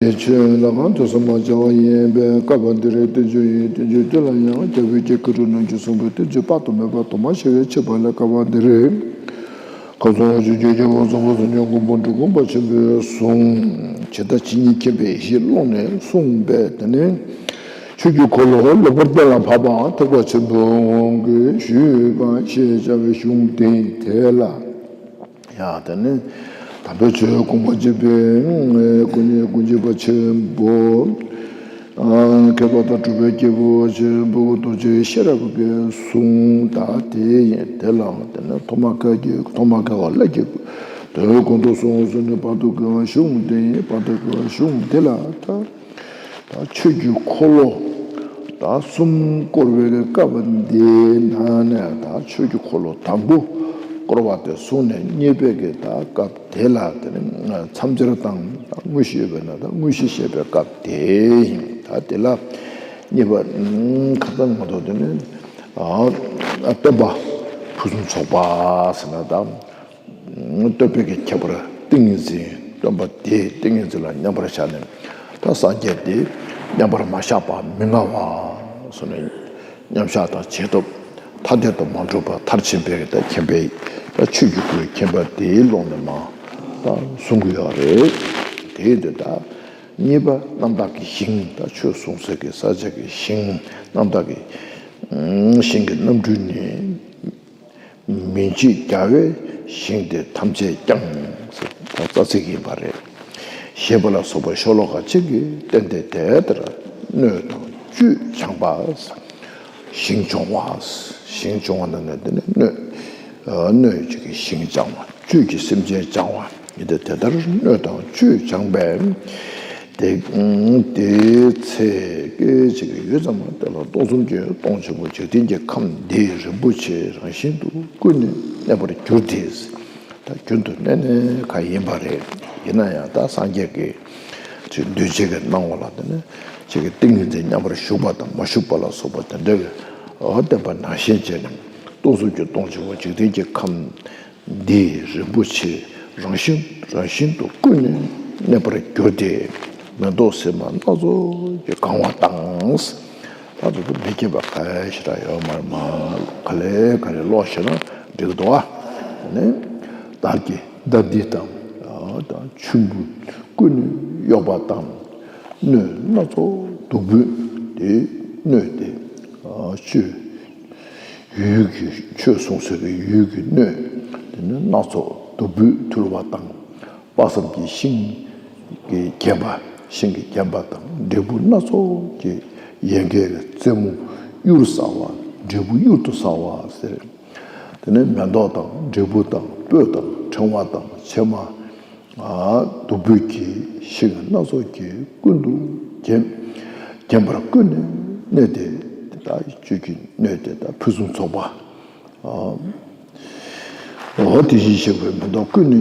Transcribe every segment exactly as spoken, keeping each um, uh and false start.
ཆོས་ལ་གང་དུ་སོང་མ་བྱ་བ་ཡིན་པས་བསྐལ་པ་འདི་རུ་བསྟན་བཅོས་ཡིན། བསྟན་བཅོས་འདི་ལ་ཡང་རྒྱལ་བའི་སྐྱེ་དགུ་རུ་ནང་བཞིན་གསུངས་པའི་བསྟན་བཅོས་དཔག་ཏུ་མེད་པ་དུ་མ་ཞེས་པའི་ཆེ་བ་ལས་བསྐལ་པ་འདི་རུ་ཁམས་གསུམ་འོག་གཞི་བཅུ་རྒྱལ་པོ་ཚོགས་པ་ཚོ་ཉོན་མོངས་པ་འཁྲུལ་འཁོར་པ་ཆེན་པོས་བཟུང་། ཇི་ལྟ་ཇི་སྙེད་མཁྱེན་པའི་ཡེ་ཤེས་ཀློང་ནས་གསུངས་པས། དེ་ནས་ཆོས་ཀྱི་འཁོར་ལོ་ལེགས་པར་གཏན་ལ་ཕབ་པ་ཐེག་པ་ཆེན་པོའི་དབང་གིས་ཞུས་པ་ཞེས་བྱ་བའི་གཞུང་དེ་དེ་ལ། ཡང་དེ་ནི་དམ་པའི་ཆོས་དགོངས་པ་གཅིག་པའི་སྐུ་ཉིད་ཀུན་མཁྱེན་པ་ཆེན་པོ། མཁས་པ་དང་གྲུབ་པའི་སྐྱེས་བུ་ཆེན་པོ་རྡོ་རྗེ་ཤེས་རབ་ཀྱི་གསུང་དག་དེ་ཡིན། དེ་ལའང་དེ་ནི་ཐོག་མ་བསྐལ་གྱི་ཐོག་མ་བསྐལ་བ་ལྷ་གི་དོན་ཀུན་ཏུ་གསུངས་ཟིན་ནས་བར་དུ་བསྐལ་བ་གཞུང་དེ་ཡིན། བར་དུ་བསྐལ་བ་གཞུང་དེ་ལ་ད། ད་ཆོས་ཀྱི་འཁོར་ལོ་ད་གསུམ་བསྐོར་བའི་གི་སྐབས་འདིའི་ནང་ནས་ད་ཆོས་ཀྱི་འཁོར་ལོ་དང་པོ་བསྐོར་བ་དེ་བཟུང་ནས་གཉིས་པའི་གི་ད་སྐབས་དེ་ལ་དེ་ནི་མཚམས་སྦྱར་དང་དངོས་གཞི་ཡོད་པས་ན་ད་དངོས་གཞི་བཤད་པའི་སྐབས་དེ་ཡིན། ད་དེ་ལ་གཉིས་པ་ཁ་ཙམ་མ་གཏོགས་དེ་ནི་སྟོན་པ་ཕུན་སུམ་ཚོགས་པ་ཟེར་ན་ད། སྟོན་པའི་གི་ཁྱད་པར་ཏིང་ངེ་འཛིན། སྟོན་པ་དེའི་ཏིང་ངེ་འཛིན་ལ་མཉམ་པར་བཞག་ནས་ད་སངས་རྒྱས་དེ་མཉམ་པར་མ་བཞག་པ་མི་མངའ་བ་སོགས་ནས་མཉམ་བཞག་དང་བྱེད་ཐབས་ཐ་དད་དུ་མ་གྲུབ་པ་མཐར་ཕྱིན་པའི་ད་མཁྱེན་པའི་ད་ཆོས་ཀྱི་སྐུའི་མཁྱེན་པ་དེའི་ཀློང་ནས་མ་ད་གསུང་གི་ཡོད་རེད། དེའི་དུས་ད་གཉིས་པ་རྣམ་དག་གི་ཞིང་ད་ཆོས་གསུང་སའི་གི་ས་ཆ་གི་ཞིང་རྣམ་དག་གི་ཞིང་གི་རྣམ་འཕྲུལ་ནི། མི་འཇིགས་རྒྱལ་བའི་ཞིང་དེ་ཐམས་ཅད་ཀྱང་ཟེར་ད་རྩ་ཚིག་ཡིན་པ་རེད། ཞེས་པ་ལ་སོགས་པ་ཤོ་ལོ་ཀ་གཅིག་གིས་བསྟན་ཏེ་དེ་ལྟར་སྣོད་དང་བཅུད་སྦྱངས་པ། ཞིང་སྦྱོང་བ། ཞིང་སྦྱོང་བ་ནི་དེ་ནི་སྣོད། སྣོད་ཀྱི་ཞིང་སྦྱང་བ། བཅུད་ཀྱི་སེམས་ཅན་སྦྱང་བ་ཡིན་ཏེ། དེ་ལྟར་སྣོད་དང་བཅུད་སྦྱངས་པས། དེ་དེའི་ཚེ་སྐད་ཅིག་ཡུད་ཙམ་དེ་ལ་སྟོང་གསུམ་གྱི་སྟོང་ཆེན་པོ་འཇིག་རྟེན་གྱི་ཁམས་འདི་རིན་པོ་ཆེ་རང་བཞིན་དུ་ཀུན་ནས་གནས་པར་གྱུར་ཏེ། ད་རྒྱུན་དུ་གནས་ནས་ག་ཡིན་པ་རེད། ཡིན་ན་ཡང་ད་སངས་རྒྱས་ཀྱི་ཅིག་འདུས་བྱས་ཀྱི་སྣང་བ་ལ་དེ་ནི་ཅིག་གི་ཏིང་ངེ་འཛིན་མཉམ་པར་ཞུགས་པ་དང་མ་ཞུགས་པ་ལ་སོགས་པ་དེ་འདྲ་གི་འོ་བསྟན་པ་ནང་བཞིན་བྱས་ནས་སྟོང་གསུམ་གྱི་སྟོང་ཆེན་པོ་འཇིག་རྟེན་གྱི་ཁམས། འདི་རིན་པོ་ཆེ་རང་བཞིན་རང་བཞིན་དུ་ཀུན་ནས་གནས་པར་གྱུར་ཏེ། མེ་ཏོག་སིལ་མ་སྣ་ཚོགས་ཀྱིས་གང་བ་དང་། ད་དུ་མི་མཁྱེན་པ་ག་ཞིག་ར་ཡོད་མ་རེད་མ། ག་ལེ་ག་ལེ་ཀློག་ཤེས་ན་འགྲིག་འདུག་ཨ། ནས་བདག་གི་ད་འདི་དང་། ད་ཆུན་པོ་ཀུན་ནས་གཡོགས་པ་དང་། སྣོད་སྣ་ཚོགས་བདུག་སྤོས་དེ་སྣོད་དེ་བཅུད། ཡུལ་གྱི་ཆོས་གསུང་སའི་གི་ཡུལ་གྱི་སྣོད་དེ་ནི་སྣ་ཚོགས་བདུག་སྤོས་འཐུལ་བ་དང་། དཔག་བསམ་གྱི་ཤིང་གིས་བརྒྱན་པ་ཤིང་གིས་བརྒྱན་པ་དང་འབྲས་བུ་སྣ་ཚོགས་ཀྱི་ཡལ་གའི་རྩེ་མོ་གཡུར་ཟ་བ་འབྲས་བུ་གཡུར་དུ་ཟ་བ་ཟེར། དེ་ནས་མེ་ཏོག་དང་འབྲས་བུ་དང་སྤོས་དང་ཕྲེང་བ་དང་ཕྱེ་མ། བདུག་སྤོས་ཀྱི་ཤིང་སྣ་ཚོགས་ཀྱིས་ཀུན་ཏུ་བརྒྱན། བརྒྱན་པར་ཀུན་ནས་གནས་ཏེ། དེ་དག་བཅུད་ཀྱི་སྣོད་དེ་དག་ཕུན་སུམ་ཚོགས་པ། འོ་དེ་བཞིན་གཤེགས་པའི་མེ་ཏོག་ཀུན་ནས་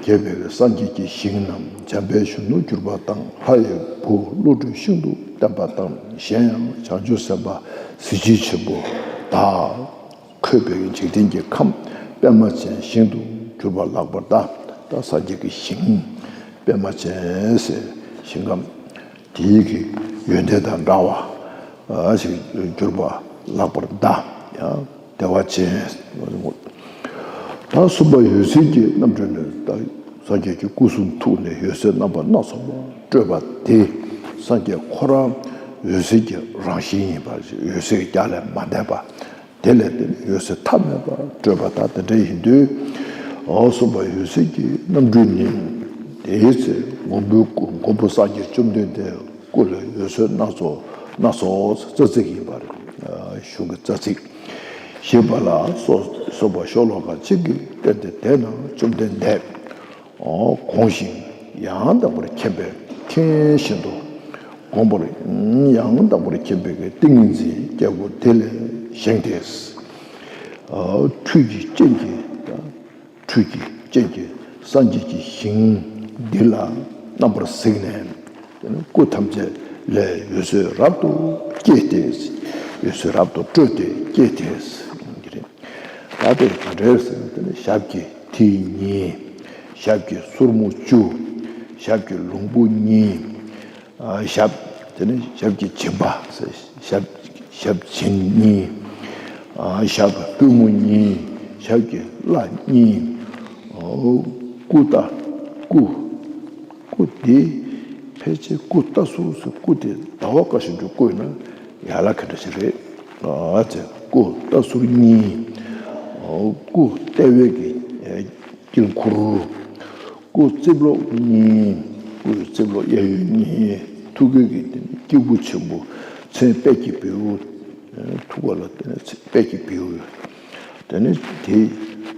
རྒྱས་པའི་སངས་རྒྱས་ཀྱི་ཞིང་རྣམས་འཇམ་དཔལ་གཞོན་ནུར་གྱུར་པ་དང་ལྷ་ཡི་བུ་བློ་གྲོས་ཤིན་ཏུ་བརྟན་པ་དང་གཞན་ཡང་བྱང་ཆུབ་སེམས་དཔའ་གཟི་བརྗིད་ཆེན་པོ་དག་འཁོད་པའི་འཇིག་རྟེན་གྱི་ཁམས་པདྨ་ཅན་ཞིང་དུ་གྱུར་པ་ལགས་པར་གདའ། ད་སངས་རྒྱས་ཀྱི་ཞིང་པདྨ་ཅན་ཟེར་ཞིང་ཁམས་དེའི་གི་ཡོན་ཏན་དང་འདྲ་བ་ཞིག་གྱུར་པ་ལགས་པར་གདའ། ཡང་བདེ་བ་ཅན། ད་གསུམ་པ་འོད་ཟེར་གྱི་རྣམ་འཕྲུལ་ནི་ད་སངས་རྒྱས་ཀྱི་སྐུ་གསུང་ཐུགས་ནས་འོད་ཟེར་རྣམ་པ་སྣ་ཚོགས་པ་སྤྲོས་པ་དེ་སངས་རྒྱས་ཁོ་རང་འོད་ཟེར་གྱི་རང་བཞིན་ཡིན་པ་འོད་ཟེར་གྱི་རྒྱ་ལས་མ་འདས་པ། དེ་ལས་དེ་ནི་འོད་ཟེར་མཐའ་མེད་པ་སྤྲོས་པ་དག་དེ་འདྲ་ཡིན་དུས། འོ་གསུམ་པ་འོད་ཟེར་གྱི་རྣམ་འཕྲུལ་ནི། དེའི་ཚེ་མགོན་པོའི་སྐུ་མགོན་པོ་སངས་རྒྱས་བཅོམ་ལྡན་འདས་སྐུ་ལས་འོད་ཟེར་སྣ་ཚོགས་སྣ་ཚོགས་རྩ་ཚིག་ཡིན་པ་རེད། གཞུང་གི་རྩ་ཚིག་ཞེས་པ་ལ་སོགས་པ་ཤོ་ལོ་ཀ་གཅིག་གིས་བསྟན་ཏེ། དེས་ན་བཅོམ་ལྡན་འདས་དགོངས་ཤིང་ཡང་དག་པར་མཁྱེན་པས་མཁྱེན་བཞིན་དུ་དགོངས་པར་ཡང་དག་པར་མཁྱེན་པའི་ཏིང་ངེ་འཛིན་སྐྱེས་བུ་དེ་ལས་བཞེངས་ཏེ། འཕྲུལ་གྱི་སྤྱན་གྱིས། འཕྲུལ་གྱི་སྤྱན་གྱིས་སངས་རྒྱས་ཀྱི་ཞིང་འདི་ལ་རྣམ་པར་གཟིགས་ནས། སྐུ་ཐམས་ཅད་ལས་འོད་ཟེར་རབ་ཏུ་བཀྱེ་སྟེ། འོད་ཟེར་རབ་ཏུ་སྤྲོས་ཏེ་བཀྱེ་སྟེ། ད་དེ་ག་འདྲ་ཟེར་ན་དེ་ནི་ཞབས་ཀྱི་མཐིལ་གཉིས། ཞབས་ཀྱི་སོར་མོ་བཅུ། ཞབས་ཀྱི་ལྷུང་པོ་གཉིས། ཞབས། དེ་ནས་ཞབས་ཀྱི་འཇིམ་པ། ཞབས། ཞབས་སྦྱིན་གཉིས། ཞབས་པུས་མོ་གཉིས། ཞབས་ཀྱི་བརླ་གཉིས། སྐུ་ལྟ། སྐུ། སྐུ་དེ་ཕལ་ཆེར་སྐུ་ལྟ་ཟུར་ཟུར། སྐུ་དེ་ཟླ་བ་ཀ་ཞིག་འདྲ་བཀོད་ན་ཡག་ལ་ག་འདྲ་ཞིག་རེད། ཨ་ཙི། སྐུ་ལྟ་ཟུར་གཉིས། སྐུ་ལྟེ་བའི་གི་དཀྱིལ་འཁོར། སྐུ་རྩིབ་ལོགས་གཉིས། སྐུ་རྩིབ་ལོགས་གཡས་གཡོན་གཉིས། ཐུགས་ཀའི་གི་དེ་ནི་སྐྱེས་བུ་ཆེན་པོ། མཚན་དཔལ་གྱི་བེའུ། ཐུགས་ཀ་ལ་དེ་ནི་དཔལ་གྱི་བེའུ། དེ་ནི་དེ་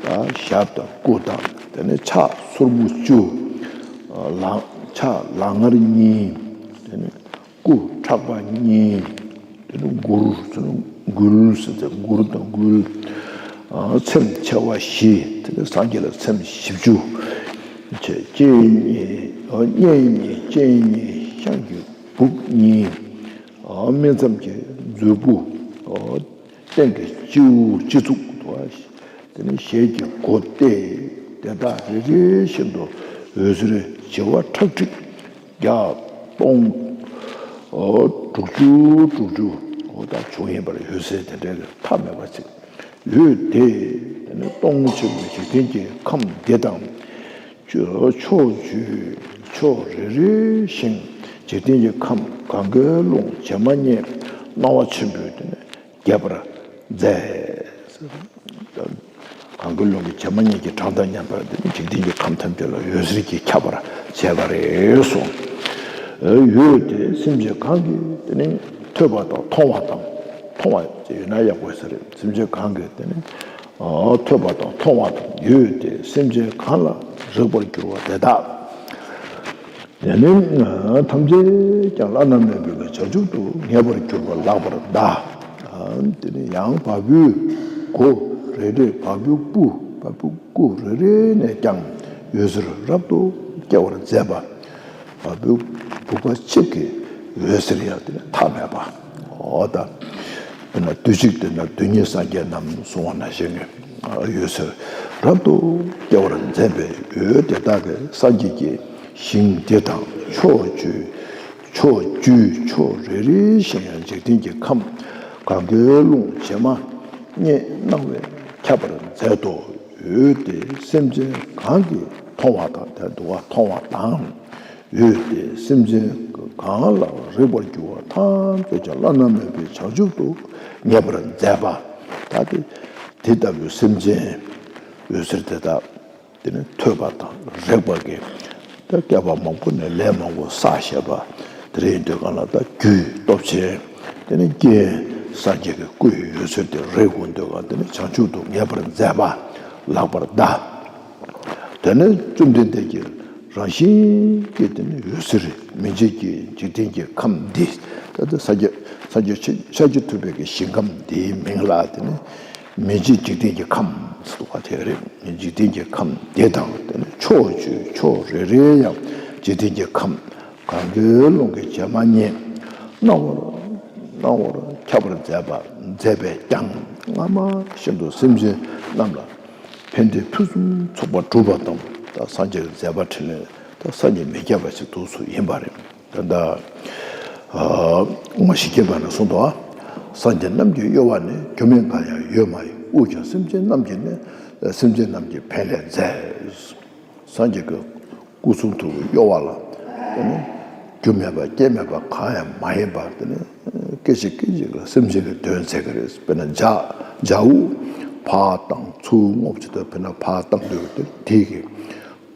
ད་ཞབས་དང་སྐུ་དང་། དེ་ནི་ཕྱག་སོར་མོ་བཅུ། ལག་ཕྱག་ལག་ངར་གཉིས། དེ་ནི་སྐུ་ཕྲག་པ་གཉིས། དེ་ནི་མགུལ། མགུལ་ཟེར་ཏེ་མགུར་དང་མགུལ། ཚེམས་ཕྱེ་བ་བཞི། དེ་ནི་སངས་རྒྱས་ལ་ཚེམས་བཞི་བཅུ། སྤྱན་གཉིས། གཉེན་གཉིས། སྤྱན་གཉིས་ཤངས་ཀྱི་སྦུབས་གཉིས། སྨིན་མཚམས་ཀྱི་མཛོད་སྤུ། སྟེང་གི་སྤྱི་བོ་སྤྱི་གཙུག་ཏུ། དེ་ནི་ཞལ་གྱི་སྒོ་སྟེ། དེ་དག་རེ་རེ་བཞིན་དུ་འོད་ཟེར་བྱེ་བ་ཁྲག་ཁྲིག་བརྒྱ་སྟོང་དྲུག་ཅུ་དྲུག་ཅུ་འོ་ད་བྱུང་ཡིན་པར། འོད་ཟེར་དེ་འདྲའི་མཐའ་མེད་པ་ཅིག་འོད་དེ། དེ་ནི་སྟོང་ཆེན་པོའི་འཇིག་རྟེན་གྱི་ཁམས་འདི་དང་། ཕྱོགས་བཅུའི་ཕྱོགས་རེ་རེ་བཞིན་འཇིག་རྟེན་གྱི་ཁམས་གང་གཱའི་ཀླུང་བྱེ་མ་སྙེད་སྣང་བ་ཆེན་པོས་དེ་ནི་རྒྱས་པར་མཛད། གང་གཱའི་ཀླུང་གི་བྱེ་མ་སྙེད་ཀྱི་གྲངས་དང་མཉམ་པར་དེ་ནི་འཇིག་རྟེན་གྱི་ཁམས་ཐམས་ཅད་ལ་འོད་ཟེར་གྱིས་ཁྱབ་པར་བྱས་པ་རེད་གསུངས། འོད་དེ་སེམས་ཅན་གང་གིས་དེ་ནི་ཐོས་པ་དང་མཐོང་བ་དང་། མཐོང་བ་ཅིག་ཡོད་ན་ཡག་པོ་ཡོད་ས་རེད། སེམས་ཅན་གང་གིས་དེ་ནི་ཐོས་པ་དང་མཐོང་བ་དང་། འོད་དེ་སེམས་ཅན་གང་ལ་རེག་པར་གྱུར་པ་དེ་དག་དེ་ནི་ཐམས་ཅད་ཀྱང་བླ་ན་མེད་པའི་བྱང་ཆུབ་ཏུ་ངེས་པར་གྱུར་པར་ལགས་པར་གདའ། དེ་ནི་ཡང་བ་སྤུའི་སྒོ་རེ་རེ། བ་སྤུའི་སྤུ། བ་སྤུའི་སྐུ་རེ་རེ་ནས་ཀྱང་འོད་ཟེར་རབ་ཏུ་སྐྱེ་བར་མཛད་པ། བ་སྤུའི་བུ་ག་གཅིག་གི་འོད་ཟེར་ཡང་དེ་ནི་མཐའ་མེད་པ། འོ་ད། དེ་ན་དུས་གཅིག་དེ་ན་དོན་གཉིས་སངས་རྒྱས་རྣམས་གསུང་བ་ནང་བཞིན་གྱི་འོད་ཟེར་རབ་ཏུ་སྐྱེ་བར་མཛད་པའི་འོད་དེ་དག་གིས་སངས་རྒྱས་ཀྱི་ཞིང་འདི་དང་ཕྱོགས་བཅུའི་ཕྱོགས་བཅུའི་ཕྱོགས་རེ་རེ་བཞིན་ཡང་འཇིག་རྟེན་གྱི་ཁམས་གང་གཱའི་ཀླུང་བྱེ་མ་སྙེད་སྣང་བས་ཁྱབ་པར་མཛད་དོ། འོད་དེ་སེམས་ཅན་གང་གིས་མཐོང་བ་དང་། དེ་འདུག་པ། མཐོང་བ་དང་། འོད་དེ་སེམས་ཅན་གང་ལ་རེག་པར་གྱུར་པ་ཐམས་ཅད་ཀྱང་བླ་ན་མེད་པའི་བྱང་ཆུབ་ཏུ་ངེས་པར་མཛད་པ། ད་དེ་དེ་ལྟ་བུའི་སེམས་ཅན་འོད་ཟེར་དེ་དག་དེ་ནི་ཐོས་པ་དང་རེག་པ་གིས་ད་བསྐལ་པ་མང་པོ་ནས་ལས་མང་པོ་བསགས་བཞག་པ། དེ་རེད་འདོད་གང་ལ་ད་རྒྱུའི་སྟོབས་ཆེན། དེ་ནི་རྐྱེན་སངས་རྒྱས་ཀྱི་སྐུའི་འོད་ཟེར་དེ་རེག་དགོས་འདོད་གང་། དེ་ནི་བྱང་ཆུབ་ཏུ་ངེས་པར་མཛད་པ་ལགས་པར་གདའ། དེ་ནས་བཅོམ་ལྡན་འདས་ཀྱི་རང་བཞིན་གྱི་དེ་ནི་འོད་ཟེར་མི་མཇེད་ཀྱི་འཇིག་རྟེན་གྱི་ཁམས་འདི། ད་ལྟ་སངས་རྒྱས་སངས་རྒྱས་ཤཱཀྱ་ཐུབ་པའི་གི་ཞིང་ཁམས་འདིའི་མིང་ལ་དེ་ནི་མི་མཇེད་འཇིག་རྟེན་གྱི་ཁམས་ཟེར་བ་དེ་རེད། འཇིག་རྟེན་གྱི་ཁམས་འདི་དང་དེ་ནི་ཕྱོགས་བཅུའི་ཕྱོགས་རེ་རེ་ཡང་འཇིག་རྟེན་གྱི་ཁམས་གང་གཱའི་ཀླུང་གི་བྱེ་མ་སྙེད་སྣང་བར་སྣང་བར་ཁྱབ་པར་མཛད་པ་མཛད་པས་ཀྱང་སྔ་མ་བཞིན་དུ་སེམས་ཅན་རྣམས་ལ་ཕན་བདེ་ཕུན་སུམ་ཚོགས་པ་གྲུབ་པ་དང་། ད་སངས་རྒྱས་ཀྱི་མཛད་པ་འཕྲིན་ལས་ད་སངས་རྒྱས་མི་བསྐྱངས་པ་ཞིག་ཏུ་སུ་ཡིན་པ་རེད། ད་ལྟ་ཨ་ངོ་ཤེས་མཁས་པ་ནས་གསུངས་འདུག། ཨ། སངས་རྒྱས་རྣམས་ཀྱི་གཡོ་བ་ནི། རྒྱུ་མེད་འགའ་ཡང་ཡོད་མ་ཡིན། དབུགས་ཀྱང་སེམས་ཅན་རྣམས་ཀྱི་ནི། སེམས་ཅན་རྣམས་ཀྱི་ཕན་ལས་མཛད། སངས་རྒྱས་ཀྱི་སྐུ་གསུང་ཐུགས་ཀྱི་གཡོ་བ་ལ་དེ་ནི་རྒྱུ་མེད་པ་རྐྱེན་མེད་པ་གང་ཡང་མ་ཡིན་པ། དེ་ནི་སྐད་ཅིག་སྐད་ཅིག་ལ་སེམས་ཅན་གྱི་དོན་མཛད་ཀྱི་རེད། དཔེར་ན་ལྗགས་ལྗགས་དབུགས་ཕར་བཏང་ཚུར་རྔུབ་ཅིག་དང་། དཔེར་ན་ཕར་བཏང་དུས་དེ་དེ་གི་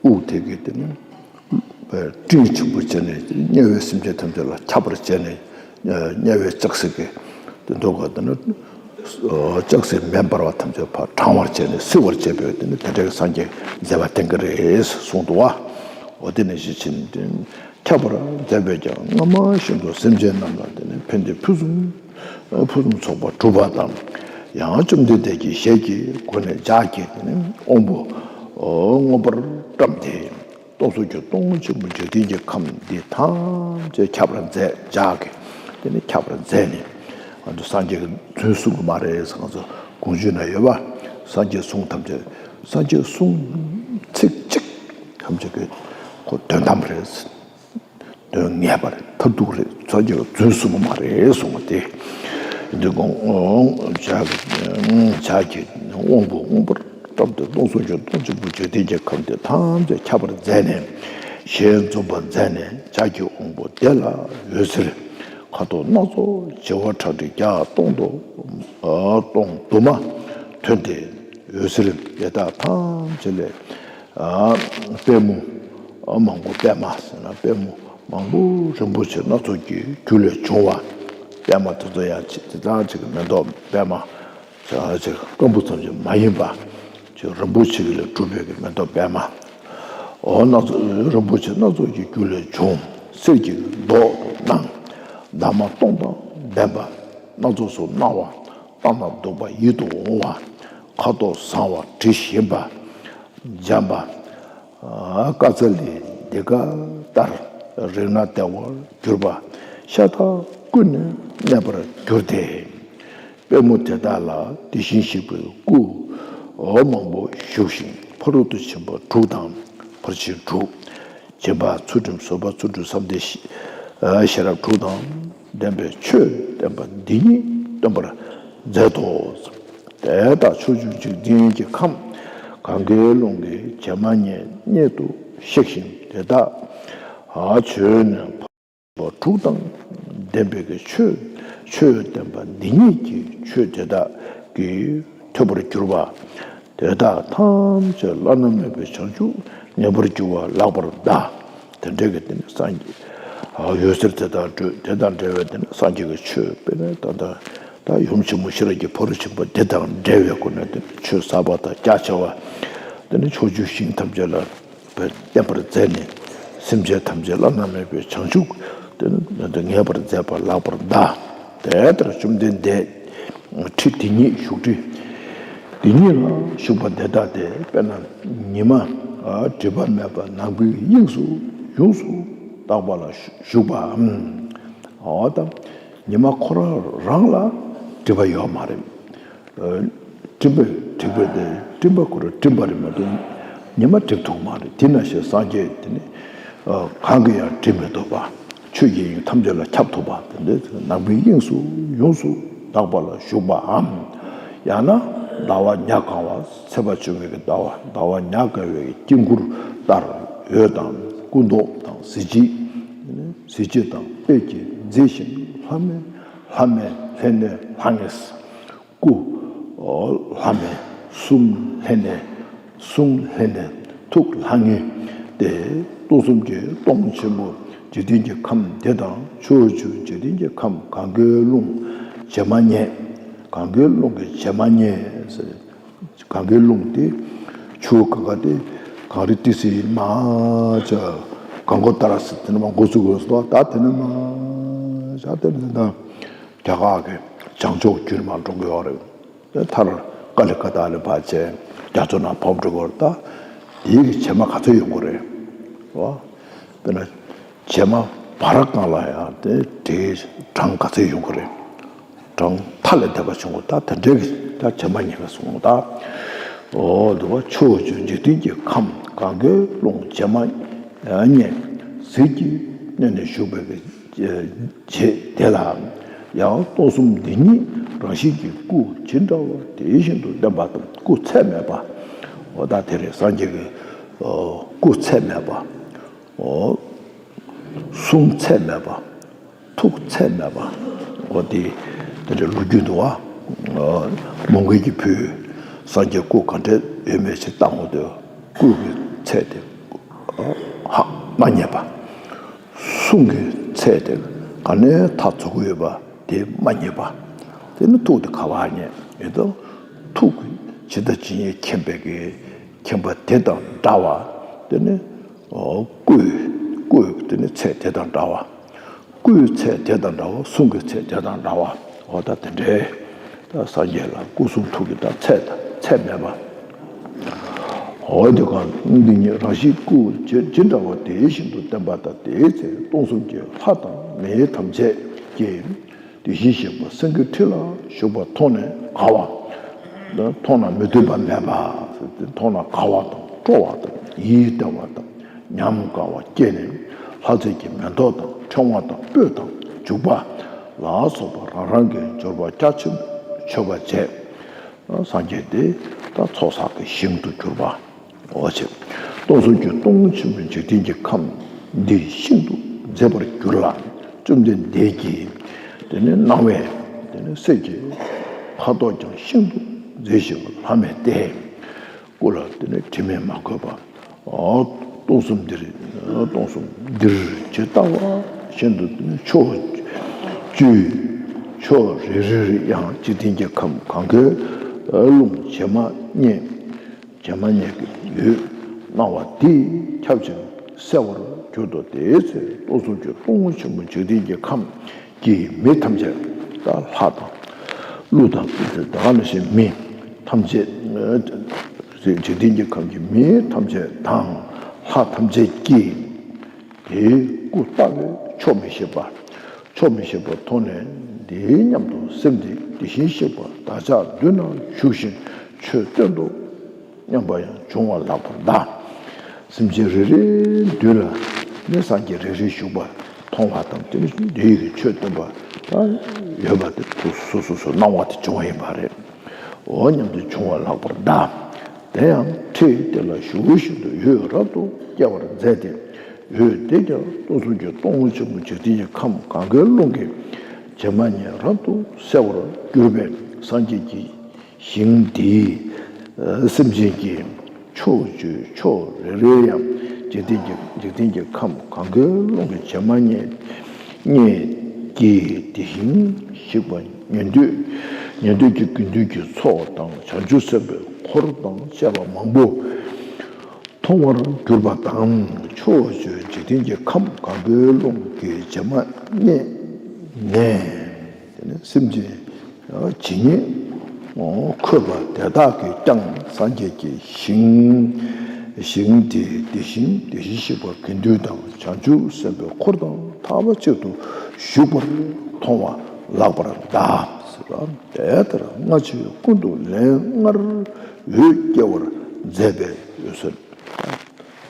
དབུགས་དེ་གིས་དེ་ནི་སྤྲིན་ཆེན་པོ་བྱས་ནས་དམྱལ་བའི་སེམས་ཅན་ཐམས་ཅད་ལ་ཁྱབ་པར་བྱས་ནས། དམྱལ་བའི་ལྕགས་སྲེག་གི་དེ་འདུག་ག་དེ་ནི་ལྕགས་སྲེག་མེ་འབར་བ་ཐམས་ཅད་ཕར་གྲང་བར་བྱས་ནས་བསིལ་བར་བྱས་པའི་དེ་ནི་དེ་འདྲའི་སངས་རྒྱས་མཛད་པ་བསྟན་གྱི་རེད་གསུངས་འདུག་བ། འོ་དེ་ནི་ཞེས་བྱས་ནས་ཁྱབ་པར་མཛད་པས་ཀྱང་སྔ་མ་བཞིན་དུ་སེམས་ཅན་རྣམས་ལ་དེ་ནི་ཕན་བདེ་ཕུན་སུམ་ཕུན་སུམ་ཚོགས་པ་གྲུབ་པ་དང་། ཡང་བཅོམ་ལྡན་འདས་ཀྱི་ཞལ་གྱི་སྒོ་ནས་ལྗགས་ཀྱིས་དེ་ནི་དབང་པོ་མངོན་པར་བཀྲམ་སྟེ། སྟོང་གསུམ་གྱི་སྟོང་ཆེན་པོ་འཇིག་རྟེན་གྱི་ཁམས་འདི་ཐམས་ཅད་ཁྱབ་པར་མཛད། ལྗགས་ཀྱིས་དེ་ནི་ཁྱབ་པར་མཛད་ནས། ང་ཚོ་སངས་རྒྱས་ཀྱིས་རྫུན་གསུང་གི་མ་རེད། ང་ཚོ་དགོངས་ཞུ་ན་ཡོད་པ། སངས་རྒྱས་གསུང་ཐམས་ཅད། སངས་རྒྱས་གསུང་ཚིག་གཅིག་ཐམས་ཅད་ཀྱི་ཁོ་དོན་དམ་རེད། དོན་ངེས་པ་རེད། མཐར་ཐུག་རེད། ཚོགས་ཀྱི་རྫུན་གསུངས་པ་མ་རེད་གསུངས་པ་དེ། འདི་གོང་ཇག་ཇག་གི་དབང་པོ་མངོན་པར་བརྟགས་ཏེ། སྟོང་གསུམ་གྱི་སྟོང་ཆེན་པོ་འཇིག་རྟེན་གྱི་ཁམས་དེ་ཐམས་ཅད་ཁྱབ་པར་མཛད་ནས། ཞལ་འཛུམ་པར་མཛད་ནས། ཇག་གི་དབང་པོ་དེ་ལ་འོད་ཟེར་ཁ་དོག་སྣ་ཚོགས་བྱེ་བ་ཁྲག་ཁྲིག་བརྒྱ་སྟོང་དུ་སྟོང་དུ་མ་ཐོན་ཏེ། འོད་ཟེར་དེ་དག་ཐམས་ཅད་ལས། ཨ། པདྨོ། ཨ། མང་པོ། པདྨ་ཟེར་ན་པདྨོ་མང་པོ་རིན་པོ་ཆེ་སྣ་ཚོགས་ཀྱི་རྒྱུ་ལས་བྱུང་བ། པདྨ་དེ་ཚོ་ཡང་ཅི་དེ་དག་ཅིག་མེ་ཏོག་པདྨ་ཅིག་སྐམ་པོ་ཙམ་ཞིག་མ་ཡིན་པ། ཅིག་རིན་པོ་ཆེ་ལས་གྲུབ་པའི་གི་མེ་ཏོག་པདྨ། འོ་སྣ་ཚོགས་རིན་པོ་ཆེ་སྣ་ཚོགས་ཀྱི་རྒྱུ་ལས་བྱུང་། གསེར་གྱི་མདོག་ཏུ་སྣང་། འདབ་མ་སྟོང་དང་ལྡན་པ། སྣ་ཚོགས་སུ་སྣང་བ། ལྟ་ན་སྡུག་པ་ཡིད་དུ་འོང་བ། ཁ་དོག་བཟང་བ་དྲི་ཞིམ་པ། འཇམ་པ། ཀ་ཙ་ལི་འདི་ཀ་ལྟར་རིག་ན་བདེ་བར་གྱུར་པ། ཤ་སྟག་ཀུན་ནས་གནས་པར་གྱུར་ཏེ། པདྨོ་དེ་དག་ལ་དེ་བཞིན་གཤེགས་པའི་སྐུ་མང་པོ་བཞུགས་ཤིང་། ཕ་རོལ་ཏུ་ཕྱིན་པ་དྲུག་དང་། ཕར་ཕྱིན་དྲུག་སྦྱིན་པ་ཚུལ་ཁྲིམས་བཟོད་པ་ཚུལ་ཁྲིམས་བསམ་གཏན་ཤེས་རབ་དྲུག་དང་ལྡན་པའི་ཆོས་བསྟན་པ་འདི་ཉིད་སྟོན་པར་མཛད་དོ། དེ་དག་ཕྱོགས་བཅུའི་འཇིག་རྟེན་གྱི་ཁམས་གངྒཱའི་ཀླུང་གི་བྱེ་མ་སྙེད་སྙེད་དུ་གཤེགས་ཤིང་། དེ་དག་བྱོན་ནས་དྲུག་དང་ལྡན་པའི་གི་ཆོས། ཆོས་བསྟན་པ་འདི་ཉིད་ཀྱི་ཆོས་དེ་དག་གིས་ཐོས་པར་གྱུར་པ། དེ་དག་ཐམས་ཅད་བླ་ན་མེད་པའི་བྱང་ཆུབ་ངེས་པར་འགྱུར་བ་ལགས་པར་གདའ། དེ་འདྲའི་གི་དེ་ནི་སངས་རྒྱས། འོད་ཟེར་དེ་དག་སྤྲོས། དེ་དང་འབྲེལ་བའི་དེ་ནི་སངས་རྒྱས་ཀྱི་ཆོས། དཔེར་ན་ད་ལྟ་ད་ཡུམ་ཆེན་མོ་ཤེས་རབ་ཀྱི་ཕ་རོལ་ཕྱིན་པ་འདི་དང་འབྲེལ་བའི་སྒོ་ནས་དེ་ནི་ཆོས་ཟབ་པ་དང་རྒྱ་ཆེ་བ། དེ་ནི་ཕྱོགས་བཅུའི་ཞིང་ཐམས་ཅད་ལ་བསྟན་པར་མཛད་ནས། སེམས་ཅན་ཐམས་ཅད་བླ་ན་མེད་པའི་བྱང་ཆུབ་དེ་ནི་ངེས་པར་མཛད་པ་ལགས་པར་གདའ། དེ་ལྟར་བཅོམ་ལྡན་འདས་ཁྲི་དེ་ཉིད་བཞུགས། ཁྲི་དེ་ཉིད་ལ་བཞུགས་པ་དེ་དག་དེ། དཔེར་ན་ཉི་མ་སྒྲིབ་པ་མེད་པ་ནམ་མཁའི་དབྱིངས་སུ་ཡོངས་སུ་དག་པ་ལ་བཞུགས་པའམ། འོ་ད་ཉི་མ་ཁོ་རང་རང་ལ་སྒྲིབ་པ་ཡོད་མ་རེད། སྤྲིན་པ་སྒྲིབ་པ་དེ་སྤྲིན་པ་ཁོ་རང་སྤྲིན་པ་རེད་མ་གཏོགས་ཉི་མ་སྒྲིབ་ཐུབ་མ་རེད། དེ་ནང་བཞིན་སངས་རྒྱས་དེ་ནི་གང་གིས་ཡང་སྒྲིབ་མི་ཐུབ་པ། ཆོས་ཀྱི་དབྱིངས་ཐམས་ཅད་ལ་ཁྱབ་ཐུབ་པ། དེ་འདྲའི་ནམ་མཁའི་དབྱིངས་སུ་ཡོངས་སུ་དག་པ་ལ་བཞུགས་པའམ། ཡང་ན་ཟླ་བ་ཉ་གང་བ། ཚེས་པ་བཅོ་ལྔའི་གི་ཟླ་བ། ཟླ་བ་ཉ་གང་བའི་དཀྱིལ་འཁོར་ལྟར་འོད་དང་སྐུ་མདོག་དང་གཟི་བརྗིད། གཟི་བརྗིད་དང་དཔལ་གྱིས་མཛེས་ཤིང་ལྷམ་མེ་ལྷམ་མེ་ལྷན་ནེ་ལྷང་ངེ། སྐུ་ལྷམ་མེ་གསུམ་ལྷན་ནེ་གསུམ་ལྷན་ནེ་ཐུགས་ལྷང་ངེ་སྟེ། སྟོང་གསུམ་གྱི་སྟོང་ཆེན་པོ་འཇིག་རྟེན་གྱི་ཁམས་དེ་དང་། ཕྱོགས་བཅུའི་འཇིག་རྟེན་གྱི་ཁམས་གངྒཱའི་ཀླུང་བྱེ་མ་སྙེད། གངྒཱའི་ཀླུང་གི་བྱེ་མ་སྙེད་ཟེར། གངྒཱའི་ཀླུང་དེ་ཆུ་གང་ག་དེ་གངས་རི་ཏི་སེ་ཡིན་མ་ཆ། གངས་གོ་ཏ་ར་སི་དེ་ནས་མ་འགོ་ཚུགས་དགོས་སོ། ད་དེ་ནས་མ་ཆ་དེ་ནས་ད། རྒྱ་གར་གྱི་བྱང་ཕྱོགས་བརྒྱུད་མར་འགྲོ་གི་ཡོད་རེད། དེ་མཐར་ཀ་ལི་ཀ་ཏ་ལ་ཕར་བྱས་རྒྱ་མཚོ་ནང་བབས་འགྲོ་གི་ཡོད་རེད། ད་དེའི་གི་བྱེ་མ་ག་ཚོད་ཡོང་གི་རེད། བ། དཔེར་ན་བྱེ་མ་བར་སྒང་ལ་ཡང་དེ་དེའི་གྲངས་ག་ཚོད་ཡོང་གི་རེད། གྲངས་མཐའ་ལས་འདས་པ་བྱུང་གི། ད་དེ་འདྲའི་གི་ད་བྱེ་མ་ཉེ་བའི་སོང་ད། འོ་དུ་བ་ཕྱོགས་བཅུའི་འཇིག་རྟེན་གྱི་ཁམས་གངྒཱའི་ཀླུང་བྱེ་མ་སྙེད་ཟིལ་གྱིས་གནོན་ནས་བཞུགས་པའི་གི། བྱེད་དེ་ལ་ཡང་སྟོང་གསུམ་འདི་ཉིད་རང་བཞིན་གྱིས་སྐུ་ཇི་འདྲ་བ་དེ་བཞིན་དུ་སྟོན་པ་དང་། སྐུ་ཚད་མེད་པ། འོ་ད་དེ་རེད། སངས་རྒྱས་ཀྱི་སྐུ་ཚད་མེད་པ། འོ་གསུང་ཚད་མེད་པ། ཐུགས་ཚད་མེད་པ། འོ་དེ་དེ་འདྲའི་ལོ་རྒྱུས་འདུག་བ། མོའུ་འགལ་གྱི་བུས་སངས་རྒྱས་སྐུ་ག་འདྲ་ཡོད་མེད་ཅིག་བལྟ་འོང་དུས་སྐུ་གི་ཚད་དེ་ཧ་མ་རྙེད་པ། གསུང་གི་ཚད་དེ་ག་ནས་ཐག་ཆོད་ཀྱི་ཡོད་པ་དེ་མ་རྙེད་པ། དེ་ནི་ཐུགས་དེ་ག་པར་རྙེད་ཡོད་དོ། ཐུགས་ཀྱི་ཇི་ལྟ་ཇི་སྙེད་མཁྱེན་པའི་གི་མཁྱེན་པ་དེ་དང་འདྲ་བ། དེ་ནི་སྐུའི་སྐུའི་དེ་ནི་ཚད་དེ་དང་འདྲ་བ། སྐུའི་ཚད་དེ་དང་འདྲ་བ། གསུང་གི་ཚད་དེ་དང་འདྲ་བ། འོ་ད་དེ་འདྲའི། ད་སངས་རྒྱས་ལ་སྐུ་གསུང་ཐུགས་ཀྱི་ད་ཚད་དང་ཚད་མེད་པ། འོ་དེ་གང་འདི་ཉིད་རང་བཞིན་སྐུ་ཇི་ཇི་འདྲ་བ་དེ་བཞིན་དུ་བསྟན་པ་དང་། དེའི་ཚེ་སྟོང་གསུམ་གྱི་ལྷ་དང་མི་ཐམས་ཅད་ཀྱིས་དེ་བཞིན་གཤེགས་པ་སེང་གེའི་ཁྲི་ལ་བཞུགས་པ་མཐོང་ནས་དགའ་བ། མཐོང་ན་མི་མཐུན་པ་མེད་པ། མཐོང་ན་དགའ་བ་དང་སྤྲོ་བ་དང་ཡིད་བདེ་བ་དང་ཉམས་དགའ་བ་སྐྱེས་ནས། ལྷ་རྫས་ཀྱི་མེ་ཏོག་དང་ཕྲེང་བ་དང་སྤོས་དང་བྱུག་པ་ལ་སོགས་པ་རང་རང་གི་འབྱོར་པ་རྒྱ་ཆེན་པོས་མཆོད་པ་བྱས། སངས་རྒྱས་དེ་ད་ཚོགས་བསགས་ཀྱི་ཞིང་དུ་གྱུར་པ། འོ་ཆེ། སྟོང་གསུམ་གྱི་སྟོང་ཆེན་པོའི་འཇིག་རྟེན་གྱི་ཁམས་འདི་ཤིན་ཏུ་མཛེས་པར་གྱུར་ལ། བཅོམ་ལྡན་འདས་ཀྱིས་དེ་ནས་གནང་བའི་དེ་ནས་གསེར་གྱི་ཕ་རྡོག་ཀྱང་ཤིན་ཏུ་མཛེས་ཤིང་ལྷམ་མེ་སྟེ། སྐུ་ལ་དེ་ནས་དྲི་མས་མ་གོས་པ། སྟོང་གསུམ་འདིར། སྟོང་གསུམ་འདིར་ཇི་ལྟ་བ་བཞིན་དུ་དེ་ནས་ཕྱོགས་བཅུའི་ཕྱོགས་རེ་རེར་ཡང་འཇིག་རྟེན་གྱི་ཁམས་གང་གཱའི་ཀླུང་བྱེ་མ་སྙེད། བྱེ་མ་སྙེད་ཀྱི་འོད་སྣང་བ་དེས་ཁྱབ་ཅིང་གསལ་བར་གྱུར་ཏོ། དེའི་ཚེ་སྟོང་གསུམ་གྱི་སྟོང་ཆེན་པོ་འཇིག་རྟེན་གྱི་ཁམས་ཀྱི་མི་ཐམས་ཅད་དང་ལྷ་དང་ཀླུ་དང་། དེ་ག་ནང་བཞིན་མི་ཐམས་ཅད། འཇིག་རྟེན་གྱི་ཁམས་ཀྱི་མི་ཐམས་ཅད་དང་ལྷ་ཐམས་ཅད་ཀྱིས་དེའི་སྐུ་ལྟ་བས་ཆོག་མི་ཤེས་པ། ཆོག་མི་ཤེས་པ་མཐོང་ནས་འདི་སྙམ་དུ། སེམས་འདི་དེ་བཞིན་གཤེགས་པ་བདག་ཅག་མདུན་ན་བཞུགས་ཤིང་ཆོས་སྟོན་ཏོ། སྙམ་པ་ཡང་བྱུང་བ་ལགས་པར་གདའ། སེམས་ཅན་རེ་རེའི་མདུན་ལ་ནི་སངས་རྒྱས་རེ་རེ་བཞུགས་པ་མཐོང་བ་དང་། དེ་ནི་འདི་ཡི་ཆོས་སྟོན་པ་ད་ཡོད་པ་དེ་སོ་སོ་སོ་སོ་སྣང་བ་དེ་བྱུང་བ་ཡིན་པ་རེད། འོ་སྙམ་དུ་བྱུང་བ་ལགས་པར་གདའ། དེ་ཡང་ཁྲི་དེ་ལ་བཞུགས་བཞིན་དུ་འོད་རབ་ཏུ་སྐྱེ་བར་མཛད་དེ། འོད་དེ་ཀྱང་སྟོང་གསུམ་གྱི་སྟོང་ཆེན་པོ་འཇིག་རྟེན་གྱི་ཁམས་གང་གཱའི་ཀླུང་གི་བྱེ་མ་སྙེད་རབ་ཏུ་གསལ་བར་གྱུར་པས། སངས་རྒྱས་ཀྱི་ཞིང་འདིའི་སེམས་ཅན་གྱི་ཕྱོགས་བཅུའི་ཕྱོགས་རེ་རེར་ཡང་འཇིག་རྟེན་གྱི་འཇིག་རྟེན་གྱི་ཁམས་གང་གཱའི་ཀླུང་གི་བྱེ་མ་སྙེད་སྙེད་ཀྱི་དེ་བཞིན་གཤེགས་པ་ཉན་ཐོས་ཉན་ཐོས་ཀྱི་དགེ་འདུན་གྱི་ཚོགས་དང་བྱང་ཆུབ་སེམས་དཔའི་འཁོར་དང་བཅས་པ་མང་པོ་མཐོང་བར་གྱུར་པ་དང་། ཕྱོགས་བཅུའི་འཇིག་རྟེན་གྱི་ཁམས་གང་གཱའི་ཀླུང་གི་བྱེ་མ་སྙེད་ནས་དེ་ནས་སེམས་ཅན་ཇི་སྙེད་འཁོད་པ་དེ་དག་གིས་ཀྱང་སངས་རྒྱས་ཀྱི་ཞིང་ཞིང་དེ་དེ་བཞིན་དེ་བཞིན་གཤེགས་པ་དགེ་འདུན་དང་བྱང་ཆུབ་སེམས་དཔའི་འཁོར་དང་ཐབས་གཅིག་ཏུ་བཞུགས་པར་མཐོང་བ་ལགས་པར་གདའ་ཟེར་བ། དེ་ལྟར་སྔ་ཕྱི་ཀུན་ཏུ་ལན་ལྔར་འོད་སྐྱེ་བར་མཛད་པའི་འོད་ཟེར།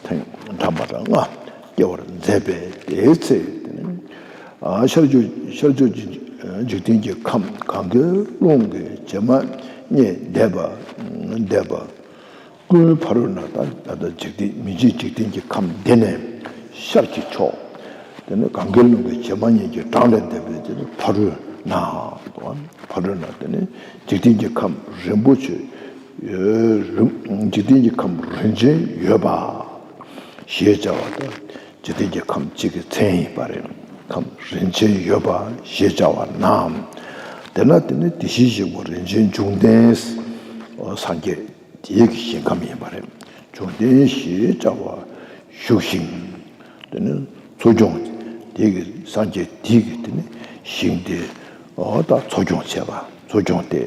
ཐེངས་གྲངས་མ་གྲངས་ལྔ་སྐྱེ་བར་མཛད་པས། དེའི་ཚེ་དེ་ནི་ཤར་ཕྱོགས་ཤར་ཕྱོགས་ཀྱི་འཇིག་རྟེན་གྱི་ཁམས་གང་གཱའི་ཀླུང་གི་བྱེ་མ་སྙེད་འདས་པ་འདས་པ་ཀུན་ཕ་རོལ་ན། ད་ད་ལྟ་འཇིག་རྟེན་མི་མཇེད་འཇིག་རྟེན་གྱི་ཁམས་འདི་ནས་ཤར་གྱི་ཕྱོགས་དེ་ནི་གང་གཱའི་ཀླུང་གི་བྱེ་མ་སྙེད་ཀྱི་གྲངས་ལས་འདས་པའི་དེ་ནི་ཕ་རོལ་ན། ཕ་རོལ་ན་དེ་ནི་འཇིག་རྟེན་གྱི་ཁམས་རིན་པོ་ཆེ། འཇིག་རྟེན་གྱི་ཁམས་རིན་ཆེན་ཡོད་པ་ཞེས་བྱ་བ་དང་། འཇིག་རྟེན་གྱི་ཁམས་གཅིག་གི་མཚན་ཡིན་པ་རེད། ཁམས་རིན་ཆེན་ཡོད་པ་ཞེས་བྱ་བ་ན། དེ་ན་དེ་ནི་དེ་བཞིན་གཤེགས་པ་རིན་ཆེན་འབྱུང་ལྡན་སངས་རྒྱས་དེའི་གི་ཞིང་ཁམས་ཡིན་པ་རེད། འབྱུང་ལྡན་ཞེས་བྱ་བ་བཞུགས་ཤིང་། དེ་ནི་འཚོ་སྐྱོང་དེ་གི་སངས་རྒྱས་དེ་གི་དེ་ནི་ཞིང་དེ་འོ་ད་འཚོ་སྐྱོང་བྱས་པ། འཚོ་སྐྱོང་སྟེ།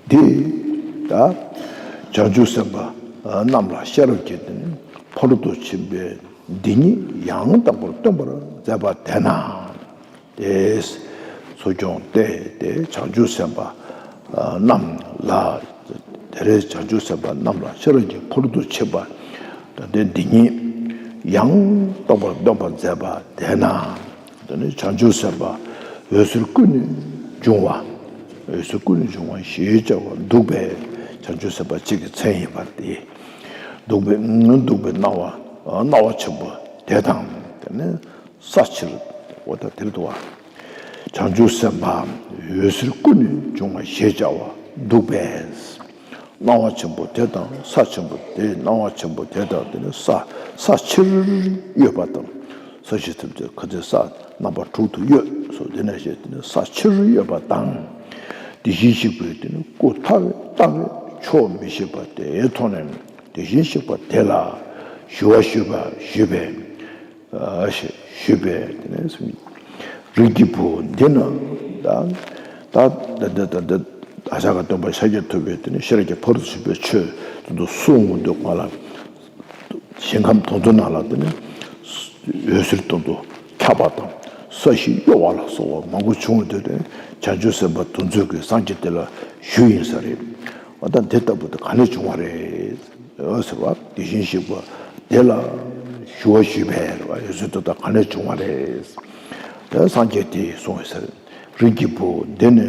འདི་ད་བྱང་ཆུབ་སེམས་དཔའ་རྣམས་ལ་ཤེས་རབ་ཀྱི་དེ་ནི་ཕ་རོལ་ཏུ་ཕྱིན་པའི་འདི་ཉིད་ཡང་དག་པར་སྟོན་པར་མཛད་པ་དེས་ན། དེས་འཚོ་སྐྱོང་སྟེ་དེ་བྱང་ཆུབ་སེམས་དཔའ་རྣམས་ལ། དེ་རེས་བྱང་ཆུབ་སེམས་དཔའ་རྣམས་ལ་ཤེས་རབ་ཀྱི་ཕ་རོལ་ཏུ་ཕྱིན་པ་ད་ལྟའི་འདི་ཉིད་ཡང་དག་པར་སྟོན་པར་མཛད་པ་དེས་ན། དེ་ནི་བྱང་ཆུབ་སེམས་དཔའ་འོད་ཟེར་ཀུན་ནས་འབྱུང་བ། འོད་ཟེར་ཀུན་ནས་འབྱུང་བ་ཞེས་བྱ་བ་འདུག་པས། བྱང་ཆུབ་སེམས་དཔའ་གཅིག་གི་མཚན་ཡིན་པར་ཏེ། འདུག་པའི་འདུག་པའི་སྣང་བ་སྣང་བ་ཆེན་པོ་དེ་དང་། དེ་ནི་ས་ཕྱིར་འོ་ད་དེར་འདུག་བ། བྱང་ཆུབ་སེམས་དཔའ་འོད་ཟེར་ཀུན་ནས་འབྱུང་བ་ཞེས་བྱ་བ་འདུག་པས། སྣང་བ་ཆེན་པོ་དེ་དང་ས་ཆེན་པོ་དེ། སྣང་བ་ཆེན་པོ་དེ་དང་དེ་ནི་ས་ས་ཕྱིར་གཡོས་པ་དང་། ས་གཞི་ཐམས་ཅད་ཁ་ཚིག་ས་རྣམ་པ་དྲུག་ཏུ་གཡོས་སོ། དེ་ནས་ཞེས་དེ་ནི་ས་ཕྱིར་གཡོས་པ་དང་། དེ་བཞིན་གཤེགས་པའི་དེ་ནི་སྐུ་ལྟ་བས་ལྟ་བས་ཆོག་མི་ཤེས་པ་དེ་མཐོང་ནས་དེ་བཞིན་གཤེགས་པ་དེ་ལ་ཞུ་བ་ཞུས་པ་ཞུས་པས། ཞུས་པས་དེ་ནས་རིགས་ཀྱི་བུ་འདི་ན་ད་ད་ད་ད་ད་ད་ཤཱཀྱ་སྟོན་པ་ཤཱཀྱ་ཐུབ་པས་དེ་ནས་ཤེས་རབ་ཀྱི་ཕ་རོལ་ཏུ་ཕྱིན་པའི་ཆོས་དེ་ཚོ་གསུངས་འདུག་པ་ལ། ཞིང་ཁམས་དེ་ཚོ་ནང་ལ་དེ་ནས་འོད་ཟེར་དེ་ཚོ་ཁྱབ་པ་དང་ས་གཞི་གཡོ་བ་ལ་སོགས་པ་མང་པོ་བྱུང་བ་དེ་ནས་བྱང་ཆུབ་སེམས་དཔའ་དེ་ཚོས་ཀྱི་སངས་རྒྱས་དེ་ལ་ཞུས་ཡིན་ས་རེད། འོ་ད་འདི་ལྟ་བུ་དེ་ག་ནས་བྱུང་བ་རེད། འོ་ཟེར་བ་དེ་བཞིན་གཤེགས་པ་དེ་ལ་ ཞུ་བ་ཞུས་པས་རེད་བ། འོད་ཟེར་དེ་དག་ག་ནས་བྱུང་བ་རེད། དེ་སངས་རྒྱས་དེས་གསུངས་ཡོད་ཟེར། རིགས་ཀྱི་བུ། འདི་ནི་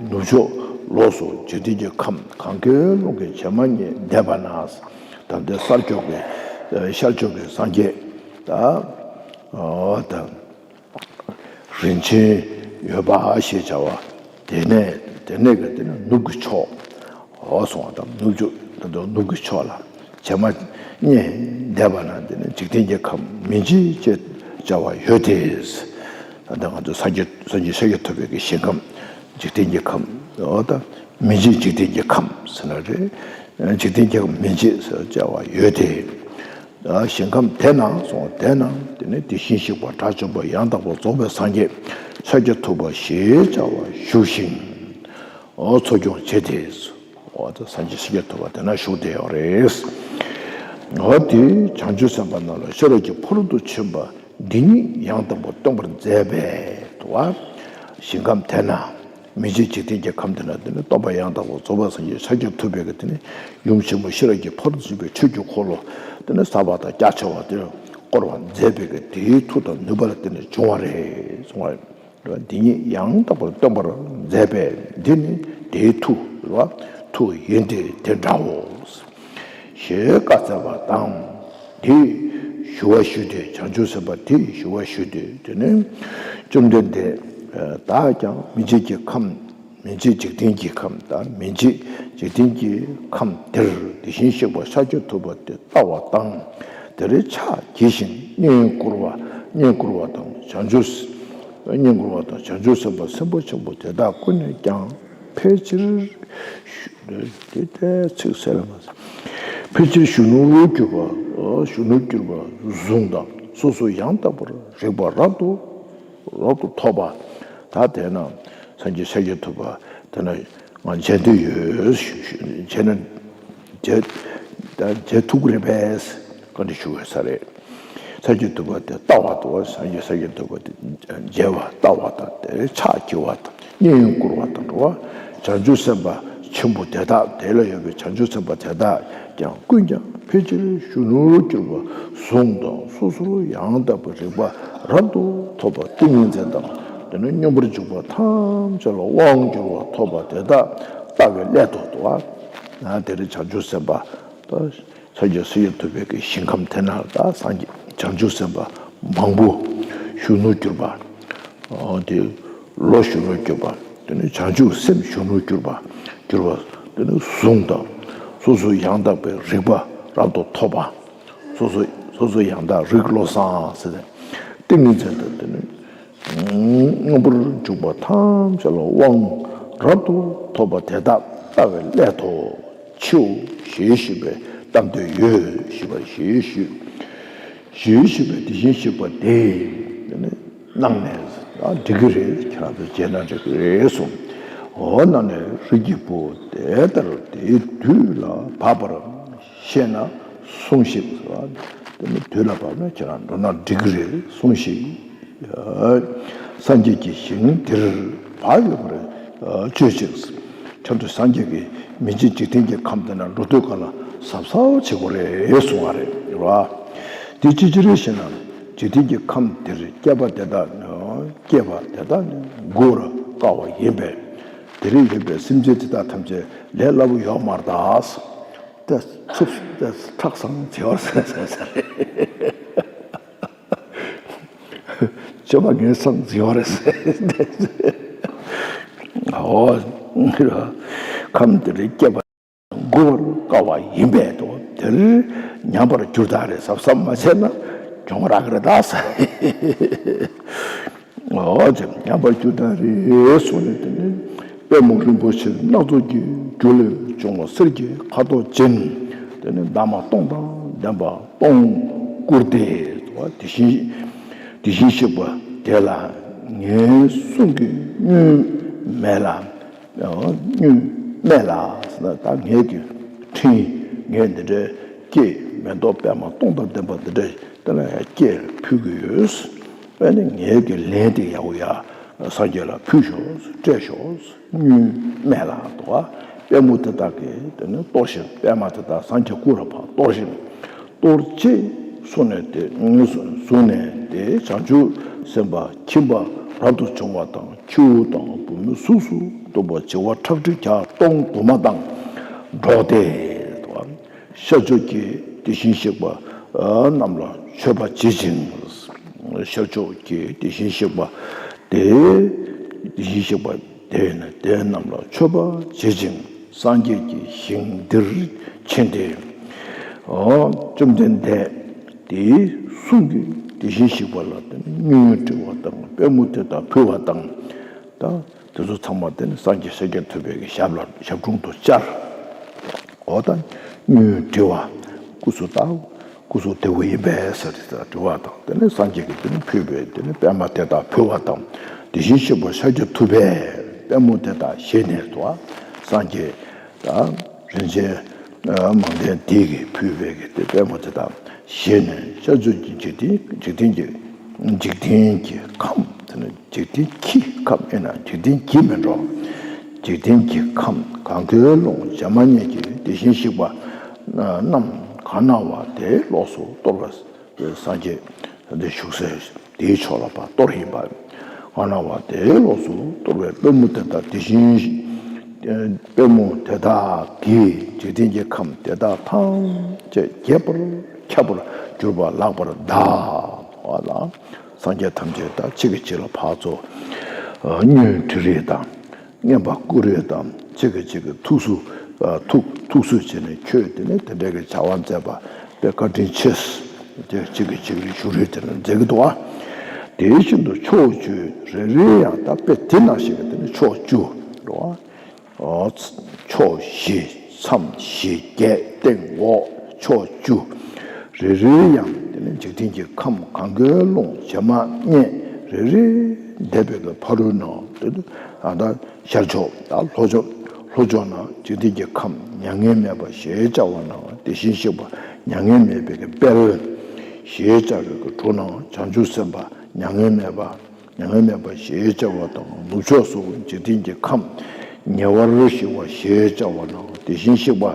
ནུབ་ཕྱོགས་ལོགས་སུ་འཇིག་རྟེན་གྱི་ཁམས་གང་གཱའི་ཀླུང་གི་བྱེ་མ་སྙེད་འདས་པ་ན། ད་འདི་ཤར་ཕྱོགས་ཀྱི་ཤར་ཕྱོགས་ཀྱི་སངས་རྒྱས་ད་ཨོ་ད། རིན་ཆེན་འོད་འབར་ཞེས་བྱ་བ་དེ་ནས་དེ་ནས་ཀྱི་དེ་ནི་ནུབ་ཀྱི་ཕྱོགས། འོ་སོང་བ་དང་ནུབ་ཕྱོགས་ད་དུང་ནུབ་ཀྱི་ཕྱོགས་ལ་བྱེ་མ་སྙེད་འདས་པ་ན་དེ་ནི་འཇིག་རྟེན་གྱི་ཁམས་མི་མཇེད་ཅེས་བྱ་བ་ཡོད་དེ། ད་ལྟ་ང་ཚོ་སངས་རྒྱས་སངས་རྒྱས་ཤཱཀྱ་ཐུབ་པའི་གི་ཞིང་ཁམས་འཇིག་རྟེན་གྱི་ཁམས་འོ་ད་མི་མཇེད་འཇིག་རྟེན་གྱི་ཁམས་ཟེར་ན་རེད། འཇིག་རྟེན་གྱི་ཁམས་མི་མཇེད་ཟེར་བྱ་བ་ཡོད་དེ། ཞིང་ཁམས་དེ་ན་སོང་། དེ་ན་དེ་ནི་དེ་བཞིན་གཤེགས་པ་དགྲ་བཅོམ་པ་ཡང་དག་པར་རྫོགས་པའི་སངས་རྒྱས་ཤཱཀྱ་ཐུབ་པ་ཞེས་བྱ་བ་བཞུགས་ཤིང་། འོ་འཚོ་སྐྱོང་བྱེད་དེ། འོ་ད་སངས་རྒྱས་ཤཱཀྱ་ཐུབ་པ་དེ་ན་བཞུགས་བསྡད་ཡོད་རེད། འོ་དེ་བྱང་ཆུབ་སེམས་དཔའ་རྣམས་ལ་ཤེས་རབ་ཀྱི་ཕ་རོལ་ཏུ་ཕྱིན་པ་འདི་ཉིད་ཡང་དག་པར་སྟོན་པར་མཛད་པས་དུ་བ། ཞིང་ཁམས་དེ་ན། མི་མཇེད་འཇིག་རྟེན་གྱི་ཁམས་དེ་ན་དེ་ནི་སྟོན་པ་ཡང་དག་པར་རྫོགས་པ་སངས་རྒྱས་ཤཱཀྱ་ཐུབ་པའི་གི་དེ་ནི་ཡུམ་ཆེན་མོ་ཤེས་རབ་ཀྱི་ཕ་རོལ་ཏུ་ཕྱིན་པའི་ཆོས་ཀྱི་འཁོར་ལོ་དེ་ནི་ཟབ་པ་དང་རྒྱ་ཆེ་བ་དེ་བསྐོར་བར་མཛད་པའི་གི་དེའི་མཐུ་དང་ནུས་པ་ལ་བརྟེན་ནས་བྱུང་བ་རེད་གསུངས་པ་རེད། འདི་ཉིད་ཡང་དག་པར་སྟོན་པར་མཛད་པས་འདི་ནི་དེའི་མཐུ་རེད་བ། མཐུ་ཡིན་ཏེ་དེ་འདྲའོ། ཞེས་བཀའ་སྩལ་པ་དང་། དེས་ཞུ་བ་ཞུས་ཏེ། བྱང་ཆུབ་སེམས་དཔའ་དེས་ཞུ་བ་ཞུས་ཏེ། དེ་ནས་བཅོམ་ལྡན་འདས་བདག་ཀྱང་མི་མཇེད་ཀྱི་ཁམས། མི་མཇེད་འཇིག་རྟེན་གྱི་ཁམས་དང་། མི་མཇེད་འཇིག་རྟེན་གྱི་ཁམས་དེར་དེ་བཞིན་གཤེགས་པ་ཤཱཀྱ་ཐུབ་པ་དེ་ལྟ་བ་དང་། དེར་ཕྱག་བགྱི་ཞིང་བསྙེན་བཀུར་བ་བསྙེན་བཀུར་བ་དང་། བྱང་ཆུབ་བསྙེན་བཀུར་བ་དང་། བྱང་ཆུབ་སེམས་དཔའ་སེམས་དཔའ་ཆེན་པོ་དེ་དག་ཀུན་ནས་ཀྱང་ཕལ་ཆེར། དེ་ལྟའི་ཚིག་གསལ་ལ་མ་ཟད། ཕལ་ཆེར་གཞོན་ནུར་གྱུར་པ། གཞོན་ནུར་གྱུར་པ་བཟུང་དང་། སོ་སོ་ཡང་དག་པར་རིག་པ་རབ་ཏུ་རབ་ཏུ་ཐོབ་པ། ད་དེས་ན་སངས་རྒྱས་ཤཱཀྱ་ཐུབ་པ་དེ་ན་ང་མཇལ་འདོད་ཡོད། མཇལ་ན་མཇལ་མཇལ་ཐུབ་ཀྱི་རེད་པས་བཀའ་འདྲི་ཞུ་དགོས་ས་རེད། ཤཱཀྱ་ཐུབ་པ་དེ་ལྟ་བ་དང་། སངས་རྒྱས་ཤཱཀྱ་ཐུབ་པ་དེ་མཇལ་བ་ལྟ་བ་དང་། དེར་ཕྱག་བགྱི་བ་དང་། བསྙེན་བཀུར་བ་དང་འགྲོ་བ། བྱང་ཆུབ་སེམས་དཔའ་ཆེན་པོ་དེ་དག། དེ་ལ་ཡོད་པའི་བྱང་ཆུབ་སེམས་དཔའ་དེ་དག་ཀྱང་ཀུན་ཀྱང་ཕལ་ཆེར་གཞོན་ནུར་གྱུར་པ་བཟུང་དང་། སོ་སོར་ཡང་དག་པའི་རིག་པ་རབ་ཏུ་ཐོབ་པ། ཏིང་ངེ་འཛིན་དང་དེ་ནས་མཉམ་པར་འཇུག་པ་ཐམས་ཅད་ལ་དབང་བསྒྱུར་བ་ཐོབ་པ་དེ་དག་ལྟ་བའི་སླད་དུ་འདུག་པ། དེར་བྱང་ཆུབ་སེམས་དཔའ་ད། སངས་རྒྱས་ཤཱཀྱ་ཐུབ་པའི་གི་ཞིང་ཁམས་དེ་ན་ད་སངས་རྒྱས་བྱང་ཆུབ་སེམས་དཔའ་མང་པོ་གཞོན་ནུར་གྱུར་པ། ཨོ་དེ་ལོ་གཞོན་ནུར་གྱུར་པ། དེ་ནས་བྱང་ཆུབ་སེམས་གཞོན་ནུར་གྱུར་པ། གྱུར་པ་དེ་ནས་བཟུང་དང་། སོ་སོ་ཡང་དག་པའི་རིག་པ་རབ་ཏུ་ཐོབ་པ། སོ་སོ་སོ་སོ་ཡང་དག་རིག་བློ་བཟང་ཟེར་ཏེ། ཏིང་ངེ་འཛིན་དང་དེ་ནས་མཉམ་པར་འཇུག་པ་ཐམས་ཅད་ལ་དབང་རབ་ཏུ་ཐོབ་པ་དེ་དག་ལྟ་བའི་སླད་དུ། མཆིའོ་ཞེས་ཞུས་པས་བལྟ་འདོད་ཡོད། ཞུས་པ་ཞེས་ཞུས། ཞེས་ཞུས་པས་དེ་བཞིན་གཤེགས་པ་དེས་དེ་ནི་གནང་ནས། ཨ་འགྲིག་གི་རེད། ཁྱེད་རང་ཚོ་མཇལ་ན་འགྲིག་གི་རེད་གསུངས། འོ་ན་ནི་རིགས་ཀྱི་བུ་དེ་ལྟར་དེའི་དུས་ལ་བབ་པར་ཤེས་ན་ཟུངས་ཤིག་ཟེར་བ། དེ་ནི་དུས་ལ་བབ་ན་ཁྱེད་རང་འགྲོ་ན་འགྲིག་གི་རེད། ཟུངས་ཤིག། སངས་རྒྱས་ཀྱི་ཞིང་དེར་བག་ཡོད་པར་སྤྱོད་ཅིག། ཁྱེད་ཚོས་སངས་རྒྱས་ཀྱི་མི་མཇེད་འཇིག་རྟེན་གྱི་ཁམས་དེ་ན་འགྲོ་དུས་ག་ལ་གཟབ་གཟབ་བྱེད་དགོས་རེད་གསུང་བ་རེད་བ། དེ་ཅི་ཕྱིར་ཞེ་ན། འཇིག་རྟེན་གྱི་ཁམས་དེར་སྐྱེས་པ་དེ་དག་ནི། སྐྱེས་པ་དེ་དག་ནི་མགུ་བར་དཀའ་བ་ཡིན་པས། དེར་ཡོད་པའི་སེམས་ཅན་དེ་དག་ཐམས་ཅད་ལས་སླ་པོ་ཡོད་མ་རེད་ད། ད་ཚུབ་ད་ཁྲག་ཟ་བྱེད་པ་ཟེར་ཟེར་ཟེར། བྱེད་པ་ངན་སོང་ཟེར་བ་རེད་ཟེར། འོ། ཁམས་དེར་སྐྱེས་པ་མགུ་བར་དཀའ་བ་ཡིན་པས་དོ། དེར་ཉམས་པར་གྱུར་ད་རེད། གཟབ་གཟབ་མ་བྱས་ན་གྱོང་རག་གི་རེད་ད་ཟེར། འོ་ཅེ་ཉམས་པར་གྱུར་ད་རེད་གསུངས་ནས། དེ་ནས་པདྨོ་རིན་པོ་ཆེ་སྣ་ཚོགས་ཀྱི་རྒྱུ་ལས་བྱུང་བ་གསེར་གྱི་ཁ་དོག་ཅན། དེ་ནས་འདབ་མ་སྟོང་དང་ལྡན་པ་སྟོང་བཀུར་ཏེ། དེ་བཞིན་དེ་བཞིན་གཤེགས་པ་དེ་ལ་ངའི་གསུང་གི་སྙུན་སྨད་ལ། སྙུན་སྨད་ལ་ཟེར་ན་ད་ངའི་གི་འཕྲིན་ངས་འདི་འདྲའི་སྐྱེས་མེ་ཏོག་པདྨ་སྟོང་དང་ལྡན་པ་འདི་འདྲའི་དེ་ལ་ཡང་སྐྱེས་ཕུལ་གྱི་ཡོད། ཨ་ནི་ངའི་གི་ལན་དེ་ཡག་པོ་ཡ་སངས་རྒྱས་ལ་ཕུལ་ཤོག། སྤྲད་ཤོག། སྙུན་སྨད་ལ་དོ། པདྨོ་དེ་དག་གིས་དེ་ནི་གཏོར་ཞིང་། པདྨ་དེ་དག་སངས་རྒྱས་སྐུ་རུ་ཕར་གཏོར་ཞིང་། གཏོར་རྗེས་ བཟུང་ནས་ཏེ། བཟུང་ནས་ཏེ་བྱང་ཆུབ་སེམས་དཔའ་ཁྱིམ་པ་རབ་ཏུ་བྱུང་བ་དང་། ཁྱེའུ་དང་བུ་མོའི་གཟུགས་སུ་འདུག་པ་བྱེ་བ་ཁྲག་ཁྲིག་བརྒྱ་སྟོང་དུ་མ་དང་འགྲོགས་ཏེ། ཤར་ཕྱོགས་ཀྱི་དེ་བཞིན་གཤེགས་པ་རྣམས་ལ་མཆོད་པ་བྱེད་ཅིང་། ཤར་ཕྱོགས་ཀྱི་དེ་བཞིན་གཤེགས་པ་དེ། དེ་བཞིན་གཤེགས་པ་དེ་ནི་དེ་རྣམས་ལ་མཆོད་པ་བྱེད་ཅིང་། སངས་རྒྱས་ཀྱི་ཞིང་འདིར་ཕྱིན་ཏེ། བཅོམ་ལྡན་འདས་དེའི་གསུང་གིས་དེ་བཞིན་གཤེགས་པ་ལ་དེ་ནི་སྙན་དྲིལ་བ་དང་། པུས་མོ་དེ་དག་ཕུལ་བ་དང་། ད་དེ་ཚོ་ཚང་མ་དེ་ནི་སངས་རྒྱས་ཤཱཀྱ་ཐུབ་པའི་གི་ཞབས་ལ་ཞབས་དྲུང་དུ་བཅར། འོ་ད་སྙན་དྲིལ་བ། སྐུ་གཟུགས་ད་སྐུ་གཟུགས་བདེ་བོ་ཡིན་པས་ཟེར་ཏེ་དྲི་བ་དང་། དེ་ནས་སངས་རྒྱས་ཀྱིས་དེ་ནི་ཕུལ་བའི་དེ་ནི་པད་མ་དེ་དག་ཕུལ་བ་དང་། དེ་བཞིན་གཤེགས་པ་ཤཱཀྱ་ཐུབ་པས་པད་མོ་དེ་དག་བཞེས་ནས་དུ། སངས་རྒྱས་ད་རིན་ཆེན་མང་ལྡན་འདི་གིས་ཕུལ་བའི་གི་དེ་པད་མོ་དེ་དག་བཞེས་ནས། ཤར་ཕྱོགས་ཀྱི་འཇིག་རྟེན། འཇིག་རྟེན་གྱི། འཇིག་རྟེན་གྱི་ཁམས་དེ་ནི། འཇིག་རྟེན་གྱི་ཁམས་ཨེ་ན། འཇིག་རྟེན་གྱི་མིན་འགྲོ། འཇིག་རྟེན་གྱི་ཁམས་གང་གཱའི་ཀླུང་བྱེ་མ་སྙེད་ཀྱི་དེ་བཞིན་གཤེགས་པ་རྣམས་གང་ན་བ་དེའི་ལོགས་སུ་གཏོར་བ། སངས་རྒྱས་དེ་བཞུགས་སའི་དེའི་ཕྱོགས་ལ་ཕར་གཏོར་ཡིན་པ། གང་ན་བ་དེའི་ལོགས་སུ་གཏོར་བའི་པད་མོ་དེ་དག་དེ་བཞིན། པད་མོ་དེ་དག་གིས་འཇིག་རྟེན་གྱི་ཁམས་དེ་དག་ཐམས་ཅད་རྒྱས་པར་ཁྱབ་པར་གྱུར་པ་ལེགས་པར་གདའ། འོ་ལ། སངས་རྒྱས་ཐམས་ཅད་ད་གཅིག་གིས་གཅིག་ལ་ཕར་ཚུར་སྙན་དྲིལ་རེས་དང་། རྔན་པ་བསྐུར་རེས་དང་། གཅིག་གིས་གཅིག་གི་ཐུགས་སུ་ཐུགས་ཐུགས་གསོ་བྱས་ནས། ཁྱོད་དེ་ནས་དེ་འདྲའི་གི་བྱ་བ་མཛད་པ་དཔེ་བཀའ་དྲིན་ཆེ། དེ་གཅིག་གིས་གཅིག་ལ་ཞུ་རེས་དེ་ནས་མཛད་ཀྱི་འདུག་ཨ། དེ་བཞིན་དུ་ཕྱོགས་བཅུའི་རེ་རེ་ཡང་། ད་དཔེ་དེ་ནང་བཞིན་གྱི་དེ་ནས་ཕྱོགས་བཅུ་རེད་བ། ཕྱོགས་བཞི། མཚམས་བཞི། བརྒྱད། སྟེང་འོག་ཕྱོགས་བཅུ། རེ་རེ་ཡང་དེ་ནི་འཇིག་རྟེན་གྱི་ཁམས་གང་གཱའི་ཀླུང་བྱེ་མ་སྙེད་རེ་རེ་འདས་པའི་གི་ཕ་རོལ་ནང་དེ་ནི་ཨ་ད་ཤར་ཕྱོགས་དང་ལྷོ་ཕྱོགས། ལྷོ་ཕྱོགས་ན་འཇིག་རྟེན་གྱི་ཁམས་མྱ་ངན་མེད་པ་ཞེས་བྱ་བ་ན། དེ་བཞིན་གཤེགས་པ་མྱ་ངན་མེད་པའི་གི་དཔལ་ཞེས་བྱ་བའི་གི་གྲོང་ན་བྱང་ཆུབ་སེམས་དཔའ་མྱ་ངན་མེད་པ། མྱ་ངན་མེད་པ་ཞེས་བྱ་བ་དང་། ནུབ་ཕྱོགས་སུ་འཇིག་རྟེན་གྱི་ཁམས་ཉེ་བར་ཞི་བ་ཞེས་བྱ་བ་ན། དེ་བཞིན་གཤེགས་པ་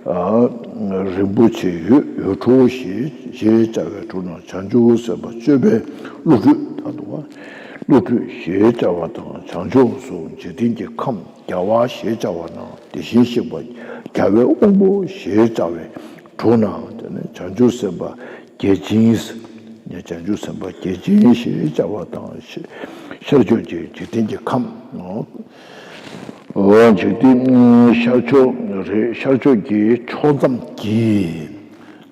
རིན་པོ་ཆེ་འོད་འཕྲོ་ཞེས་བྱ་བའི་གྲོང་ན་བྱང་ཆུབ་སེམས་དཔའ་སྤྱོད་པའི་བློ་གྲོས་དང་། བློ་གྲོས་ཞེས་བྱ་བ་དང་། བྱང་ཕྱོགས་སུ་འཇིག་རྟེན་གྱི་ཁམས་རྒྱལ་བ་ཞེས་བྱ་བ་ན། དེ་བཞིན་གཤེགས་པ་རྒྱལ་བའི་དབང་པོ་ཞེས་བྱ་བའི་གྲོང་ན་དེ་ནི་བྱང་ཆུབ་སེམས་དཔའ་བརྒྱ་བྱིན། བྱང་ཆུབ་སེམས་དཔའ་བརྒྱ་བྱིན་ཞེས་བྱ་བ་དང་། ཤར་ཕྱོགས་ཀྱི་འཇིག་རྟེན་གྱི་ཁམས། འཇིག་རྟེན་ཤར་ཕྱོགས་རེད། ཤར་ཕྱོགས་ཀྱི་ཕྱོགས་མཚམས་ཀྱི་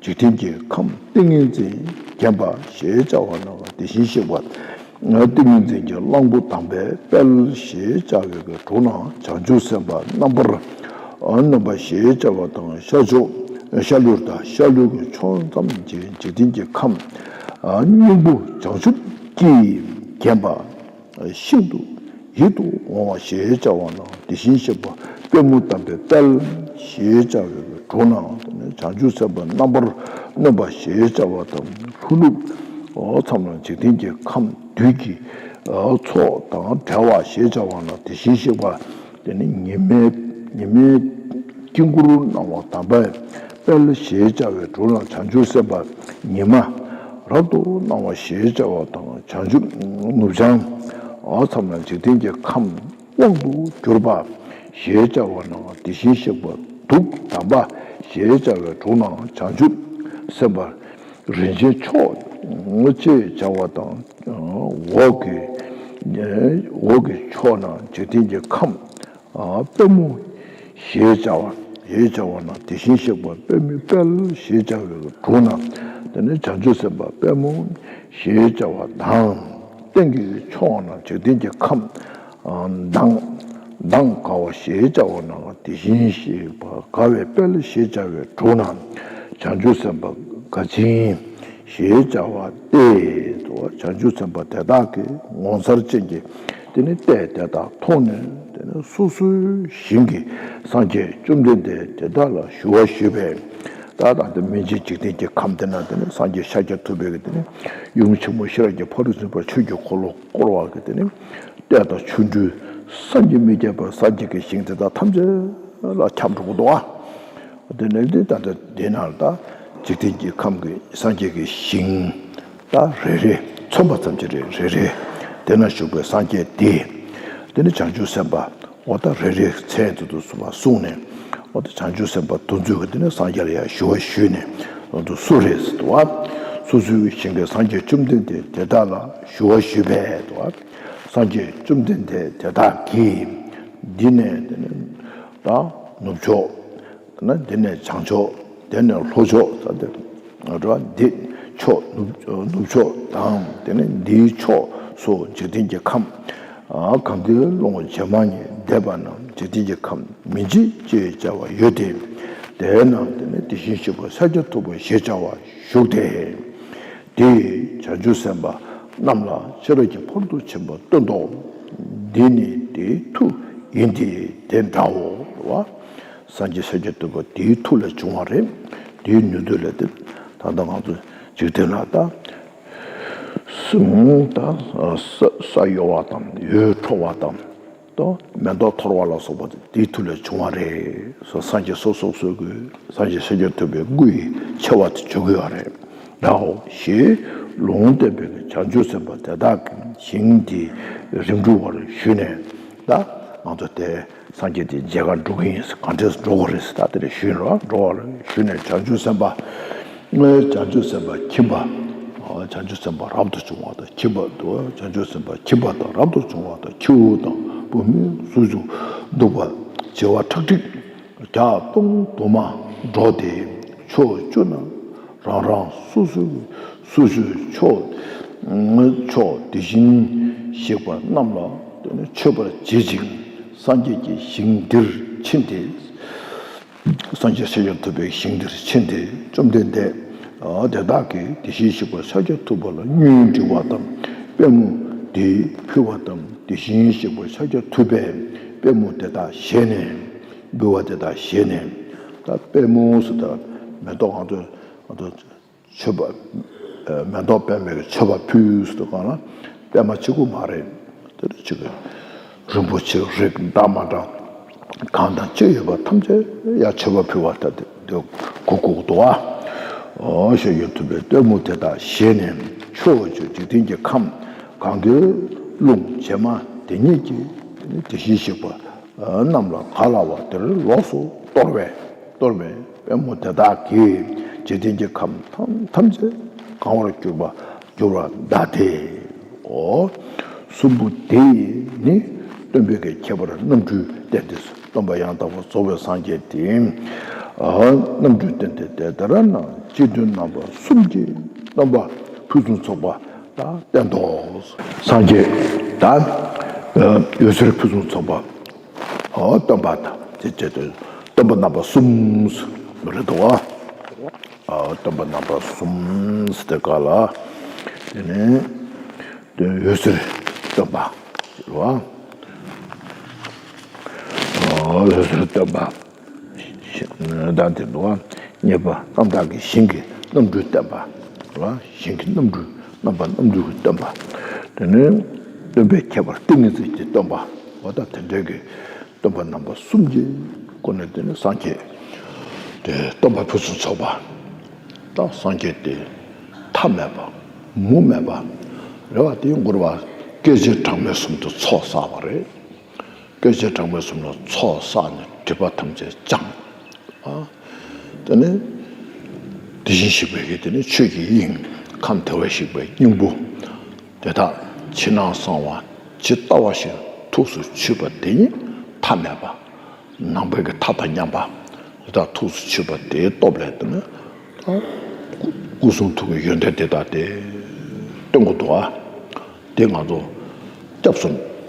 འཇིག་རྟེན་གྱི་ཁམས་ཏིང་ངེ་འཛིན་བརྒྱན་པ་ཞེས་བྱ་བ་ན། དེ་བཞིན་གཤེགས་པ་ཏིང་ངེ་འཛིན་གྱི་གླང་པོ་དམ་པའི་དཔལ་ཞེས་བྱ་བའི་གྲོང་ན་བྱང་ཆུབ་སེམས་དཔའ་རྣམ་པར་རྣམ་པ་ཞེས་བྱ་བ་དང་། ཤར་ཕྱོགས་ཤར་ལྷོ་དང་། ཤར་ལྷོ་གི་ཕྱོགས་མཚམས་ཀྱི་འཇིག་རྟེན་གྱི་ཁམས་སྙིང་པོ་བྱང་ཆུབ་ཀྱིས་བརྒྱན་པ་ཤིན་ཏུ་ཡིད་དུ་འོང་བ་ཞེས་བྱ་བ་ན། དེ་བཞིན་གཤེགས་པ་པད་མོ་དམ་པའི་དཔལ་ཞེས་བྱ་བའི་གྲོང་ན་བྱང་ཆུབ་སེམས་དཔའ་རྣམ་པར་གནོན་པ་ཞེས་བྱ་བ་དང་། ལྷོ་ནུབ་མཚམས་ལ་འཇིག་རྟེན་གྱི་ཁམས་བདུད་ཀྱི་ཚོགས་དང་བྲལ་བ་ཞེས་བྱ་བ་ན། དེ་བཞིན་གཤེགས་པ་དེ་ནི་ཉི་མའི་ཉི་མའི་དཀྱིལ་འཁོར་སྣང་བ་དམ་པའི་དཔལ་ཞེས་བྱ་བའི་གྲོང་ན་བྱང་ཆུབ་སེམས་དཔའ་ཉི་མ་རབ་ཏུ་སྣང་བ་ཞེས་བྱ་བ་དང་། བྱང་ཆུབ་ནུབ་བྱང་མཚམས་ན་འཇིག་རྟེན་གྱི་ཁམས་དབང་དུ་གྱུར་པ་ཞེས་བྱ་བ་ན། དེ་བཞིན་གཤེགས་པ་གདུགས་དམ་པ་ཞེས་བྱ་བའི་གྲོང་ན་བྱང་ཆུབ་སེམས་དཔའ་རིན་ཆེན་མཆོག་ཅེས་བྱ་བ་དང་། འོག་གི་འོག་གི་ཕྱོགས་ན་འཇིག་རྟེན་གྱི་ཁམས་པད་མོ་ཞེས་བྱ་བ་ཞེས་བྱ་བ་ན། དེ་བཞིན་གཤེགས་པ་པད་མོའི་དཔལ་ཞེས་བྱ་བའི་གྲོང་ན་དེ་ནི་བྱང་ཆུབ་སེམས་དཔའ་པད་མོ་ཞེས་བྱ་བ་དང་། སྟེང་གི་ཕྱོགས་ན་འཇིག་རྟེན་གྱི་ཁམས་མདངས་མདངས་དགའ་བ་ཞེས་བྱ་བ་ན། དེ་བཞིན་གཤེགས་པ་དགའ་བའི་དཔལ་ཞེས་བྱ་བའི་གྲོང་ན་བྱང་ཆུབ་སེམས་དཔའ་དགའ་ཆེན་ཞེས་བྱ་བ་སྟེ། བྱང་ཆུབ་སེམས་དཔའ་དེ་དག་གི་ངོ་མཚར་ཅན་གྱི་དེ་ནི་ལྟས་དེ་དག་མཐོང་ནས་དེ་ནི་སོ་སོའི་ཞིང་གི་སངས་རྒྱས་བཅོམ་ལྡན་འདས་དེ་དག་ལ་ཞུ་བ་ཞུས་པས། ད་ལྟ་འདི་སྨིན་བྱེད་འཇིག་རྟེན་གྱི་ཁམས་དེ་ན་དེ་ནི་སངས་རྒྱས་ཤཱཀྱ་ཐུབ་པའི་གི་དེ་ནི་ཡུམ་ཆེན་མོ་ཤེས་རབ་ཀྱི་ཕ་རོལ་ཏུ་ཕྱིན་པ་ཆོས་ཀྱི་འཁོར་ལོ་བསྐོར་བ་གི་དེ་ནི་ལྟས་དང་ཆོ་འཕྲུལ་བསམ་གྱིས་མི་ཁྱབ་པ། སངས་རྒྱས་ཀྱི་ཞིང་དེ་དག་ཐམས་ཅད་ལ་ཁྱབ་འགྲོ་གི་འདུག་ཨ། དེ་ནས་དེ་ད་ལྟ་དེ་ན་ད་ འཇིག་རྟེན་གྱི་ཁམས་ཀྱི་སངས་རྒྱས་ཀྱི་ཞིང་ད་རེ་རེ་མཚོན་པ་ཙམ་ཅིག་རེ་རེ་རེ་དེ་ན་བཞུགས་པའི་སངས་རྒྱས་དེ། དེ་ནི་བྱང་ཆུབ་སེམས་དཔའ་འོ་ད་རེ་རེ་མཚན་དུ་དུ་གསུངས་པ་གསུངས་ནས། འོ་ད་བྱང་ཆུབ་སེམས་དཔའ་དེ་ཚོས་ཀྱི་དེ་ནི་སངས་རྒྱས་ལ་ཡང་ཞུ་བ་ཞུས་ནས། འོ་ད་སུ་རེད་ཟེར་དུ་བ། སོ་སོའི་ཞིང་གི་སངས་རྒྱས་བཅོམ་ལྡན་འདས་དེ་དག་ལ་ཞུ་བ་ཞུས་པས་དུ་བ། སངས་རྒྱས་བཅོམ་ལྡན་འདས་དེ་དག་གིས་འདི་ནས་དེ་ནི་ད་ནུབ་ཕྱོགས། ན་འདི་ནས་བྱང་ཕྱོགས། དེ་ནས་ལྷོ་ཕྱོགས་ས་དེ་རོ་འདི་ཕྱོགས་ནུབ་ནུབ་ཕྱོགས་དང་དེ་ནས་འདིའི་ཕྱོགས་སུ་འཇིག་རྟེན་གྱི་ཁམས། གང་གི་ཀླུང་བྱེ་མ་སྙེད་འདས་པ་རྣམས་འཇིག་རྟེན་གྱི་ཁམས་མི་མཇེད་ཅེས་བྱ་བ་ཡོད་དེ། དེ་རྣམས་དེ་ནས་དེ་བཞིན་གཤེགས་པ་ཤཱཀྱ་ཐུབ་པ་ཞེས་བྱ་བ་བཞུགས་ཏེ། དེ་ཡིས་བྱང་ཆུབ་སེམས་དཔའ་རྣམས་ལ་ཤེས་རབ་ཀྱི་ཕ་རོལ་ཏུ་ཕྱིན་པ་སྟོན་ཏོ། འདི་ནི་དེའི་མཐུ་ཡིན་ཏེ་དེ་འདྲའོ། སངས་རྒྱས་ཤཱཀྱ་ཐུབ་པ་དེའི་མཐུ་ལས་བྱུང་བ་རེད། དེའི་ནུས་མཐུ་ལས་དེ་ད་ལྟ་ང་ཚོ་འཇིག་རྟེན་ལ་ད་སུམ་ད་ས་ས་གཡོ་བ་དང་འོད་འཕྲོ་བ་དང་ད་མེ་ཏོག་འཐོར་བ་ལ་སོགས་པ་དེའི་མཐུ་ལས་བྱུང་བ་རེད། སངས་རྒྱས་སོ་སོ་སོ་སོའི་སངས་རྒྱས་ཤཱཀྱ་ཐུབ་པའི་སྐུ་ཡི་ཆེ་བ་དེ་བརྗོད་ཀྱི་ཡོད་རེད། འདྲའོ་ཞེས་ལུང་བསྟན་པའི་བྱང་ཆུབ་སེམས་དཔའ་དེ་དག་གི་ཞིང་དེ་རིམ་གྲོ་བར་ཞུས་ནས། ད་ང་ཚོ་དེ་སངས་རྒྱས་དེ་མཇལ་ཁ་འགྲོ་གི་ཡིན། གང་འདྲས་འགྲོ་དགོས་རེད་ཟེར་ད་དེ་རེ་ཞུས་རོགས་འགྲོ་བར་ཞུས་ནས། བྱང་ཆུབ་སེམས་དཔའ་བྱང་ཆུབ་སེམས་དཔའ་ཁྱིམ་པ། བྱང་ཆུབ་སེམས་དཔའ་རབ་ཏུ་བྱུང་བ་དང་ཁྱིམ་པ་དུ་བྱང་ཆུབ་སེམས་དཔའ་ཁྱིམ་པ་དང་རབ་ཏུ་བྱུང་བ་དང་ཁྱེའུ་དང་བུད་མེད་གཟུགས་སུ་འདུག་པ་བྱེ་བ་ཁྲག་ཁྲིག་བརྒྱ་སྟོང་དུ་མ་འགྲོ་སྟེ་ཕྱོགས་བཅུ་ན་རང་རང་སོ་སོའི་སོ་སོའི་ཕྱོགས་ཕྱོགས་དེ་བཞིན་གཤེགས་པ་རྣམས་ལ་མཆོད་པར་བྱེད་ཅིང་སངས་རྒྱས་ཀྱི་ཞིང་འདིར་ཕྱིན་ཏེ། སངས་རྒྱས་ཤཱཀྱ་ཐུབ་པའི་ཞིང་འདིར་ཕྱིན་ཏེ་བཅོམ་ལྡན་འདས་དེ་དག་གིས་དེ་བཞིན་གཤེགས་པ་ཤཱཀྱ་ཐུབ་པ་ལ་སྙུན་འདྲི་བ་དང་པད་མོ་དེ་ཕུལ་བ་དང་དེ་བཞིན་གཤེགས་པ་ཤཱཀྱ་ཐུབ་པས་པད་མོ་དེ་དག་བཞེས་ནས། འབུལ་བ་དེ་དག་བཞེས་ནས། ད་པད་མོ་ཟེར་ད་མེ་ཏོག་ང་ཚོ་ང་ཚོ་མཆོད་པ། མེ་ཏོག་པདྨའི་མཆོད་པ་ཕུལ་ཟེར་དུས་སྒང་ལ་པད་མ་གཅིག་པུ་མ་རེད། དེ་ནི་གཅིག་གི་རིན་པོ་ཆེ་རིགས་འདྲ་མ་འདྲ་གང་དང་ཅི་ཡོད་པ་ཐམས་ཅད་ཡར་མཆོད་པ་ཕུལ་བ་ལྟར་དེ་དགུ་བཀུག་འདུག་པ། འོ་ཤཱཀྱ་ཐུབ་པས་པད་མོ་དེ་དག་བཞེས་ནས་ཕྱོགས་བཅུའི་འཇིག་རྟེན་གྱི་ཁམས་གང་གི་ཀླུང་བྱེ་མ་དེ་ཉིད་ཀྱི་དེ་བཞིན་གཤེགས་པ་རྣམས་ལ་ག་ལ་བ་དེར་ལོགས་སུ་གཏོར་བས། གཏོར་མའི་པད་མོ་དེ་དག་གིས་འཇིག་རྟེན་གྱི་ཁམས་ཐམས་ཐམས་ཅད་གང་བར་གྱུར་པ་གྱུར་པར་གདའ་སྟེ། འོ། གསུམ་པོ་དེ་ནི་སྟོན་པའི་གི་ཁྱད་པར་རྣམ་འཕྲུལ་བསྟན་ཏེ། སྟོན་པ་ཡང་དག་པར་རྫོགས་པའི་སངས་རྒྱས་དེ་རྣམ་འཕྲུལ་བསྟན་ཏེ་དེ་ལྟར་ན་སྤྱི་དོན་རྣམ་པ་གསུམ་གྱི་སྟོན་པ་ཕུན་སུམ་ཚོགས་པ་དང་བསྟན་ཏོ། སངས་རྒྱས་དང་འོད་ཟེར་ཕུན་སུམ་ཚོགས་པ། འོ་སྟོན་པ་དང་དེ་བྱས་ཏེ་སྟོན་པ་རྣམ་པ་གསུམ་རེད་དོ། འོ་སྟོན་པ་རྣམ་པ་གསུམ་ཟེར་ཏེ་ག་ལ། དེ་ནས་དེ་འོད་ཟེར་སྟོན་པ་རེད་བ། འོ་འོད་ཟེར་སྟོན་པ་དང་དེ་འདུག་བ། གཉིས་པ་རྣམ་དག་གི་ཞིང་གི་རྣམ་འཕྲུལ་སྟོན་པ་རེད་བ། ཞིང་གི་རྣམ་འཕྲུལ་རྣམ་པ་རྣམ་འཕྲུལ་གྱི་སྟོན་པ། དེ་ནས་སྟོན་པའི་ཁྱད་པར་ཏིང་ངེ་འཛིན་གྱི་སྟོན་པ། འོ་ད་དེ་འདྲའི་གི་སྟོན་པ་རྣམ་པ་གསུམ་གྱི་སྒོ་ནས་དེ་ནི་སངས་རྒྱས་དེ་སྟོན་པ་ཕུན་སུམ་ཚོགས་པ་དང་སངས་རྒྱས་དེ་མཐའ་མེད་པ་མུ་མེད་པ་རེད་བ། དེའི་མགུར་བ་སྐད་ཅིག་གྲངས་མེད་གསུམ་དུ་ཚོགས་བསགས་པ་རེད། སྐད་ཅིག་གྲངས་མེད་གསུམ་ལ་ཚོགས་བསགས་ནས་སྒྲིབ་པ་ཐམས་ཅད་སྦྱངས། ཨ། དེ་ནས་དེ་བཞིན་གཤེགས་པའི་གི་དེ་ནི་ཆོས་ཀྱི་དབྱིངས་ཁམས་བདེ་བར་གཤེགས་པའི་སྙིང་པོ། དེ་དག་ཕྱི་ནང་གསང་བ་ཇི་ལྟ་བ་བཞིན་ཐུགས་སུ་ཆུད་པ་དེ་ཉིད་མཐའ་མེད་པ། ནང་པའི་གི་མཐའ་དང་མཉམ་པ། དེ་དག་ཐུགས་སུ་ཆུད་པ་དེའི་སྟོབས་ལས་དེ་ནི་ད་སྐུ་གསུང་ཐུགས་ཀྱི་ཡོན་ཏན་དེ་དག་དེ་སྟོན་དགོས་འདུག་ཨ། དེ་ང་ཚོ་སྐྱབས་སུ་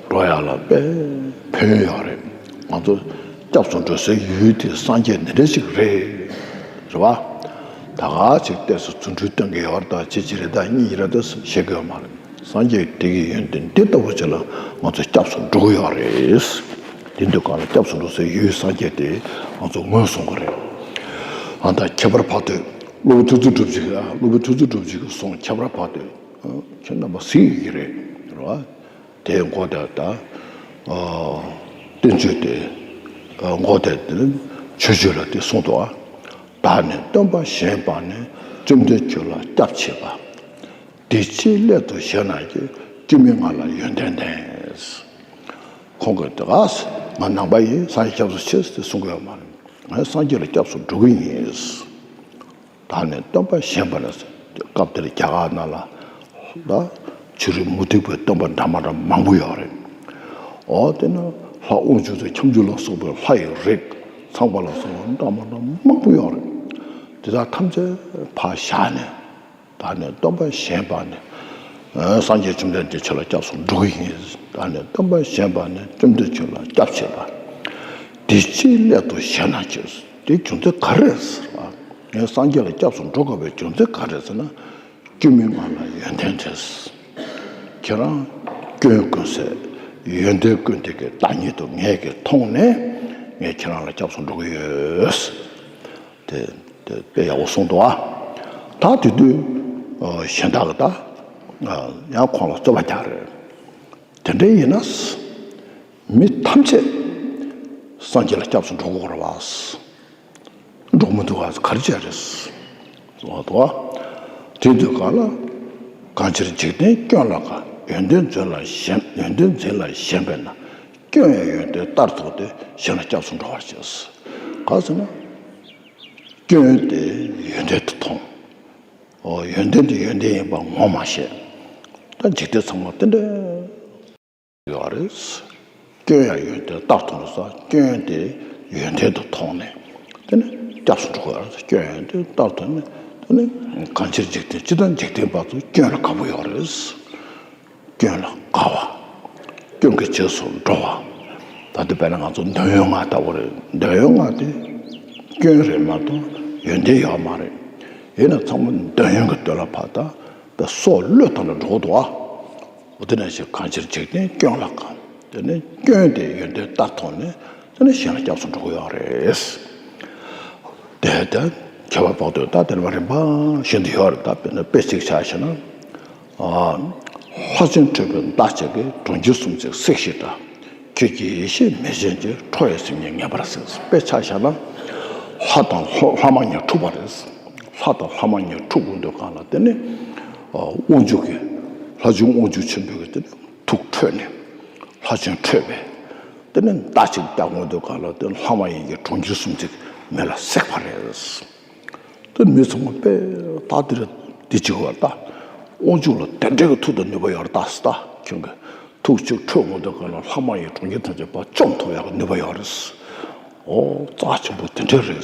འགྲོ་ཡག་ལ་དཔེ་ཕན་ཡོན་ཡོད་རེད། ང་ཚོ་སྐྱབས་སུ་འགྲོ་སའི་ཡུལ་དེ་སངས་རྒྱས་འདི་འདྲ་ཞིག་རེད། རེད་བ། ད་ག་ཅིག་ཏོག་ཙམ་རྫུ་འཕྲུལ་སྟོན་གྱི་ཡོད་རེད་ད་ཅི་ཅི་རེད་ད་གཉིས་རེད་ད་བཤད་གི་ཡོད་མ་རེད། སངས་རྒྱས་དེ་གི་ཡོན་ཏན་འདི་ལྟ་བུ་ཅིག་ལ་ང་ཚོ་སྐྱབས་སུ་འགྲོ་གི་ཡོད་རེད། དེ་འདུག་ག་ལ་སྐྱབས་སུ་འགྲོ་སའི་ཡུལ་སངས་རྒྱས་དེ་ང་ཚོ་ངོས་བཟུང་གི་རེད། ཨ་ད་ཁྱད་པར་འཕགས་བསྟོད་སློབ་དཔོན་ཐུགས་རྗེ་གྲུབ་རྗེ་གི་ཨ་སློབ་དཔོན་ཐུགས་རྗེ་གྲུབ་རྗེ་གི་གསུང་ཁྱད་པར་འཕགས་བསྟོད། ཁྱེད་རྣམ་པ་གཟིགས་ཡོད་ཀྱི་རེད། རེད་བ། དེའི་མགོ་དེར་ད། བསྟན་བཅོས་དེ། མགོ་དེར་དེ་ནི་མཆོད་བརྗོད་ལ་དེ་གསུངས་འདུག་ཨ། བདག་ནི་སྟོན་པ་གཞན་དག་ནི། བཅོམ་ལྡན་ཁྱོད་ལ་སྐྱབས་མཆི་བ། དེ་ཅིའི་སླད་དུ་ཞེ་ན་སྐྱོ། སྐྱོན་མེད་ང་ལ་ཡོན་ཏན་ལྡན། ཁོང་གིས་དེ་ག་ང་ནང་པ་ཡིན། སངས་རྒྱས་སྐྱབས་སུ་མཆི་ཟེར་གསུང་གི་ཡོད་མ་རེད། ང་སངས་རྒྱས་ལ་སྐྱབས་སུ་འགྲོ་གི་ཡིན། བདག་ནི་སྟོན་པ་གཞན་དག་ནི། སྐབས་དེར་རྒྱ་གར་ནང་ལ་ད་ཕྱི་རོལ་མུ་སྟེགས་པའི་སྟོན་པ་འདྲ་མ་འདྲ་མང་པོ་ཡོད་རེད། འོ་དེ་ནི་ལྷ་དབང་ཕྱུག་དང་ཁྱབ་འཇུག་ལ་སོགས་པའི་ལྷ་ཡི་རིགས་ཚངས་པ་ལ་སོགས་པ་འདྲ་མ་འདྲ་མང་པོ་ཡོད་རེད། དེ་དག་ཐམས་ཅད་ཕར་བཞག་ནས། བདག་ནི་སྟོན་པ་གཞན་དག་ནི། སངས་རྒྱས་བཅོམ་ལྡན་འདས་ཁྱོད་ལ་སྐྱབས་སུ་འགྲོ་གི་ཡིན། བདག་ནི་སྟོན་པ་གཞན་དག་ནི། བཅོམ་ལྡན་ཁྱོད་ལ་སྐྱབས་མཆི་བ། དེ་ཅིའི་སླད་དུ་ཞེ་ན་སྐྱོ། དེ་རྒྱུ་མཚན་ག་རེ་རེད་ཟེར་བ། ངས་སངས་རྒྱས་ལ་སྐྱབས་སུ་འགྲོ་དགོས་པའི་རྒྱུ་མཚན་ག་རེ་རེད་ཟེར་ན། སྐྱོན་མེད་ང་ལ་ཡོན་ཏན་ལྡན། ཁྱེད་རང་སྐྱོན་ཀུན་ཟད། ཡོན་ཏན་ཀུན་དེ་གའི་བདག་ཉིད་དུ་ངས་ཀྱིས་མཐོང་ནས། ངས་ཁྱེད་རང་ལ་སྐྱབས་སུ་འགྲོ་གི་ཡོད། དེ་དེ་དཔེ་ཡག་པོ་གསུངས་འདུག་ཨ། ད་དེ་དུས་གཞན་དག་གིས་ད་ཡང་ཁོང་ལ་རྩོད་པ་རྒྱག་རེད། དེ་འདྲ་ཡིན་ན། མི་ཐམས་ཅད་སངས་རྒྱས་ལ་སྐྱབས་སུ་འགྲོ་དགོས་རེད་བ། འགྲོ་མི་འདུག་བ། ག་རེ་བྱས་རེད། གསུངས་པ་འདུག་བ། དེ་དུས་གང་ལ། གང་ཕྱིར་འཇིག་རྟེན་སྐྱོན་ལ་དགའ། ཡོན་ཏན་འཛིན་ལ་ཞེན། ཡོན་ཏན་འཛིན་ལ་ཞེན་པས་ན། སྐྱོན་ཡང་ཡོན་ཏན་ལྟར་མཐོང་སྟེ། གཞན་ལ་སྐྱབས་སུ་འགྲོ་བར་བྱེད། གང་ཟེར་ན། སྐྱོན་དེ་ཡོན་ཏན་དུ་མཐོང་། ཨོ། ཡོན་ཏན་དེ་ཡོན་ཏན་ཡིན་པ་ངོ་མ་ཤེས། ད་འཇིག་རྟེན་ཚང་མ་དེ་འདྲ་ཡོད་རེད། སྐྱོན་ཡང་ཡོན་ཏན་ལྟར་མཐོང་ས། སྐྱོན་དེ་ཡོན་ཏན་དུ་མཐོང་ནས། དེ་ནི་སྐྱབས་སུ་འགྲོ་དགོས་རེད། སྐྱོན་ཡོན་ཏན་ལྟར་མཐོང་ནས། དེ་ནི་གང་ཕྱིར་འཇིག་རྟེན། སྤྱིར་བཏང་འཇིག་རྟེན་པ་ཚོ་སྐྱོན་ལ་དགའ་པོ་ཡོད་རེད། སྐྱོན་ལ་དགའ་བ། སྐྱོན་གྱི་རྗེས་སུ་འགྲོ་བ། ད་ལྟ་དཔེར་ན་ང་ཚོ་འདོད་ཡོན་ལྔ་ལྟ་བུ་རེད། འདོད་ཡོན་ལྔ་དེ་སྐྱོན་རེད་མ་གཏོགས་ཡོན་ཏན་ཡོད་མ་རེད། ཡིན་ན་ཚང་མ་འདོད་ཡོན་གྱི་དོན་ལ་ཕར་ད་ད་སྲོག་བློས་བཏང་ནས་འགྲོ་གི་འདུག་ཨ། འོ་དེ་ནང་བཞིན་གང་ཕྱིར་འཇིག་རྟེན་སྐྱོན་ལ་དགའ། དེ་ནས་སྐྱོན་དེ་ཡོན་ཏན་ལྟར་མཐོང་ནས། དེ་ནས་གཞན་ལ་སྐྱབས་སུ་འགྲོ་གི་ཡོད་རེད། དེ་ལྟར་ཁྱད་པར་འཕགས་བསྟོད་ད་དེ་ནས་མར་རིམ་པ་བཞིན་དུ་ཡོད་རེད། ད་དཔེར་ན་དཔེ་གཅིག་ཆ་བཞག་ན། ལྷ་ཆེན་ཁྲོས་པས་མདའ་གཅིག་གིས། གྲོང་ཁྱེར་སུམ་བརྩེགས་བསྲེགས་ཤིང་འདྲ། ཁྱོད་ཀྱི་ཡེ་ཤེས་མེ་བཞིན་གྱིས། ཁྲོ་བའི་སེམས་ཉིད་ངེས་པར་སྲེག། དཔེ་ཆ་བཞག་ན། ལྷ་དང་ལྷ་ལྷ་མ་གཉིས་འཁྲུགས་པ་རེད། ལྷ་དང་ལྷ་མ་གཉིས་འཁྲུགས་ཡོང་དུས་སྒང་ལ་དེ་ནི་དབང་ཕྱུག་གི། ལྷ་ཆེན་དབང་ཕྱུག་ཆེན་པོ་གི་དེ་ནི་ཐུགས་ཁྲོས་ནས། ལྷ་ཆེན་ཁྲོས་པས། དེ་ནི་མདའ་གཅིག་བརྒྱབ་ཡོང་དུས་སྒང་ལ་དེ་ལྷ་མ་ཡིན་གྱི་གྲོང་ཁྱེར་སུམ་བརྩེགས་མེ་ལ་བསྲེགས་པ་རེད། དེ་མི་ཚང་མ་དཔེ་ད་དེ་རེད། དེ་གཅིག་བར་ད་དབང་ཕྱུག་ལ་དེ་འདྲའི་གི་མཐུ་དང་ནུས་པ་ཡོད་རེད་ད་ཟེར། ད་ཁྱོད་ཀྱི་ཐུགས་གཅིག་ཁྲོས་ཡོང་དུས་སྒང་ལ་ལྷ་མ་ཡིན་གྲོང་ཁྱེར་ཐམས་ཅད་ཕར་བཅོམ་ཐུབ་ཡག་གི་ནུས་པ་ཡོད་རེད། ཨོ་རྩ་ཆེན་པོ་དེ་འདྲ་རེད་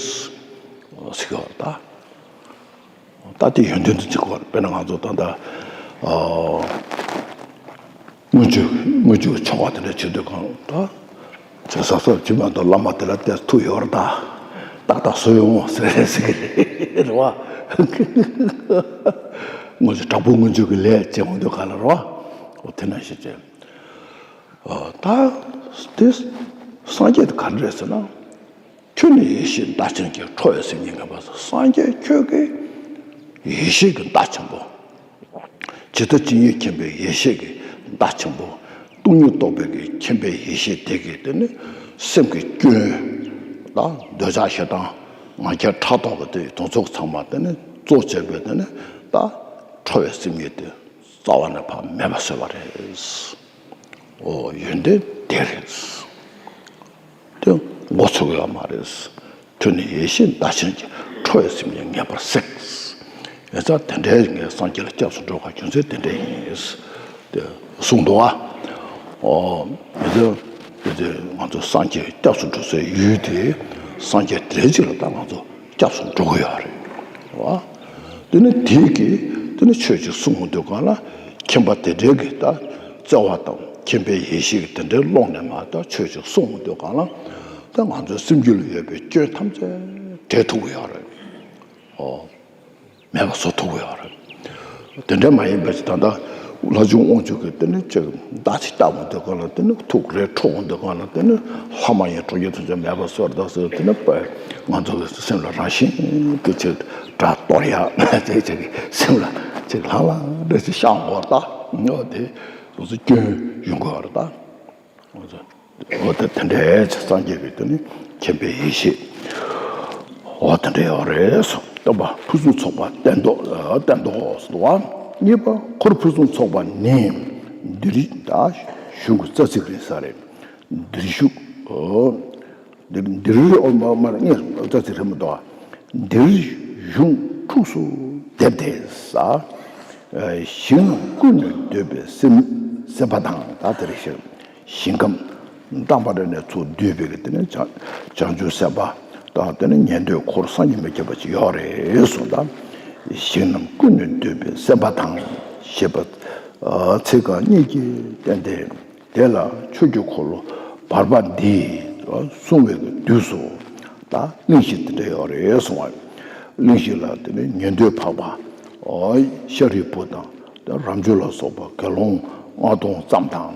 ཟེར་གི་ཡོད་རེད་ད། ད་དེ་ཡོན་ཏན་དུ་བརྩི་དགོས་རེད། དཔེར་ན་ང་ཚོ་ད་ལྟ་ཨ་དངུལ་ཆུ་དངུལ་ཆུ་ཆོ་ག་དེ་འདྲ་བྱེད་དུས་སྒང་ད་བྱེད་ས་སོགས་ཇི་མ་གཏོགས་བླ་མ་དེ་ལ་དེ་ཐུགས་ཡོད་རེད་ད། ཏག་ཏག་བཟོ་ཡོང་ཟེར་ཟེར་གི་རེད་བ། དངུལ་ཆུ་དྲག་པོ་དངུལ་ཆུ་གི་ལས་བྱེད་འོང་དུས་སྒང་ལ་རེད་བ། འོ་དེ་ནང་བཞིན་བྱས། ཨ་ད་དེ་སངས་རྒྱས་དེ་ག་འདྲ་རེད་ཟེར་ན། ཁྱོད་ནི་ཡེ་ཤེས་མདའ་ཆེན་གྱིས། ཁྲོ་བའི་སེམས་ཉིད་ངེས་པར་སྲེག། སངས་རྒྱས་ཁྱོད་ཀྱི་ཡེ་ཤེས་ཀྱི་མདའ་ཆེན་པོ། ཇི་ལྟ་ཇི་སྙེད་མཁྱེན་པའི་ཡེ་ཤེས་ཀྱི་མདའ་ཆེན་པོ། སྟོང་ཉིད་རྟོགས་པའི་གི་མཁྱེན་པའི་ཡེ་ཤེས་དེ་གིས་དེ་ནི་སེམས་ཀྱི་སྐྱོན་དང་འདོད་ཆགས་ཞེ་སྡང་ང་རྒྱལ་ཕྲག་དོག་གི་དེ་དེ་ཚོ་ཚང་མ་དེ་ནི་གཙོ་བྱས་པའི་དེ་ནི་ད་ཁྲོ་བའི་སེམས་ཉིད་དེ་རྩ་བ་ནས་ཕར་མེད་པ་བཟོས་པ་རེད། ཨོ་ཡོན་ཏན་དེ་རེད། དེ་མགོ་ཚོས་ཀྱི་ཡོད་མ་རེད། ཁྱོད་ནི་ཡེ་ཤེས་མདའ་ཆེན་གྱིས། ཁྲོ་བའི་སེམས་ཉིད་ངེས་པར་སྲེག། ཡིན་ཙང་དེ་འདྲའི་ངས་སངས་རྒྱས་ལ་སྐྱབས་སུ་འགྲོ་བའི་རྒྱུ་མཚན་དེ་འདྲ་ཡིན། དེ་གསུངས་འདུག་ཨ། ཨོ་ཡིན་ཙང་དེ་ཚེ་ང་ཚོ་སངས་རྒྱས་སྐྱབས་སུ་འགྲོ་སའི་ཡུལ་དེ་སངས་རྒྱས་དེ་འདྲ་ཅིག་ལ་ད་ང་ཚོ་སྐྱབས་སུ་འགྲོ་གི་ཡོད་རེད་བ། དེ་ནི་དེ་གིས་དེ་ནི་ཆོས་ཅིག་གསུང་ཡོང་དུས་སྒང་ལ་མཁྱེན་པ་དེ་འདྲའི་གི་ད་བརྩེ་བ་དང་མཁྱེན་པའི་ཡེ་ཤེས་ཀྱི་དེ་འདྲའི་ཀློང་ནས་མར་ད་ཆོས་ཅིག་གསུང་ཡོང་དུས་སྒང་ལ་ད་ང་ཚོའི་སེམས་རྒྱུད་ལ་ཡོད་པའི་སྐྱོན་ཐམས་ཅད་བྲལ་ཐུབ་ཀྱི་ཡོད་རེད། ཨོ། མེད་པ་བཟོ་ཐུབ་ཀྱི་ཡོད་རེད། དེ་འདྲ་མ་ཡིན་པ་ཅིག་ད་ལྟ་ལྷ་ཆེན་དབང་ཕྱུག་གིས་དེ་ནི་ཅིག་མདའ་ཅིག་བརྒྱབ་ཡོང་དུས་སྒང་ལ་དེ་ནི་ཐུགས་རེ་ཁྲོ་ཡོང་དུས་སྒང་ལ་དེ་ནི་ལྷ་མ་ཡིན་གྲོང་ཁྱེར་ཐམས་ཅད་མེད་པ་བཟོས་ད་ཟེར། དེ་ནི་དཔེ་ང་ཚོ་གི་སེམས་ལ་རང་བཞིན་གྱིས་ཅིག་སྒྲ་གཏོར་ཡག་ཅིག་ཅིག་སེམས་ལ་ཅིག་ལྷང་ལྷང་འདྲ་ཅིག་ཤར་འོང་བ་རེད་ད། ཨོ་དེ་ང་ཚོ་སྐྱོན་ཡོང་གི་ཡོད་རེད་ད། ང་ཚོ་འོ་ད་དེ་འདྲའི་སངས་རྒྱས་ཀྱི་དེ་ནི་མཁྱེན་པའི་ཡེ་ཤེས། འོ་དེ་འདྲ་ཡོད་རེད་སོ། སྟོན་པ་ཕུན་སུམ་ཚོགས་པ་བསྟན་ཏོ་བསྟན་ཏོ་ཟེར་བ། གཉིས་པ་འཁོར་ཕུན་སུམ་ཚོགས་པ་ནི་འདིར་ད་གཞུང་གི་རྩ་ཚིག་རེད་ས་རེད། འདིར་བཞུགས། འདིར་འདིར་ཨོ་མ་མར་ངས་རྩ་ཚིག་རེད་མི་འདུག་འདིར་གཞུང་ཁྲུགས་སུ་བསྡེབས་ཏེ་ས། ཞིང་རྣམས་ཀུན་ནས་འདོད་པའི་སེམས་སེམས་པ་དང་ད་དེ་རེད་ཤག་ཞིང་ཁམས་དང་པ་རེ་ནས་ཚུར་བསྡུས་པའི་གི་དེ་ནི་བྱང་བྱང་ཆུབ་སེམས་དཔའ་དང་དེ་ནི་ཉན་ཐོས་འཁོར་སངས་རྒྱས་མི་ཁྱབ་པ་ཅིག་ཡོད་རེད་གསུངས་དང་། ཞིང་རྣམས་ཀུན་ནས་འདོད་པའི་སེམས་པ་དང་ཞེས་པ། ཚིག་རྐང་གཉིས་ཀྱིས་བསྟན་ཏེ། དེ་ལ་ཆོས་ཀྱི་འཁོར་ལོ་བར་པ་འདི་གསུང་བའི་གི་དུས་སུ་ད་གླེང་གཞི་དེ་འདྲ་ཡོད་རེད་གསུང་བ། གླེང་གཞི་ལ་དེ་ནི་ཉན་ཐོས་འཕགས་པ་ཤཱ་རིའི་བུ་དང་། དེ་རབ་འབྱོར་ལ་སོགས་པ་དགེ་སློང་ལྔ་སྟོང་ཙམ་དང་།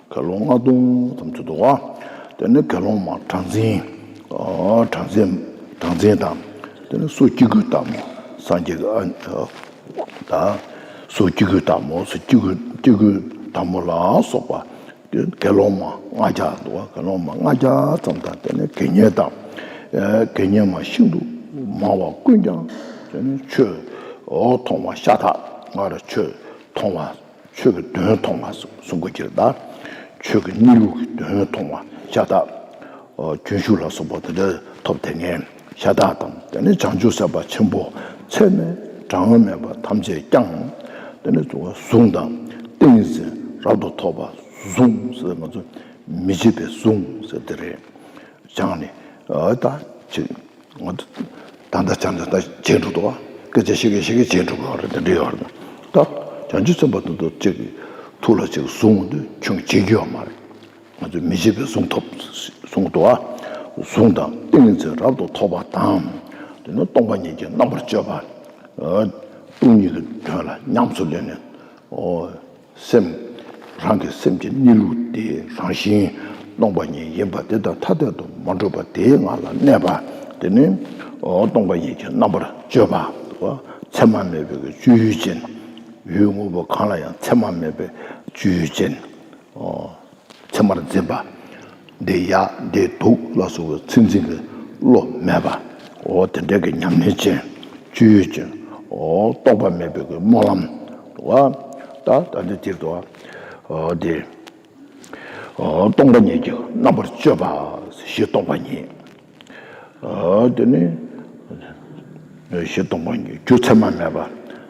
དགེ་སློང་ལྔ་སྟོང་ཙམ་ཅིག་འདུག་བ། དེ་ནི་དགེ་སློང་མ་གྲངས་འཛིན། གྲངས་འཛིན་གྲངས་འཛིན་དང་། དེ་ནི་སོ་སྐྱེ་དགུའི་བདག་མོ་སངས་རྒྱས་ཀྱི་ཨ། ད་སོ་སྐྱེ་དགུའི་བདག་མོ་སོ་སྐྱེ་དགུའི་སྐྱེ་དགུའི་བདག་མོ་ལ་སོགས་པ། དེ་དགེ་སློང་མ་ལྔ་བརྒྱ་འདུག་བ། དགེ་སློང་མ་ལྔ་བརྒྱ་ཙམ་དང་དེ་ནི་དགེ་བསྙེན་དང་། དགེ་བསྙེན་མ་ཤིན་ཏུ་མང་བ་ཀུན་ཀྱང་དེ་ནི་ཆོས་མཐོང་བ་ཤ་སྟག་སྔར་ཆོས་མཐོང་བ། ཆོས་ཀྱི་དོན་མཐོང་བ་གསུང་གི་ཕྱིར་དང་། ཆོས་ཀྱི་གནས་ལུགས་ཀྱི་དོན་མཐོང་བ་ཤ་སྟག་རྒྱུན་ཞུགས་ལ་སོགས་པ་དེ་འདྲ་ཐོབ་དེ་ངས་ཤ་སྟག་དང་། དེ་ནས་བྱང་ཆུབ་སེམས་དཔའ་ཆེན་པོ་ཚད་མེད་གྲངས་མེད་པ་ཐམས་ཅད་ཀྱང་དེ་ནས་གཟུངས་དང་ཏིང་འཛིན་རབ་ཏུ་ཐོབ་པ་གཟུངས་ཟེར་ང་ཚོ་མི་བརྗེད་པའི་གཟུངས་ཟེར་དེ་རེད། སྦྱངས་ནས་ཨ་ད་ཅིག་ང་ད་ད་ལྟ་ཅང་ད་ལྟ་བྱེད་འགྲོ་འདུག་བ། སྐད་ཆ་བཤད་ཀྱི་བཤད་ཀྱི་བྱེད་འགྲོ་གི་ཡོད་རེད། དེ་འདྲ་ཡོད་རེད། ད་བྱང་ཆུབ་སེམས་དཔའ་དེ་ཚོ་གཅིག་གི་ཐུགས་ལ་གཅིག་བཟུང་འོང་དུས་ཁྱོད་བྱེད་རྒྱུ་ཡོད་མ་རེད། ང་ཚོས་མི་བྱེད་པའི་གཟུངས་ཐོབ་གཟུངས་འདུག་བ། གཟུངས་དང་ཏིང་ངེ་འཛིན་རབ་ཏུ་ཐོབ་པ་དང་། དེ་ནས་སྟོང་པ་ཉིད་ཀྱི་རྣམ་པར་དཔྱོད་པ། སྟོང་ཉིད་ཀྱི་དོན་ལ་ཉམས་སུ་ལེན་ནས། སེམས། རང་གི་སེམས་ཀྱི་གནས་ལུགས་དེ་རང་བཞིན་སྟོང་པ་ཉིད་ཡིན་པ་དེ་དང་ཐ་དད་དུ་མ་གྲུབ་པ་དེའི་ངང་ལ་གནས་པ། དེ་ནི་སྟོང་པ་ཉིད་ཀྱི་རྣམ་པར་དཔྱོད་པ། མཚན་མ་མེད་པའི་སྤྱོད་ཡུལ་ཅན། ཡུལ་དངོས་པོ་གང་ལ་ཡང་མཚན་མ་མེད་པའི་སྤྱོད་ཡུལ་ཅན། མཚན་མར་འཛིན་པ། འདི་ཡག་འདི་སྡུག་ལ་སོགས་པའི་མཚན་འཛིན་གྱི་བློ་མེད་པ། འོ་དེ་འདྲའི་གི་ཉམས་ལེན་ཅན། སྤྱོད་ཡུལ་ཅན། འོ་རྟོག་པ་མེད་པའི་གི་སྨོན་ལམ། འོ་ད་ད་འདི་དེར་དུ། འོ་དེ། འོ་སྟོང་པ་ཉིད་ཀྱི་རྣམ་པར་དཔྱོད་པ། གཞི་སྟོང་པ་ཉིད། འོ་དེ་ནི། གཞི་སྟོང་པ་ཉིད་རྒྱུ་མཚན་མ་མེད་པ།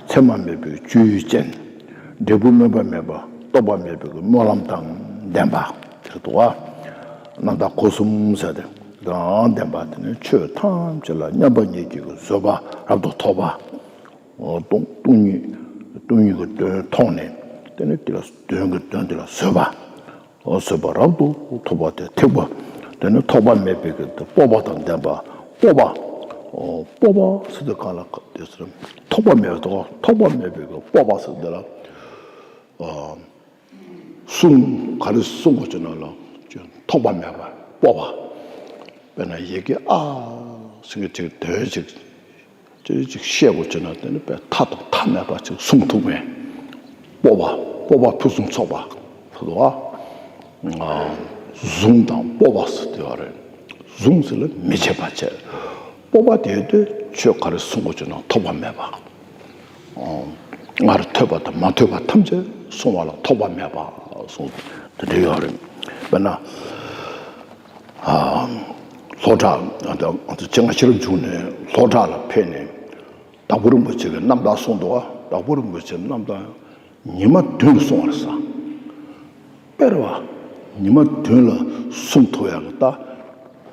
མཚན་མ་མེད་པའི་སྤྱོད་ཡུལ་ཅན། འབྲས་བུ་སྨོན་པ་མེད་པ་རྟོག་པ་མེད་པའི་སྨོན་ལམ་དང་ལྡན་པ། དེར་དུ་བ། རྣམ་དག་སྒོ་གསུམ་ཟེར་ཏེ། དང་ལྡན་པ་དེ་ནི་ཆོས་ཐམས་ཅད་ལ་མཉམ་པ་ཉིད་ཀྱི་བཟོད་པ་རབ་ཏུ་ཐོབ་པ། སྟོང་སྟོང་ཉིད་སྟོང་ཉིད་ཀྱི་དོན་མཐོང་ནས་དེ་ནི་དེ་ལ་དོན་གྱི་དོན་དེ་ལ་བཟོད་པ། བཟོད་པ་རབ་ཏུ་ཐོབ་པ་དེ་ཐེག་པ། དེ་ནི་ཐོགས་པ་མེད་པའི་གི་སྤོབས་པ་དང་ལྡན་པ། སྤོབས་པ། སྤོབས་པ་ཟེར་དུས་གང་ལ་དེ་ཟེར། ཐོགས་པ་མེད་པའི་ཐོགས་པ་མེད་པའི་གི་སྤོབས་པ་ཟེར་དེ་ལ། གསུང་ག་རེ་གསུང་དགོས་ཀྱི་ན་ལ་ཐོགས་པ་མེད་པ་སྤོབས་པ། དཔེར་ན་ཡི་གེ་ཨ་ཟེར་གི་དེ་དོན་ཅིག་ཅིག་ཅིག་བཤད་དགོས་ཀྱི་ན་དེ་ནི་དཔེ་མཐའ་དང་མཐའ་མེད་པ་ཅིག་གསུང་ཐུབ་མེད། སྤོབས་པ་སྤོབས་པ་ཕུན་སུམ་ཚོགས་པ་ཟེར་དུས། གཟུངས་དང་སྤོབས་པ་ཟེར་དེ་ཡོད་རེད། གཟུངས་ཟེར་ལ་མི་བརྗེད་པ་བྱས། སྤོབས་པ་དེ་དུས་ཆོས་ག་རེ་གསུང་དགོས་ཀྱི་ན་ཐོགས་པ་མེད་པ། སྔར་ཐོས་པ་དང་མ་ཐོས་པ་ཐམས་ཅད་གསུང་བ་ལ་ཐོགས་པ་མེད་པ་གསུངས་དེ་འདྲ་ཡོད་རེད། དཔེར་ན། ལྷོ་བྲག་སྤྱན་སྔ་ཤེས་རབ་འབྱུང་གནས་ལྷོ་བྲག་ལ་ཕེབས་ནས་དྭགས་པོ་རིན་པོ་ཆེ་གི་རྣམ་ཐར་གསུངས་འདུག་བ། དྭགས་པོ་རིན་པོ་ཆེ་རྣམ་ཐར་ཉི་མ་བདུན་ལ་གསུང་བར་ས། དཔེར་བ། ཉི་མ་བདུན་ལ་གསུང་ཐུབ་ཡག་གི་ད་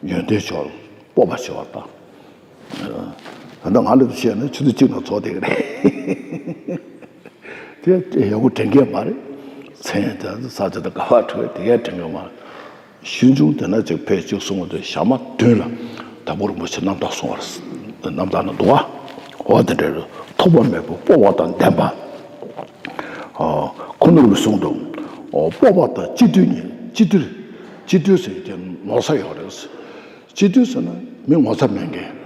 ཡོན་ཏན་ཅིག་སྤོབས་པ་ཆེ་བ་ད། ད་ལྟ་ང་ལ་བཤད་ན་ཆུ་ཚོད་གཅིག་ནང་རྫོགས་བསྡད་ཀྱི་རེད། དེ་ཡག་པོ་དྲན་གྱི་མ་རེད། མཚན་དེ་ས་ཆ་དང་ག་པར་འགྲོ་དེ་གས་དྲན་གྱི་མ་རེད། ཞིབ་འཇུག་དེ་ན་ཅིག་ཕལ་ཆེར་གསུང་བ་དེ་ཞག་མ་བདུན་ལ་དྭགས་པོ་རིན་པོ་ཆེ་རྣམ་ཐར་གསུང་བར་རྣམ་ཐར་ན་འདུག་བ། འོ་དེ་འདྲའི་ཐོགས་པ་མེད་པའི་སྤོབས་པ་དང་ལྡན་པ། ཁོ་ནར་གསུངས་འདུག་སྤོབས་པ་དང་སྤྱི་བཏུལ་གཉིས། སྤྱི་བཏུལ། སྤྱི་བཏུལ་ཟེར་གྱི་ངོ་ཚ་ཡོད་རེད། སྤྱི་བཏུལ་ཟེར་ན་མི་ངོ་ཚ་མེད་མཁན།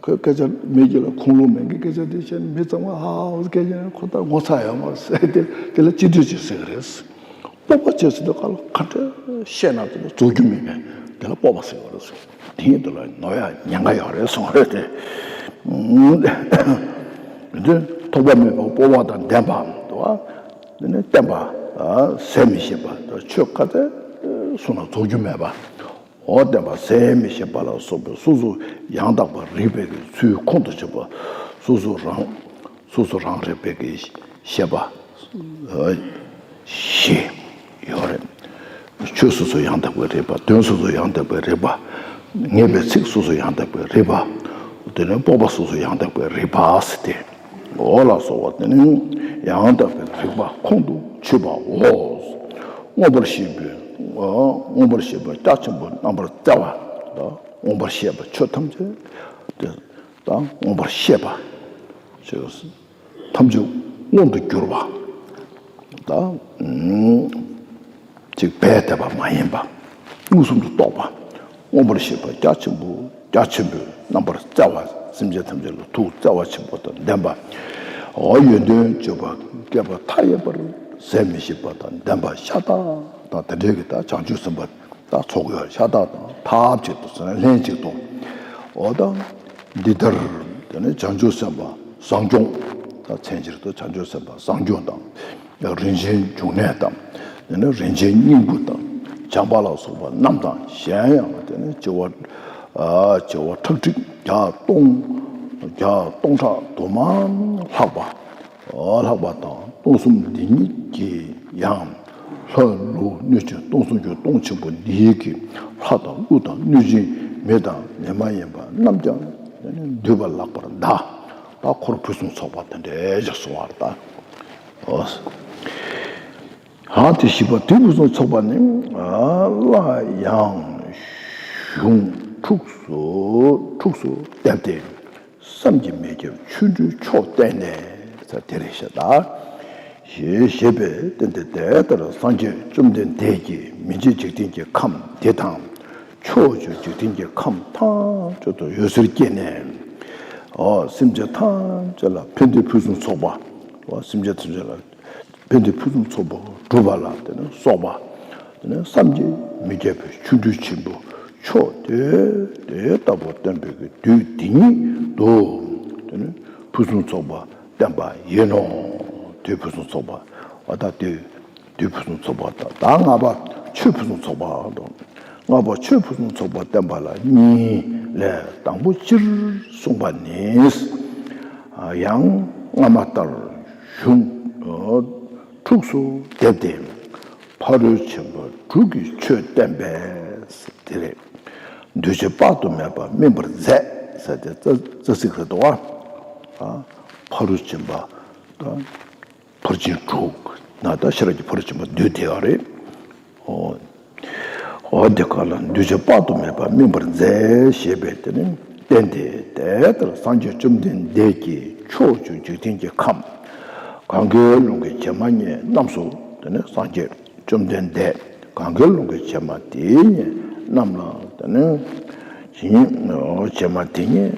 ཁོས་སྐད་ཆ་མི་གཅིག་ལ་ཁུངས་ལུང་མེད་མཁན་སྐད་ཆ་དེ་བཤད་ན་མི་ཚང་མ་ཧ་ཧ་ཧོ་སྐད་ཆ་ཁོ་ལྟར་ངོ་ཚ་ཡོད་མ་རེད་ཟེར་ཏེ་དེ་ལ་སྤྱི་བཏུལ་ཅིག་ཟེར་གི་རེད། སྤོབས་པ་བྱས་ཟེར་དུས་ག་ལ་ག་འདྲ་བཤད་ན་དེ་ལ་རྫོགས་རྒྱུ་མེད་མཁན་དེ་ལ་སྤོབས་པ་ཟེར་གི་རེད། དེ་ཉིད་དུ་ལ་ནོར་ཡ་ཉེན་ཁ་ཡོད་རེད་གསུངས་རེད་དེ། དེ་ཐོགས་པ་མེད་པ་སྤོབས་པ་དང་ལྡན་པ་དུ་བ། དེ་ནས་བསྟན་པ་ཟད་མི་ཤེས་པ་དང་ཆོས་ཁ་ཚ་གསུང་ན་རྫོགས་རྒྱུ་མེད་པ། འོ་བསྟན་པ་ཟད་མི་ཤེས་པ་ལ་སོགས་པའི་སོ་སོ་ཡང་དག་པར་རིག་པའི་གི་ཚུལ་ཁོང་དུ་ཆུད་པ། སོ་སོ་རང་སོ་སོ་རང་རིག་པའི་གི་ཤེས་པ་ཞེས་ཡོད་རེད། ཆོས་སོ་སོ་ཡང་དག་པའི་རིག་པ། དོན་སོ་སོ་ཡང་དག་པའི་རིག་པ། ངེས་པའི་ཚིག་སོ་སོ་ཡང་དག་པའི་རིག་པ། དེ་ནས་སྤོབས་པ་སོ་སོ་ཡང་དག་པའི་རིག་པ་ཟེར་ཏེ། འོ་ལ་སོགས་པ་དེ་ནི་ཡང་དག་པའི་རིག་པ་ཁོང་དུ་ཆུད་པའོ། མངོན་པར་ཤེས་པའི་མངོན་པར་ཤེས་པ་རྒྱ་ཆེན་པོ་རྣམ་པར་བཙལ་བ་དང་། མངོན་པར་ཤེས་པ་ཆོས་ཐམས་ཅད་དེ་དང་མངོན་པར་ཤེས་པ་ཆོས་ཐམས་ཅད་མངོན་དུ་གྱུར་པ་དང་། ཅིག་རྦད་དེ་བ་མ་ཡིན་པ། མངོན་སུམ་དུ་རྟོགས་པ། མངོན་པར་ཤེས་པ་རྒྱ་ཆེན་པོ། རྒྱ་ཆེན་པོའི་རྣམ་པར་བཙལ་བ། སེམས་ཅན་ཐམས་ཅད་ལ་ཐུགས་བརྩེ་བ་ཆེན་པོ་དང་ལྡན་པ། འོ་ཡོན་ཏན་བརྗོད་པ་བསྐལ་པ་མཐའ་ཡས་པར་ཟད་མི་ཤེས་པ་དང་ལྡན་པ་ཤ་སྟག་དང་། དེ་འདྲའི་གི་ད་བྱང་ཆུབ་སེམས་དཔའ་ད་ཚོགས་ཡོད་ཤ་སྟག་དང་ཐབས་ཅིག་ཏུ་ཟེར་ན་ལྷན་ཅིག་ཏུ། འོ་ད་འདི་ལྟར་དེ་ནས་བྱང་ཆུབ་སེམས་དཔའ་བཟང་སྐྱོང་། ད་མཚན་ཕྱིར་དུ་བྱང་ཆུབ་སེམས་དཔའ་བཟང་སྐྱོང་དང་། རིན་ཆེན་འབྱུང་གནས་དང་། དེ་ནས་རིན་ཆེན་སྙིང་པོ་དང་། བྱམས་པ་ལ་སོགས་པ་རྣམས་དང་། གཞན་ཡང་དེ་ནས་བྱེ་བ་བྱེ་བ་ཁྲག་ཁྲིག་བརྒྱ་སྟོང་བརྒྱ་སྟོང་ཕྲག་དུ་མ་ལྷག་པ། ལྷག་པ་དང་སྟོང་གསུམ་འདི་ཉིད་ཀྱི་ཡང་ལྷ་ཀླུ་གནོད་སྦྱིན་སྟོང་གསུམ་གྱི་སྟོང་ཆེན་པོ་འདི་ཡི་གི་ལྷ་དང་ཀླུ་དང་གནོད་སྦྱིན་མི་དང་མི་མ་ཡིན་པ་རྣམས་ཀྱང་འདུས་པ་ལགས་པར་གདའ། ད་འཁོར་ཕུན་སུམ་ཚོགས་པ་དེ་འདྲའི་ཞིག་གསུང་བར་གདའ། ཨ་དེ་བཞི་པ་དུས་ཕུན་སུམ་ཚོགས་པ་ནི། སླར་ཡང་གཞུང་ཁྲུགས་སུ་ཁྲུགས་སུ་བསྟན་ཏེ། བསམ་གྱིས་མི་ཁྱབ་ཆོ་འཕྲུལ་མཆོག་བསྟན་ནས་ཟེར་དེ་རེད་ཤག་ད། ཞེས་བཤད་པས་བསྟན་ཏེ། དེ་ལྟར་སངས་རྒྱས་བཅོམ་ལྡན་འདས་ཀྱིས་མི་མཇེད་འཇིག་རྟེན་གྱི་ཁམས་འདི་དང་། ཕྱོགས་བཅུའི་འཇིག་རྟེན་གྱི་ཁམས་ཐམས་ཅད་དུ་འོད་ཟེར་བཀྱེ་ནས། འོ་སེམས་ཅན་ཐམས་ཅད་ལ་ཕན་བདེ་ཕུན་སུམ་ཚོགས་པ། འོ་སེམས་ཅན་ཐམས་ཅད་ལ་ཕན་བདེ་ཕུན་སུམ་ཚོགས་པ་སྒྲུབ་པ་ལ་དེ་ནི་སོགས་པ། དེ་ནི་བསམ་གྱིས་མི་ཁྱབ་པའི་ཆོ་འཕྲུལ་ཆེན་པོ་མཆོག་དེ་དེ་ལྟ་བུ་བསྟན་པའི་གི་དུས་འདི་ཉིད་དུ་དེ་ནི་ཕུན་སུམ་ཚོགས་པ་བསྟན་པ་ཡིན་ནོ། དུས་ཕུན་སུམ་ཚོགས་པ། འོ་ད་དུས་དུས་ཕུན་སུམ་ཚོགས་པ་དང་། ད་ལྔ་པ་ཆོས་ཕུན་སུམ་ཚོགས་པ་དང་། ལྔ་པ་ཆོས་ཕུན་སུམ་ཚོགས་པ་བསྟན་པ་ལ་གཉིས་ལས། དང་པོ་སྤྱིར་གསུངས་པ་ནི། ཡང་སྔ་མ་ལྟར་གཞུང་ཁྲུགས་སུ་བསྡེབས་ཏེ། ཕ་རོལ་ཕྱིན་པ་དྲུག་གི་ཆོས་བསྟན་པས་དེ་རེད། འདུས་བྱས་དཔག་ཏུ་མེད་པ་སྨིན་པར་མཛད་ཟེར་ཏེ་རྩ་རྩ་ཚིག་རེད་དོ། ཨ་ཕ་རོལ་ཕྱིན་པ་དང་། ཕར་ཕྱིན་དྲུག་ན་ད་ཤེས་རབ་ཀྱི་ཕ་རོལ་ཕྱིན་པ་བསྡུས་དེ་ཡང་རེད། འོ། འོ་དེ་ག་ལ་འདུས་བྱས་དཔག་ཏུ་མེད་པ་སྨིན་པར་མཛད་ཞེས་པས་དེ་ནི་བསྟན་ཏེ། དེ་ལྟར་སངས་རྒྱས་བཅོམ་ལྡན་འདས་ཀྱིས་ཕྱོགས་བཅུའི་འཇིག་རྟེན་གྱི་ཁམས་གང་གཱའི་ཀླུང་གི་བྱེ་མ་སྙེད་རྣམས་སུ། དེ་ནི་སངས་རྒྱས་བཅོམ་ལྡན་འདས་གང་གཱའི་ཀླུང་གི་བྱེ་མ་དེ་སྙེད་རྣམས་ལ། དེ་ནི་བྱེ་མ་དེ་སྙེད་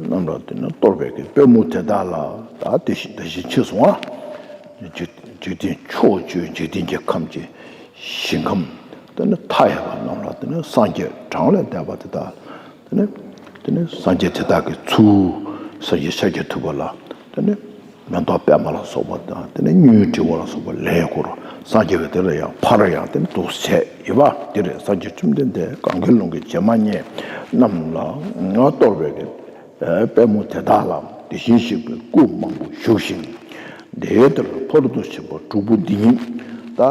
རྣམས་ལ་དེ་ནི་གཏོར་བའི་གི་པུས་མོ་དེ་དག་ལ། ད་དེ་བཞིན་དེ་བཞིན་ཕྱིར་སོང་བ། འཇིག་འཇིག་རྟེན་ཕྱོགས་བཅུའི་འཇིག་རྟེན་གྱི་ཁམས་ཀྱི་ཞིང་ཁམས་དེ་ནི་མཐའ་ཡས་པ་རྣམས་ལ། དེ་ནི་སངས་རྒྱས་གྲངས་ལས་འདས་པ་དེ་དག། དེ་ནི་དེ་ནི་སངས་རྒྱས་དེ་དག་གི་ཚུལ། སངས་རྒྱས་ཤཱཀྱ་ཐུབ་པ་ལ་དེ་ནི་མེ་ཏོག་པད་མ་ལ་སོགས་པ་དང་། དེ་ནི་མྱོས་འབྲི་བ་ལ་སོགས་པ་ལེན་དགོས་རེད། སངས་རྒྱས་ཀྱིས་དེ་ལ་ཡང་ཕར་ཡང་དེ་ནི་འདུག་སེ་བྱས་ཡོད་པ་དེ་རེད། སངས་རྒྱས་བཅོམ་ལྡན་འདས་གང་གཱའི་ཀླུང་གི་བྱེ་མ་སྙེད་རྣམས་ལ་ང་གཏོར་བའི་གི་པད་མོ་དེ་དག་ལ་དེ་བཞིན་གཤེགས་པའི་སྐུ་མང་པོ་བཞུགས་ཤིང་། དེ་ལྟར་ཕ་རོལ་ཏུ་ཕྱིན་པ་དྲུག་པོ་འདི་ཉིད་ད་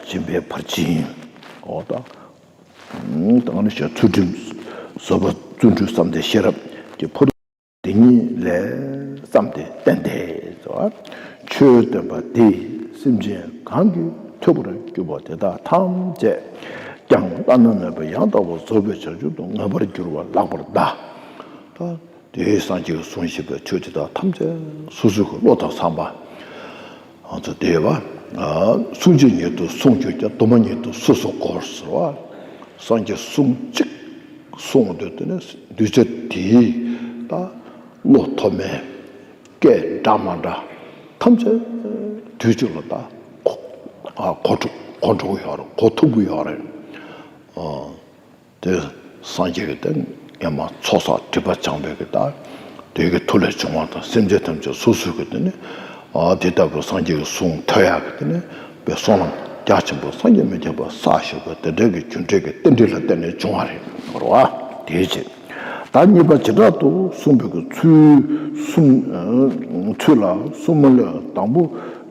སྦྱིན་པའི་ཕར་ཕྱིན། འོ་ད་ད་ནི་ཞེས་ཚུལ་ཁྲིམས་བཟོད་པ་བརྩོན་འགྲུས་བསམ་གཏན་ཤེས་རབ་ཀྱི་ཕ་རོལ་འདི་ཉིད་ལས་བརྩམས་ཏེ་བསྟན་ཏེ། ཆོས་བསྟན་པ་འདིས་སེམས་ཅན་གང་གིས་ཐོས་པར་གྱུར་པ་དེ་དག་ཐམས་ཅད་ཀྱང་བླ་ན་མེད་པ་ཡང་དག་པར་རྫོགས་པའི་བྱང་ཆུབ་ཏུ་ངེས་པར་འགྱུར་བ་ལགས་པར་གདའ། ད་དེའི་སངས་རྒྱས་ཀྱིས་གསུངས་བཞིན་པའི་ཆོས་དེ་དག་ཐམས་ཅད་སོ་སོའི་གི་བློ་དང་འཚམས་པ། ང་ཚོ་དེ་བ། སུན་འབྱིན་ཉིད་དུ་གསུང་གྱུར་ཀྱང་། དུ་མ་ཉིད་དུ་སོ་སོར་གོ་ཟེར་བ། སངས་རྒྱས་གསུང་གཅིག་གསུངས་དུས་དེ་ནི་གདུལ་བྱ་དེའི་ད་བློ་ཐོབ་མེད། སྐད་འདྲ་མ་འདྲ་ཐམས་ཅད་དུས་གཅིག་ལ་ད་གོ་ཨ་གོ་ཐུབ་གོ་འགྲོ་གི་ཡོད་རེད། གོ་ཐུབ་ཀྱི་ཡོད་རེད། ཨ་དེ་སངས་རྒྱས་ཀྱི་དེ་ ཡང་མ་ཚོགས་བསགས་སྒྲིབ་པ་སྦྱངས་པའི་གི་ད་དེ་གི་མཐུ་ལས་བྱུང་བ་དང་སེམས་ཅན་ཐམས་ཅད་སོ་སོའི་གི་དེ་ནི་ཨ་དེ་ལྟ་བུ་སངས་རྒྱས་ཀྱི་གསུང་ཐོས་ཡག་གི་དེ་ནི་པའི་བསོད་ནམས་རྒྱ་ཆེན་པོ་བསམ་གྱིས་མི་ཁྱབ་པ་བསགས་བཞག་པ་དེ་འདྲ་གི་རྒྱུ་འབྲས་ཀྱི་རྟེན་འབྲེལ་ལ་བརྟེན་ནས་བྱུང་བ་རེད་རོ། དེའི་ཕྱིར་ད་གཉིས་པ་བྱེ་བྲག་ཏུ་གསུངས་པའི་གི་ཚུལ་གསུམ་ཚུལ་ལ་གསུམ་ལ་དང་པོ་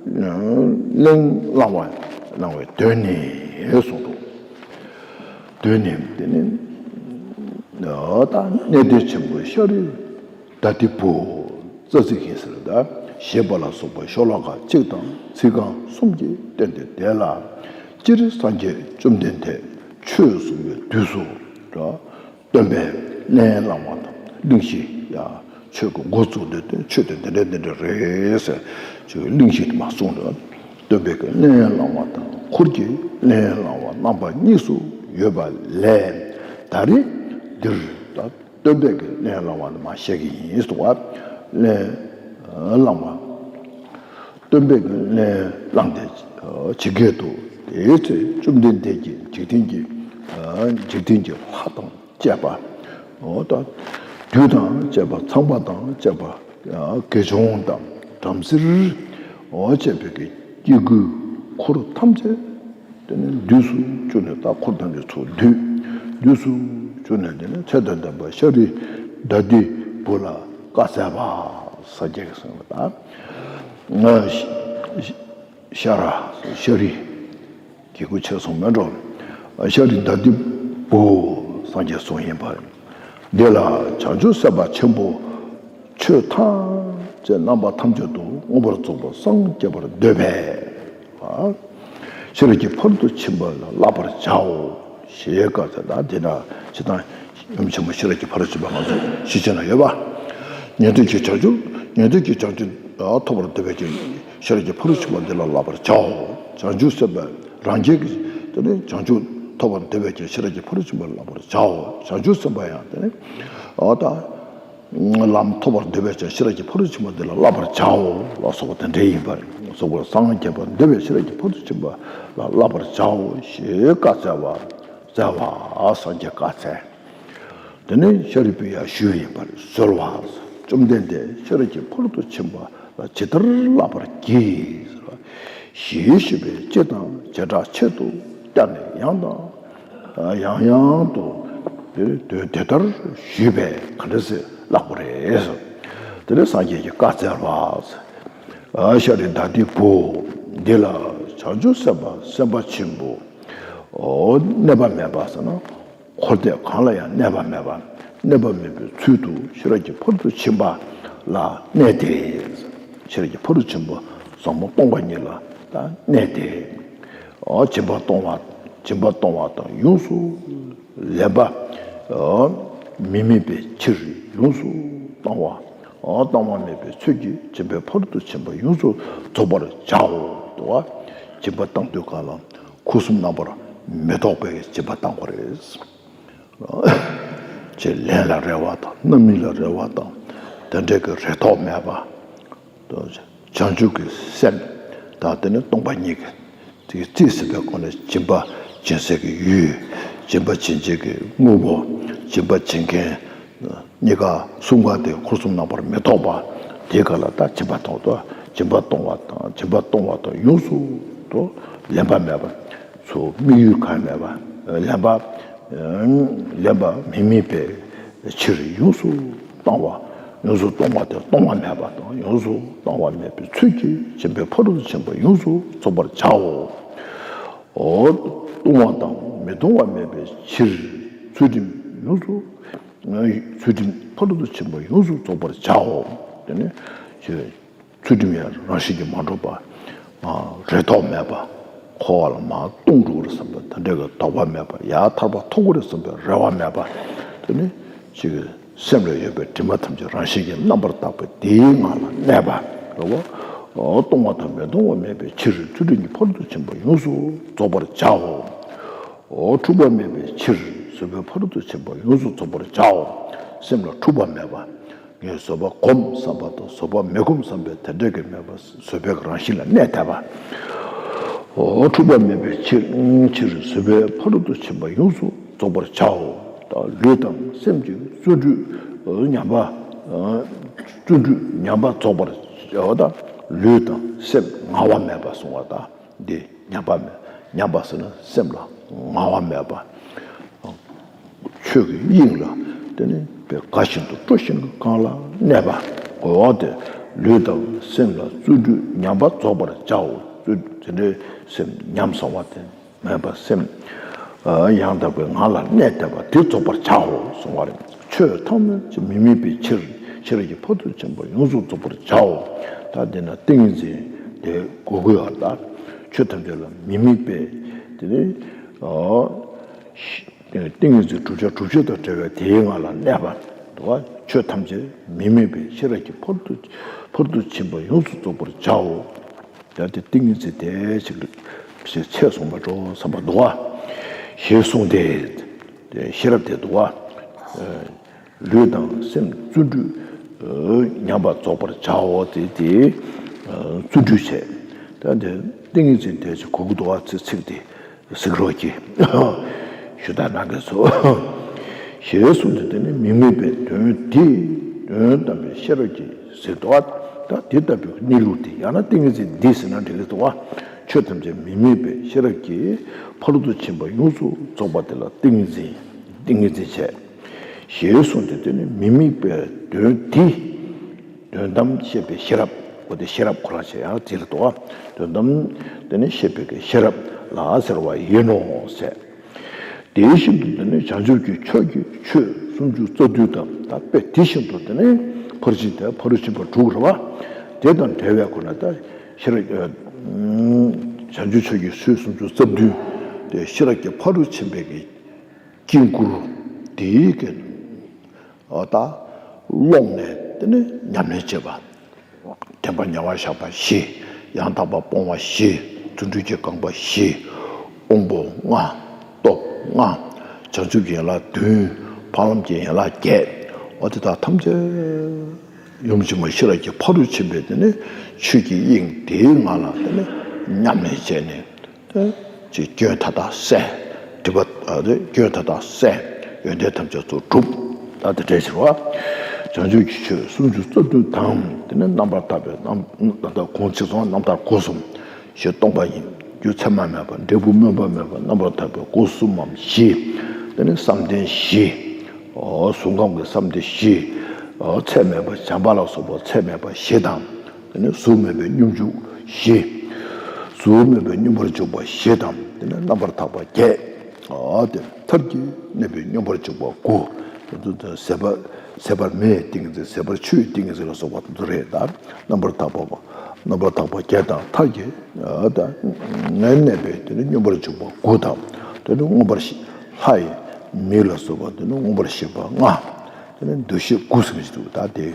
གླེང་བསླང་བ་གནང་བའི་དོན་ནི་གསུངས་འདུག་དོན་ནི་དེ་ནི་ད་གནས་བརྟན་ཆེན་པོ་ཤཱ་རི་དྭ་ཏིའི་བུ་རྩ་ཚིག་ཡིན་ཟེར། ད་ཞེས་པ་ལ་སོགས་པ་ཤོ་ལོ་ཀ་གཅིག་དང་ཚིག་རྐང་གསུམ་གྱིས་བསྟན་ཏེ་དེ་ལ་སྤྱིར་སངས་རྒྱས་བཅོམ་ལྡན་འདས་ཆོས་གསུང་བའི་དུས་སུ་ར། སྟོན་པས་གླེང་བསླང་བ་དང་གླེང་གཞི་ཡང་ཆོས་ཀྱི་འགོ་བཙུགས་ཏེ་ཆོས་དེ་འདི་འདྲ་འདི་འདྲ་རེད་ཟེར་ཆོས་ཀྱི་གླེང་གཞི་དེ་མ་གསུངས་རེད། སྟོན་པས་ཀྱི་གླེང་བསླང་བ་དང་འཁོར་གྱི་གླེང་བསླང་བ་རྣམ་པ་གཉིས་སུ་ཡོད་པ་ལས་ད་རེས་འདིར་ད་སྟོན་པས་ཀྱི་གླེང་བསླང་བ་དེ་མ་བཤད་ཀྱི་ཡིན་གསུངས་པ། གླེང་བསླང་བ། སྟོན་པས་ཀྱི་གླེང་བསླངས་ཏེ་ཇི་སྐད་དུ་དེའི་ཚེ་བཅོམ་ལྡན་འདས་ཀྱིས་འཇིག་རྟེན་གྱི་འཇིག་རྟེན་གྱི་ལྷ་དང་བཅས་པ། འོ་ད་བདུད་དང་བཅས་པ་ཚངས་པ་དང་བཅས་པ་དགེ་སྦྱོང་དང་བྲམ་ཟེར་འོ་བཅས་པའི་གི་སྐྱེ་དགུའི་འཁོར་ཐམས་ཅད་དེ་ནི་བསྡུས་སུ་བཅུག་ནས་ད་འཁོར་ཐམས་ཅད་ཚུར་བསྡུས་བསྡུས་སུ་བཅུག་ནས་དེ་ནི་ཚེ་དང་ལྡན་པ་ཤཱ་རི་དྭ་ཏིའི་བུ་ལ་བཀའ་སྩལ་པ་སངས་རྒྱས་ཀྱིས་གསུངས་པ་དང་། ཤ་ར་ཤཱ་རི། གི་གུ་ཆེ་སོང་མེད་འགྲོ། ཤཱ་རི་དྭ་ཏིའི་བུ་སངས་རྒྱས་གསུངས་ཡིན་པ། འདི་ལ་བྱང་ཆུབ་སེམས་དཔའ་ཆེན་པོ་ཆོས་ཐམས་ཅད་རྣམ་པ་ཐམས་ཅད་དུ་མངོན་པར་རྫོགས་པར་སངས་རྒྱས་པར་འདོད་པས། ཤེས་རབ་ཀྱི་ཕ་རོལ་ཏུ་ཕྱིན་པ་ལ་བསླབ་པར་བྱའོ། ཞེས་བཀའ་སྩལ་ཏོ། དེ་ན་ཇི་ལྟར་ཡུམ་ཆེན་མོ་ཤེས་རབ་ཀྱི་ཕ་རོལ་ཕྱིན་པ་ང་ཚོ་ཤེར་ཕྱིན་ན་ཡོད་པ། ཉན་ཐོས་ཀྱི་བྱང་ཆུབ་ཉན་ཐོས་ཀྱི་བྱང་ཆུབ་ཐོབ་པར་འདོད་པའི་ཕྱིར་ཤེས་རབ་ཀྱི་ཕ་རོལ་ཕྱིན་པ་འདི་ལ་བསླབ་པར་བྱའོ། བྱང་ཆུབ་སེམས་དཔའ་རང་རྒྱལ་གྱི་དེ་ནི་བྱང་ཆུབ་ཐོབ་པར་འདོད་པའི་ཕྱིར་ཤེས་རབ་ཀྱི་ཕ་རོལ་ཕྱིན་པ་ལ་བསླབ་པར་བྱའོ། བྱང་ཆུབ་སེམས་དཔའ་ཡང་དེ་ནི་འོ་ད་ལམ་ཐོབ་པར་འདོད་པའི་ཕྱིར་ཤེས་རབ་ཀྱི་ཕ་རོལ་ཕྱིན་པ་འདི་ལ་བསླབ་པར་བྱའོ་ལ་སོགས་པ་དེ་འདྲ་ཡིན་པར་སོགས་པར་སངས་རྒྱས་པར་འདོད་པའི་ཤེས་རབ་ཀྱི་ཕ་རོལ་ཕྱིན་པ་ལ་བསླབ་པར་བྱའོ་ཞེས་བཀའ་སྩལ་པ། སྩལ་བ་སངས་རྒྱས་བཀའ་སྩལ། དེ་ནས་ཤཱ་རིའི་བུས་ཡང་ཞུས་པ་ཡིན་པར་གསོལ་བ། བཅོམ་ལྡན་འདས་ཤེས་རབ་ཀྱི་ཕ་རོལ་ཏུ་ཕྱིན་པ་ལ་ཇི་ལྟར་བསླབ་པར་བགྱི། ཞེས་ཞུས་པས་སྤྱིར་དང་བྱེ་བྲག་ཆེད་དུ་བསྟན་ནས་ཡང་དང་ཡང་ཡང་དུ་དེ་དེ་ལྟར་ཞུས་པས་ག་འདྲ་སེ་བཀླག་པ་རེད། དེ་ནས་སངས་རྒྱས་ཀྱིས་བཀའ་སྩལ་པ། ཤཱ་རི་དྭ་ཏིའི་བུ། འདི་ལ་བྱང་ཆུབ་སེམས་དཔའ་སེམས་དཔའ་ཆེན་པོ་གནས་པ་མེད་པ་ཟེར་ན། འཁོར་འདས་གང་ལ་ཡང་གནས་པ་མེད་པ། གནས་པ་མེད་པའི་ཚུལ་དུ་ཤེས་རབ་ཀྱི་ཕ་རོལ་ཏུ་ཕྱིན་པ་ལ་གནས་ཏེ། ཤེས་རབ་ཀྱི་ཕ་རོལ་ཏུ་ཕྱིན་པ་ཟབ་མོ་སྟོང་པ་ཉིད་ལ་ད་གནས་ཏེ། འོ་སྦྱིན་པ་གཏོང་བ། སྦྱིན་པ་གཏོང་བ་དང་ཡོངས་སུ་ལེན་པ། འོ་མི་དམིགས་པའི་ཕྱིར་ཡོངས་སུ་གཏོང་བ། འོ་གཏོང་བ་མེད་པའི་ཚུལ་གྱིས་སྦྱིན་པའི་ཕ་རོལ་ཏུ་ཕྱིན་པ་ཡོངས་སུ་རྫོགས་པར་བྱའོ། དུ་བ། སྦྱིན་པ་གཏང་དུས་གང་ལ་སྒོ་གསུམ་རྣམ་པར་མི་རྟོག་པའི་སྦྱིན་པ་གཏང་དགོས་རེད། ཅེས་ལན་ལ་རེ་བ་དང་རྣམ་སྨིན་ལ་རེ་བ་དང་དེ་འདྲའི་གི་རེ་དོགས་མེད་པ། བྱང་ཆུབ་ཀྱི་སེམས་དང་དེ་ནི་སྟོང་པ་ཉིད་ཀྱི་དེ་རྩིས་ཟིན་པའི་སྒོ་ནས་སྦྱིན་པ་སྦྱིན་སའི་གི་ཡུལ། སྦྱིན་པ་སྦྱིན་བྱེད་ཀྱི་དངོས་པོ། སྦྱིན་པ་སྦྱིན་མཁན་གཉིས་ཀ་གསུམ་ཀ་དེ་འཁོར་གསུམ་རྣམ་པར་མི་རྟོག་པ། དེའི་སྐབས་ལ་ད་སྦྱིན་པ་གཏོང་དོ། སྦྱིན་པ་གཏོང་བ་དང་སྦྱིན་པ་གཏོང་བ་དང་ཡོངས་སུ་དུ་ལེན་པ་མེད་པ། ཚུར་དམིགས་ཡུལ་གང་མེད་པ། ལེན་པ། ལེན་པ་མི་དམིགས་པའི་ཕྱིར་ཡོངས་སུ་གཏོང་བ། ཡོངས་སུ་གཏོང་བ་དེ་གཏོང་བ་མེད་པ་དང་ཡོངས་སུ་གཏོང་བ་མེད་པའི་ཚུལ་གྱིས་སྦྱིན་པའི་ཕ་རོལ་ཏུ་ཕྱིན་པ་ཡོངས་སུ་རྫོགས་པར་བྱའོ། འོ་ལྟུང་བ་དང་མི་ལྟུང་བ་མེད་པའི་ཕྱིར་ཚུལ་ཁྲིམས་ཡོངས་སུ། ཚུལ་ཁྲིམས་ཕ་རོལ་ཏུ་ཕྱིན་པ་ཡོངས་སུ་རྫོགས་པར་བྱའོ། དེ་ནས་ཚུལ་ཁྲིམས་ཡང་རང་བཞིན་གྱིས་མ་འགྲུབ་པ། རེ་དོགས་མེད་པ། འཁོར་བ་ལ་མར་ལྟུང་འགྲོ་གི་རེད་བསམ་པའི་དེ་འདྲའི་གི་དོགས་པ་མེད་པ། ཡང་ཐར་པ་ཐོབ་ཀྱི་རེད་བསམ་པའི་རེ་བ་མེད་པ། དེ་ནི་ཅིག་སེམས་ལ་ཡོད་པའི་དྲི་མ་ཐམས་ཅད་རང་བཞིན་གྱིས་རྣམ་པར་དག་པའི་དེའི་ངང་ལ་གནས་པ་རེད་བ། ལྟུང་བ་དང་མི་ལྟུང་བ་མེད་པའི་ཕྱིར་ཚུལ་ཁྲིམས་ཀྱི་ཕ་རོལ་ཏུ་ཕྱིན་པ་ཡོངས་སུ་རྫོགས་པར་བྱའོ། འཁྲུག་པ་མེད་པའི་ཕྱིར་བཟོད་པའི་ཕ་རོལ་ཏུ་ཕྱིན་པ་ཡོངས་སུ་རྫོགས་པར་བྱའོ། སེམས་ལ་འཁྲུག་པ་མེད་པ། ངས་བཟོད་པ་སྒོམ་བསམ་པ་དང་བཟོད་པ་མི་སྒོམ་བསམ་པའི་དེ་འདྲ་གི་མེད་པ་བཟོད་པའི་རང་བཞིན་ལ་གནས་བསྡད་པ། འོ་འཁྲུག་པ་མེད་པའི་ཕྱིར་ཕྱིར་བཟོད་པའི་ཕ་རོལ་ཏུ་ཕྱིན་པ་ཡོངས་སུ་རྫོགས་པར་བྱའོ། ད་ལུས་དང་སེམས་ཀྱི་བརྩོན་འགྲུས་ཉམས་པ། བརྩོན་འགྲུས་ཉམས་པ་རྫོགས་པར་བྱའོ། ད་ལུས་དང་སེམས་ངལ་བ་མེད་པ་གསུང་བ་དང་འདི་ཉམས་པ་མེད། ཉམས་པ་ཟེར་ན་སེམས་ལ་ངལ་བ་མེད་པ། ཆོས་ཀྱི་དབྱིངས་ལ་དེ་ནི་དགའ་བཞིན་དུ་སྤྲོ་ཞིང་གང་ལ་གནས་པ། འོ་དེ་ལུས་དང་སེམས་ལ་བརྩོན་འགྲུས་ཉམས་པ་རྫོགས་པར་བྱའོ། བརྩོན་དེ་འདྲའི་སེམས་ཉམས་སོང་བ་དེ། མེད་པ་སེམས། ཡང་དག་པའི་ངང་ལ་གནས་བསྡད་པ་དེ་རྫོགས་པར་བྱའོ་གསུང་བ་རེད། ཆོས་ཐམས་ཅད་མི་དམིགས་པའི་ཕྱིར། ཤེས་རབ་ཀྱི་ཕ་རོལ་ཏུ་ཕྱིན་པ་ཡོངས་སུ་རྫོགས་པར་བྱའོ། ད་འདི་ན་ཏིང་ངེ་འཛིན་དེ་དགོས་ཀྱི་ཡོད་ལ། ཆོས་ཐམས་ཅད་ལ་མི་དམིགས་པའི་དེ་ནི་ཏིང་ངེ་འཛིན་བསྒྲུབ་བྱ་སྒྲུབ་བྱེད་དང་བྲལ་བའི་དེའི་ངང་ལ་གནས་པ། འདུག་བ། ཆོས་ཐམས་ཅད་མི་དམིགས་པའི་ཤེས་རབ་ཀྱི་ཕ་རོལ་ཏུ་ཕ་རོལ་ཏུ་ཕྱིན་པ་ཡོངས་སུ་རྫོགས་པར་བྱའོ། ད་དེ་ཏིང་ངེ་འཛིན་དེ་ཞིག་ཞིག་ཚད་སོང་བ་འགྲོ་བསམ་པ་འདུག་བ། ཞེས་གསུངས་ཏེ། དེ་ཤེས་རབ་དེ་འདུག་བ། ལུས་དང་སེམས་བརྩོན་འགྲུས་ཉམས་པ་རྫོགས་པར་བྱའོ། དེ་དེ་བརྩོན་འགྲུས་བྱས། ད་དེ་ཏིང་ངེ་འཛིན་དེ་ཞིག་གོ་གི་འདུག་བ། ཚིག་ཚིག་དེ། གཟིགས་རོགས་གྱིས། ཞུ་དག་གནང་གི་སོ། ཞེས་གསུངས་ཏེ། དེ་ནི་མི་དམིགས་པའི་དོན་འདི་དོན་དམ་པའི་ཤེས་རབ་ཀྱིས་ཟེར་འདུག་བ། ད་དེ་ལྟ་བུའི་གནས་ལུགས་དེ། ཡང་ན་ཏིང་ངེ་འཛིན་འདི་ཟེར་ན་འགྲིག་གི་འདུག་བ། ཆོས་ཐམས་ཅད་མི་དམིགས་པའི་ཤེས་རབ་ཀྱིས་ཕ་རོལ་ཏུ་ཕྱིན་པ་ཡོངས་སུ་རྫོགས་པ་དེ་ལ་ཏིང་ངེ་འཛིན། ཏིང་ངེ་འཛིན་བྱས། ཞེས་གསུངས་ཏེ། དེ་ནི་མི་དམིགས་པའི་དོན་འདི། དོན་དམ་ཤེས་པའི་ཤེས་རབ། འོ་དེ་ཤེས་རབ་ཁོ་རང་བྱས་ཡང་དེ་ལ་འདུག་བ། དོན་དམ་དེ་ནི་ཤེས་པའི་གི་ཤེས་རབ་ལ་ཟེར་བ་ཡིན་ནོ་ཟེར། དེ་བཞིན་དུ་དེ་ནི་བྱང་ཆུབ་ཀྱི་ཕྱོགས་ཀྱི་ཆོས་སུམ་ཅུ་རྩ་བདུན་དང་། ད་དཔེ་དེ་བཞིན་དུ་དེ་ནི་ཕར་ཕྱིན་དེ་ཕ་རོལ་ཕྱིན་པ་དྲུག་རེད་བ། དེ་དང་འབྲེལ་བའི་སྒོ་ནས་ད་ཤེས་རབ། བྱང་ཆུབ་ཕྱོགས་ཀྱི་ཆོས་སུམ་ཅུ་རྩ་བདུན་དེ་ཤེས་རབ་ཀྱི་ཕ་རོལ་ཕྱིན་པའི་གི་དཀྱིལ་འཁོར་དེའི་གི་ཨ་ད་ཀློང་ནས་དེ་ནི་ཉམས་ལེན་བྱེད་པ། དྲན་པ་ཉེ་བར་བཞག་པ་བཞི། ཡང་དག་པར་སྤོང་བ་བཞི། རྫུ་འཕྲུལ་གྱི་རྐང་པ་བཞི། དབང་པོ་ལྔ། སྟོབས་ལྔ། བྱང་ཆུབ་ཀྱི་ཡན་ལག་བདུན། འཕགས་ལམ་གྱི་ཡན་ལག་བརྒྱད། འོ་དེ་དག་ཐམས་ཅད་ཡུམ་ཆེན་མོ་ཤེས་རབ་ཀྱི་ཕ་རོལ་ཕྱིན་པའི་དེ་ནི་ཆོས་ཀྱི་དབྱིངས་དེའི་ངང་ལ་དེ་ནི་ཉམས་ལེན་བྱས་ནས། ཅེས་སྐྱོན་མཐའ་དག་བསལ། སྒྲིབ་པ་ཨ་དེ་སྐྱོན་མཐའ་དག་བསལ། ཡོན་ཏན་ཐམས་ཅད་ཚུར་གྲུབ། ད་དེ་འདྲའི་ཕྱིར་བ། བྱང་ཆུབ་ཀྱི་ཆོས་སུམ་ཅུ་རྩ་བདུན་དང་། དེ་ནས་རྣམ་པར་ཐར་པའི་རྣམ་རྣམ་ཐར་གོང་ཆེ་སོང་རྣམ་ཐར་སྒོ་གསུམ་ཞེས་སྟོང་པ་ཉིད་རྒྱུ་མཚན་མ་མེད་པ། འབྲས་བུ་སྨོན་པ་མེད་པ། རྣམ་པར་ཐར་པའི་སྒོ་གསུམ་མམ་བཞི། དེ་ནས་བསམ་གཏན་བཞི། ཨོ་གཟུགས་ཁམས་ཀྱི་བསམ་གཏན་བཞི། ཨོ་ཚད་མེད་པ་བྱམས་པ་ལ་སོགས་པ་ཚད་མེད་པ་བཞི་དང་། དེ་ནས་གཟུགས་མེད་པའི་སྙོམས་འཇུག་བཞི། གཟུགས་མེད་པའི་སྙོམས་པར་འཇུག་པ་བཞི་དང་། དེ་ནས་རྣམ་པར་ཐར་པ་བརྒྱད། ཨ་དེ་མཐར་གྱིས་གནས་པའི་སྙོམས་པར་འཇུག་པ་དགུ། དེ་ཚོ་ཟད་པ་ཟད་པར་མེད་ཏིང་ངེ་འཛིན། ཟད་པར་ཆུ་ཡི་ཏིང་ངེ་འཛིན་ལ་སོགས་པ་དེ་ཚོ་རེད། ད་རྣམ་པར་ཐར་པ་རྣམ་པར་ཐར་པ་བརྒྱད་དང་། མཐར་གྱིས་ཨ་ད་ངས་གནས་པའི་དེ་ནི་སྙོམས་པར་འཇུག་པ་དགུ་དང་། དེ་ནི་མངོན་པར་ཤེས་ལྷ་ཡི་མིག་ལ་སོགས་པ་དེ་ནི་མངོན་པར་ཤེས་པ་ལྔ། དེ་ནི་འདུ་ཤེས་དགུ་ཟེར་གྱི་འདུག་ད་དེ།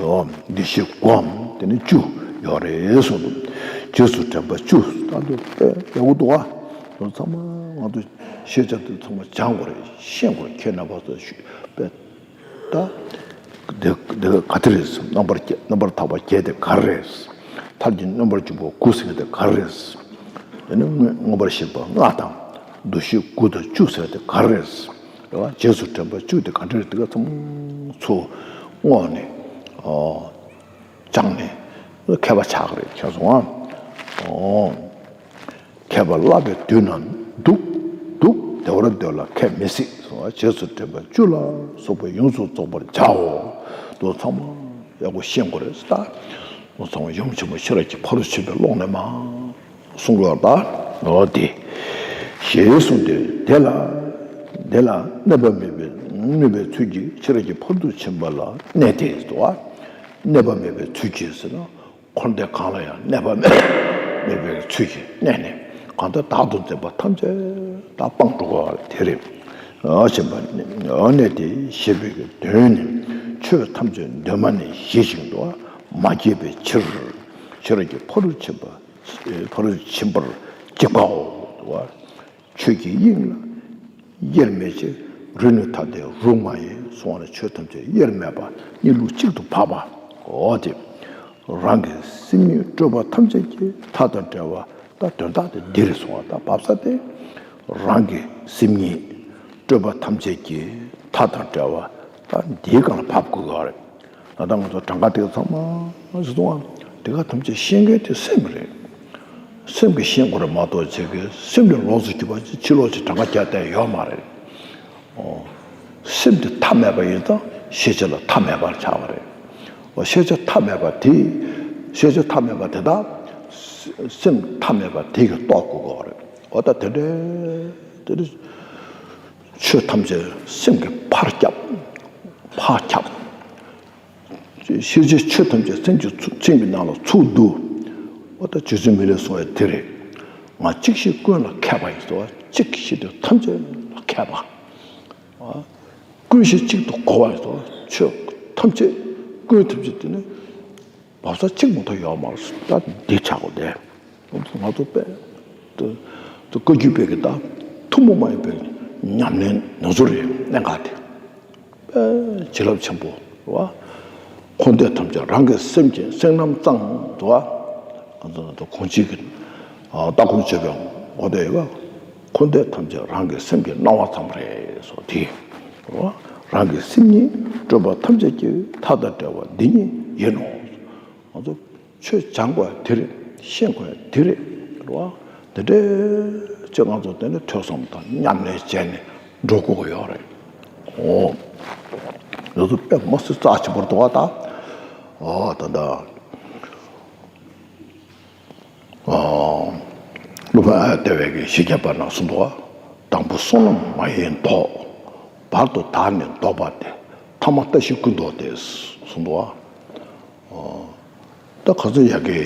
འོ། འདུ་ཤེས་དགུའམ་དེ་ནི་བཅུ་ཡོད་རེད་གསུངས་འདུག་རྗེས་སུ་དྲན་པ་བཅུ། ད་དུ་དཔེ་ཡག་པོ་འདུག་ཨ། དེ་ཚང་མ་ང་ཚོ་ཤེས་བྱ་དེ་ཚང་མ་སྦྱང་དགོས་རེད། ཤེས་དགོས་རེད། ཁྱེད་རྣམ་པ་ཚོ་ཞུ་དཔེ། ད་དེ་དེ་ག་དེ་རེད། རྣམ་པར་རྣམ་པར་ཐར་པ་བརྒྱད་དེ་ག་རེ་རེད། མཐར་གྱིས་སྙོམས་པར་འཇུག་པ་དགུ་ཟེར་མཁན་དེ་ག་རེ་རེད། དེ་ནི་མངོན་པར་ཤེས་པ་ལྔ་དང་། འདུ་ཤེས་དགུ་དང་བཅུ་ཟེར་དེ་ག་རེ་རེད། རེད་བ། རྗེས་སུ་དྲན་པ་བཅུ་དེ་ག་འདྲ་རེད། དེ་ག་ཚང་མ་ཚུར་བསྔོགས་ནས། ཨོ། སྦྱངས་ནས་མཁས་པ་ཆགས་ཀྱི་རེད། ཁྱེད་ཚོ་ཨ། ཨོ། མཁས་པ་བསླབ་པའི་དུས་ན་སྡུག་སྡུག་བདེ་བར་འདོད་ལ་མཁས་མི་སྲིད་གསུངས་པ། རྗེས་སུ་དྲན་པ་བཅུ་ལ་སོགས་པ་ཡོངས་སུ་རྫོགས་པར་བྱའོ། དེ་ཚང་མ་ཡག་པོ་ཤེས་དགོས་རེད། ད་དེ་ཚང་མ་ཡུམ་ཆེན་མོ་ཤེས་རབ་ཀྱི་ཕ་རོལ་ཕྱིན་པའི་ཀློང་ནས་མར་གསུང་གི་ཡོད་པ། འོ་དེ། ཞེས་གསུངས་ཏེ། དེ་ལ་དེ་ལ་གནོད་པ་མེད་པའི་གནོད་པའི་ཚུལ་གྱིས་ཤེས་རབ་ཀྱི་ཕ་རོལ་ཏུ་ཕྱིན་པ་ལ་གནས་ཏེ་འདུག་པ། གནོད་པ་མེད་པའི་ཚུལ་གྱིས་ཟེར་ན། འཁོར་འདས་གང་ལ་ཡང་གནོད་པ་མེད་མེད་པའི་ཚུལ་གྱིས་གནས་ནས། གང་ལྟར་བདག་ཏུ་འཛིན་པ་ཐམས་ཅད་ད་སྤངས་འགྲོ་དགོས་པ་དེ་རེད། ཨ་ཞེས་པ་ནི་ཨ་གནས་ཏེ་ཞེས་པའི་དོན་ནི། ཆོས་ཐམས་ཅད་གདོད་མ་ནས་ཞི་ཞིང་དུ་མ་སྐྱེས་པའི་ཕྱིར། ཤེས་རབ་ཀྱི་ཕ་རོལ་ཕྱིན་པ་ཕ་རོལ་ཕྱིན་པར་གཅིག་པའོ། ཆོས་ཀྱི་དབྱིངས་ལ་དབྱེར་མེད་ཅིང་རུ་ནི་ཐ་དད་རུ་མ་ཡིན་གསུང་བ་ནི། ཆོས་ཐམས་ཅད་དབྱེར་མེད་པ་གནས་ལུགས་གཅིག་ཏུ་འཕགས་པ། འོ་དེ། རང་གི་སེམས་ཉིད་སྤྲོས་པ་ཐམས་ཅད་ཀྱི་མཐའ་དང་བྲལ་བ། ད་དོན་དག་དེ་འདི་རེད་གསུང་བ། ད་བབས་ས་དེ་རང་གི་སེམས་ཉིད་ སྤྲོས་པ་ཐམས་ཅད་ཀྱི་མཐའ་དང་བྲལ་བ་ད་འདིའི་སྒང་ལ་བབས་དགོས་ཀྱི་རེད། ད་ལྟ་ང་ཚོ་གྲངས་ཀ་དེ་ཚང་མ་ཟེར་དུས་དེ་ག་ཐམས་ཅད་ཤེས་མཁན་དེ་སེམས་རེད། སེམས་ཀྱིས་ཤེས་དགོས་རེད་མ་གཏོགས་བྱེད་ཀྱི་སེམས་ལས་ལོགས་སུ་གྱུར་པ་ཅིག་ཕྱི་ལོགས་ཀྱི་གྲངས་ཀ་རྒྱག་བསྡད་ཡོད་མ་རེད། ཨོ། སེམས་དེ་མཐའ་མེད་པ་ཡིན་ཙང་ཤེས་བྱ་ལ་མཐའ་མེད་པར་ཆགས་པ་རེད། ཨོ། ཤེས་བྱ་མཐའ་མེད་པ་དེ། ཤེས་བྱ་མཐའ་མེད་པ་དེ་དག་སེམས་མཐའ་མེད་པ་དེ་གིས་རྟོགས་དགོས་ཀྱི་རེད། ཨོ་ད་དེ་འདྲའི་དེ་འདྲ་ཆོས་ཐམས་ཅད་སེམས་ཀྱིས་ཕར་བསྐྱབ། ཕར་ཁྱབ། ཤེས་བྱའི་ཆོས་ཐམས་ཅད་སེམས་ཀྱི་ཚུ་སེམས་ཀྱི་ནང་ལ་ཚུར་བསྡུ། འོ་ད་རྗེ་བཙུན་མི་ལས་གསུངས་པ་དེ་རེད། ང་གཅིག་ཤེས་ཀུན་ལ་མཁས་པ་ཡིན་ཟེར་བ། གཅིག་ཤེས་དེ་ཐམས་ཅད་ལ་མཁས་པ། ཨ། ཀུན་ཤེས་གཅིག་ཏུ་གོ་བ་ཡིན་ཟེར་བ། ཆོས་ཐམས་ཅད་ཀུན་ཐམས་ཅད་དེ་ནི་བབས་ས་གཅིག་མ་གཏོགས་ཡོད་མ་རེད། ད་འདི་ཆགས་དགོས་ཏེ། ང་ཚོ་དཔེ་ད་ད་བཀའ་བརྒྱུད་པའི་གི་ད་ཐུན་མོང་མ་ཡིན་པའི་ཉམས་ལེན་ནོར་འཛོལ་རེད། གནད་འགག་དེ་དཔེ་བྱིན་རླབས་ཆེན་པོ་རེད་བ། འཁོར་འདས་ཐམས་ཅད་རང་གི་སེམས་ཀྱི་སེམས་རྣམ་གཙང་དུ་བ། ང་ཚོ་ད་གོང་ཆེན་གྱི་ལྟ་སྒོམ་བྱེད་པའི་ངོ་དེ་ཡོད་བ། འཁོར་འདས་ཐམས་ཅད་རང་གི་སེམས་ཀྱི་སྣང་བ་ཙམ་རེད་སོ་དེ་རེད་བ། རང་གི་སེམས་ཉིད་སྤྲོས་པ་ཐམས་ཅད་ཀྱི་མཐའ་དང་བྲལ་བ་འདི་ཉིད་ཡིན་ནོ། ང་ཚོ་ཆོས་སྦྱང་དགོས་དེ་རེད། ཤེས་དགོས་དེ་རེད། རེད་བ། དེ་འདྲའི་ཅིག་ང་ཚོ་དེ་ནི་ཐོས་བསམ་དང་ཉམས་ལེན་བྱས་ནས་འགྲོ་དགོས་ཀྱི་ཡོད་རེད། ཨོ། ང་ཚོ་དཔེ་མི་སྲིད་རྩ་ཆེན་པོ་རེད་འདུག་བ་ད། ཨོ་ད་ད། ཨོ། སློབ་དཔོན་ཨ་ཏི་ཝེ་གིས་བཞི་བརྒྱ་པ་ན་གསུངས་འདུག་བ། དང་པོ་བསོད་ནམས་མ་ཡིན་ལྡོག་བར་དུ་བདག་ནི་ལྡོག་པ་སྟེ། ཐ་མ་ལྟ་ཞིག་ཀུན་ལྡོག་སྟེ། གསུངས་འདུག་བ། ད་ག་ཚོད་ཡག་གི་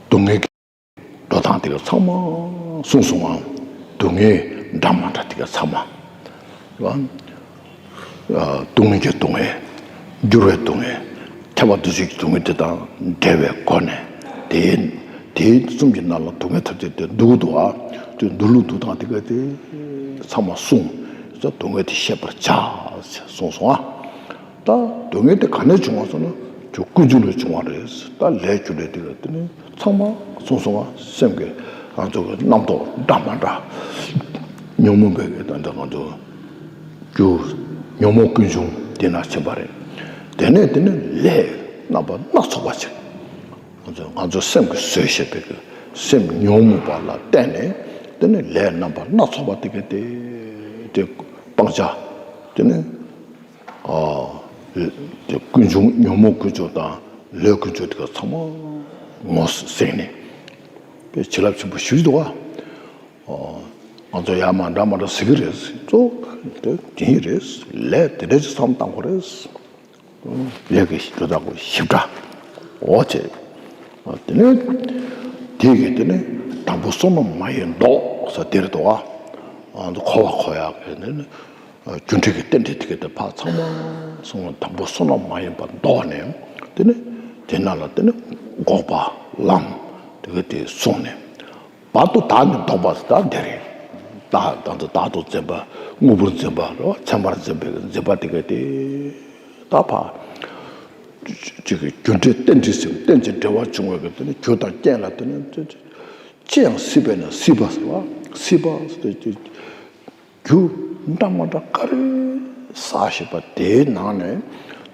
སྡུག་བསྔལ་གྱི་འགྲོ་སྟངས་དེ་ག་ཚང་མ་གསུངས་སོང་ང་། སྡུག་བསྔལ་འདྲ་མ་འདྲ་དེ་ག་ཚང་མ་རེད་བ། སྡུག་བསྔལ་གྱི་སྡུག་བསྔལ། འགྱུར་བའི་སྡུག་བསྔལ། ཐེག་པ་བདུན་ཞིག་གི་སྡུག་བསྔལ་དེ་དང་འབྲེལ་བའི་སྒོ་ནས་དེའི་དེའི་གསུམ་གྱི་ནང་ལ་སྡུག་བསྔལ་ཐམས་ཅད་དེ་འདུ་གི་འདུག་ཨ། དེ་འདུ་ལུགས་འདུ་སྟངས་དེ་ག་དེ་ཚང་མ་གསུངས། སྡུག་བསྔལ་དེ་ཤེས་པར་བྱ་ཞེས་གསུངས་སོང་ཨ། ད་སྡུག་བསྔལ་དེ་ག་ནས་བྱུང་བ་སོང་ན་རྒྱུ་ཀུན་འབྱུང་ལས་བྱུང་བ་རེད། ད་ལས་རྒྱུ་འབྲས་དེ་ག་དེ་ནི་ཚང་མ་གསུངས་སོང་ཨ། སེམས་ཀྱི་ང་ཚོ་གི་རྣམ་རྟོག་འདྲ་མ་འདྲ། ཉོན་མོངས་པའི་གི་ད་ལྟ་ང་ཚོ་རྒྱུ་ཉོན་མོངས་ཀུན་འབྱུང་དེ་ན་ཕྱིན་པ་རེད། དེ་ནས་དེ་ནི་ལས་རྣམ་པ་སྣ་ཚོགས་པ་ཅིག་ང་ཚོ་ང་ཚོ་སེམས་ཀྱིས་བཟོས་བཞག་པའི་གི་སེམས་ཉོན་མོངས་པ་ལ་བརྟེན་ནས་དེ་ནི་ལས་རྣམ་པ་སྣ་ཚོགས་པ་དེ་གི་དེ་དེ་སྤང་བྱ་དེ་ནི་ཨ་དེ་ཀུན་འབྱུང་ཉོན་མོངས་ཀུན་འབྱུང་དང་ལས་ཀུན་འབྱུང་དེ་ག་ཚང་མ་ངོས་ཟིན་ནས་དཔེ་བྱིན་རླབས་ཆེན་པོ་ཞིག་འདུག་བ། ཨོ། ང་ཚོ་ཡར་མར་འདྲ་མ་འདྲ་ཟེར་གི་རེད། གཙོ་བོ་དེ་ཡིན་རེད། ལས་དེ་འདྲ་ཅིག་བསམ་བཏང་དགོས་རེད། ལས་ཀྱི་ཞིབ་ཕྲ་དགོས་ཞིབ་ཕྲ། འོ་བྱས། དེ་ནས་དེ་གི་དེ་ནས་དང་པོ་བསོད་ནམས་མ་ཡིན་ལྡོག་ཟེར་དེ་རེད་དོ། ཨ་འདི་འཁོར་བ་འཁོར་ཡག་གི་དེ་ནས་རྒྱུ་འབྲས་ཀྱི་རྟེན་འབྲེལ་དེ་གི་དེ་ཕར་ཚང་མ་སོང་བ། དང་པོ་བསོད་ནམས་མ་ཡིན་པ་ལྡོག་ནས་དེ་ནས་དེ་ནང་ལ་དེ་ནས་འགོག་པ་ལམ་དེ་གི་དེ་སོང་ནས། བར་དུ་བདག་ནི་ལྡོག་པ་ཟེར་ད་འདི་རེད། བདག་ད་ལྟ་བདག་ཏུ་འཛིན་པ། དངོས་པོར་འཛིན་པ་རེད་བ། མཚན་མར་འཛིན་པའི་འཛིན་པ་དེ་ག་དེ་ད་ཕར་ཅིག་གི་རྒྱུ་འབྲས་རྟེན་འབྲེལ་ཟེར་རྟེན་ཅིང་འབྲེལ་བར་འབྱུང་བའི་གི་དེ་ནི་རྒྱུ་དང་རྐྱེན་ལ་དེ་ནི་ཅི་ཅི་ཅི་ཡང་སྲིད་པས་ན་སྲིད་པ་ཟེར་བ། སྲིད་པ་ཟེར་ཏེ་རྒྱུ་འདྲ་མ་འདྲ་ག་རེ་བསགས་ཤེས་པ་དེའི་ནང་ནས་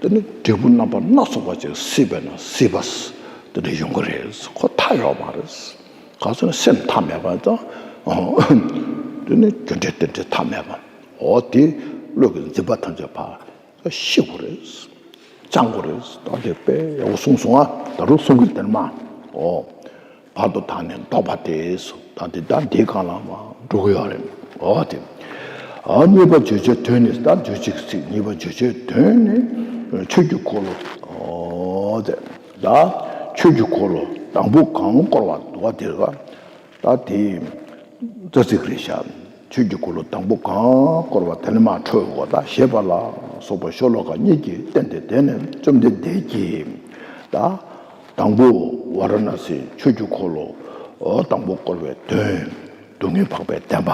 དེ་ནི་འབྲས་བུ་རྣམ་པ་སྣ་ཚོགས་པ་ཅིག་སྲིད་པས་ན་སྲིད་པ་དེ་འདྲ་ཡོང་གི་རེད། ཁོ་མཐའ་ཡོད་མ་རེད། ག་ཚོད་ན་སེམས་མཐའ་མེད་པ་དང་དེ་ནི་རྒྱུ་འབྲས་རྟེན་འབྲེལ་མཐའ་མེད་པ། འོ་དེ་བློ་གི་འཛིན་པ་ཐམས་ཅད་ཕར་ཤི་དགོས་རེད། སྦྱང་དགོས་རེད། ད་དེ་དཔེ་ཡག་པོ་གསུངས་སོང་ཨ། ད་རུང་གསུང་གི་དེར་མ། འོ། བར་དུ་བདག་ནི་ལྡོག་པ་སྟེ། ད་འདི་ད་འདིའི་སྒང་ལ་མ་འགྲོ་གི་ཡོད་རེད། འོ་དེ། ཨ་གཉིས་པ་བརྗོད་བྱའི་དོན་ནི། ད་རྗོད་བྱེད་ཀྱི་ཚིག་གཉིས་པ་བརྗོད་བྱའི་དོན་ནི། ཆོས་ཀྱི་འཁོར་ལོ། འོ་དེ། ད་ཆོས་ཀྱི་འཁོར་ལོ་དང་པོ་གང་བསྐོར་བ་འདུག་བ་དེ་ལ། ད་དེ་རྩ་ཚིག་རེད་ཤག་ཆོས་ཀྱི་འཁོར་ལོ་དང་པོ་གང་བསྐོར་བ་དེ་ནི་མ་འཕྲོས་འོ་ད་ཞེས་པ་ལ་སོགས་པ་ཤོ་ལོ་ཀ་གཉིས་ཀྱིས་བསྟན་ཏེ། དེ་ནས་བཅོམ་ལྡན་འདས་ཀྱིས་ད། དང་པོ་ཝཱ་ར་ཎ་སིའི་ཆོས་ཀྱི་འཁོར་ལོ་དང་པོ་བསྐོར་བའི་དོན། སྡུག་བསྔལ་འཕགས་པའི་བདེན་པ་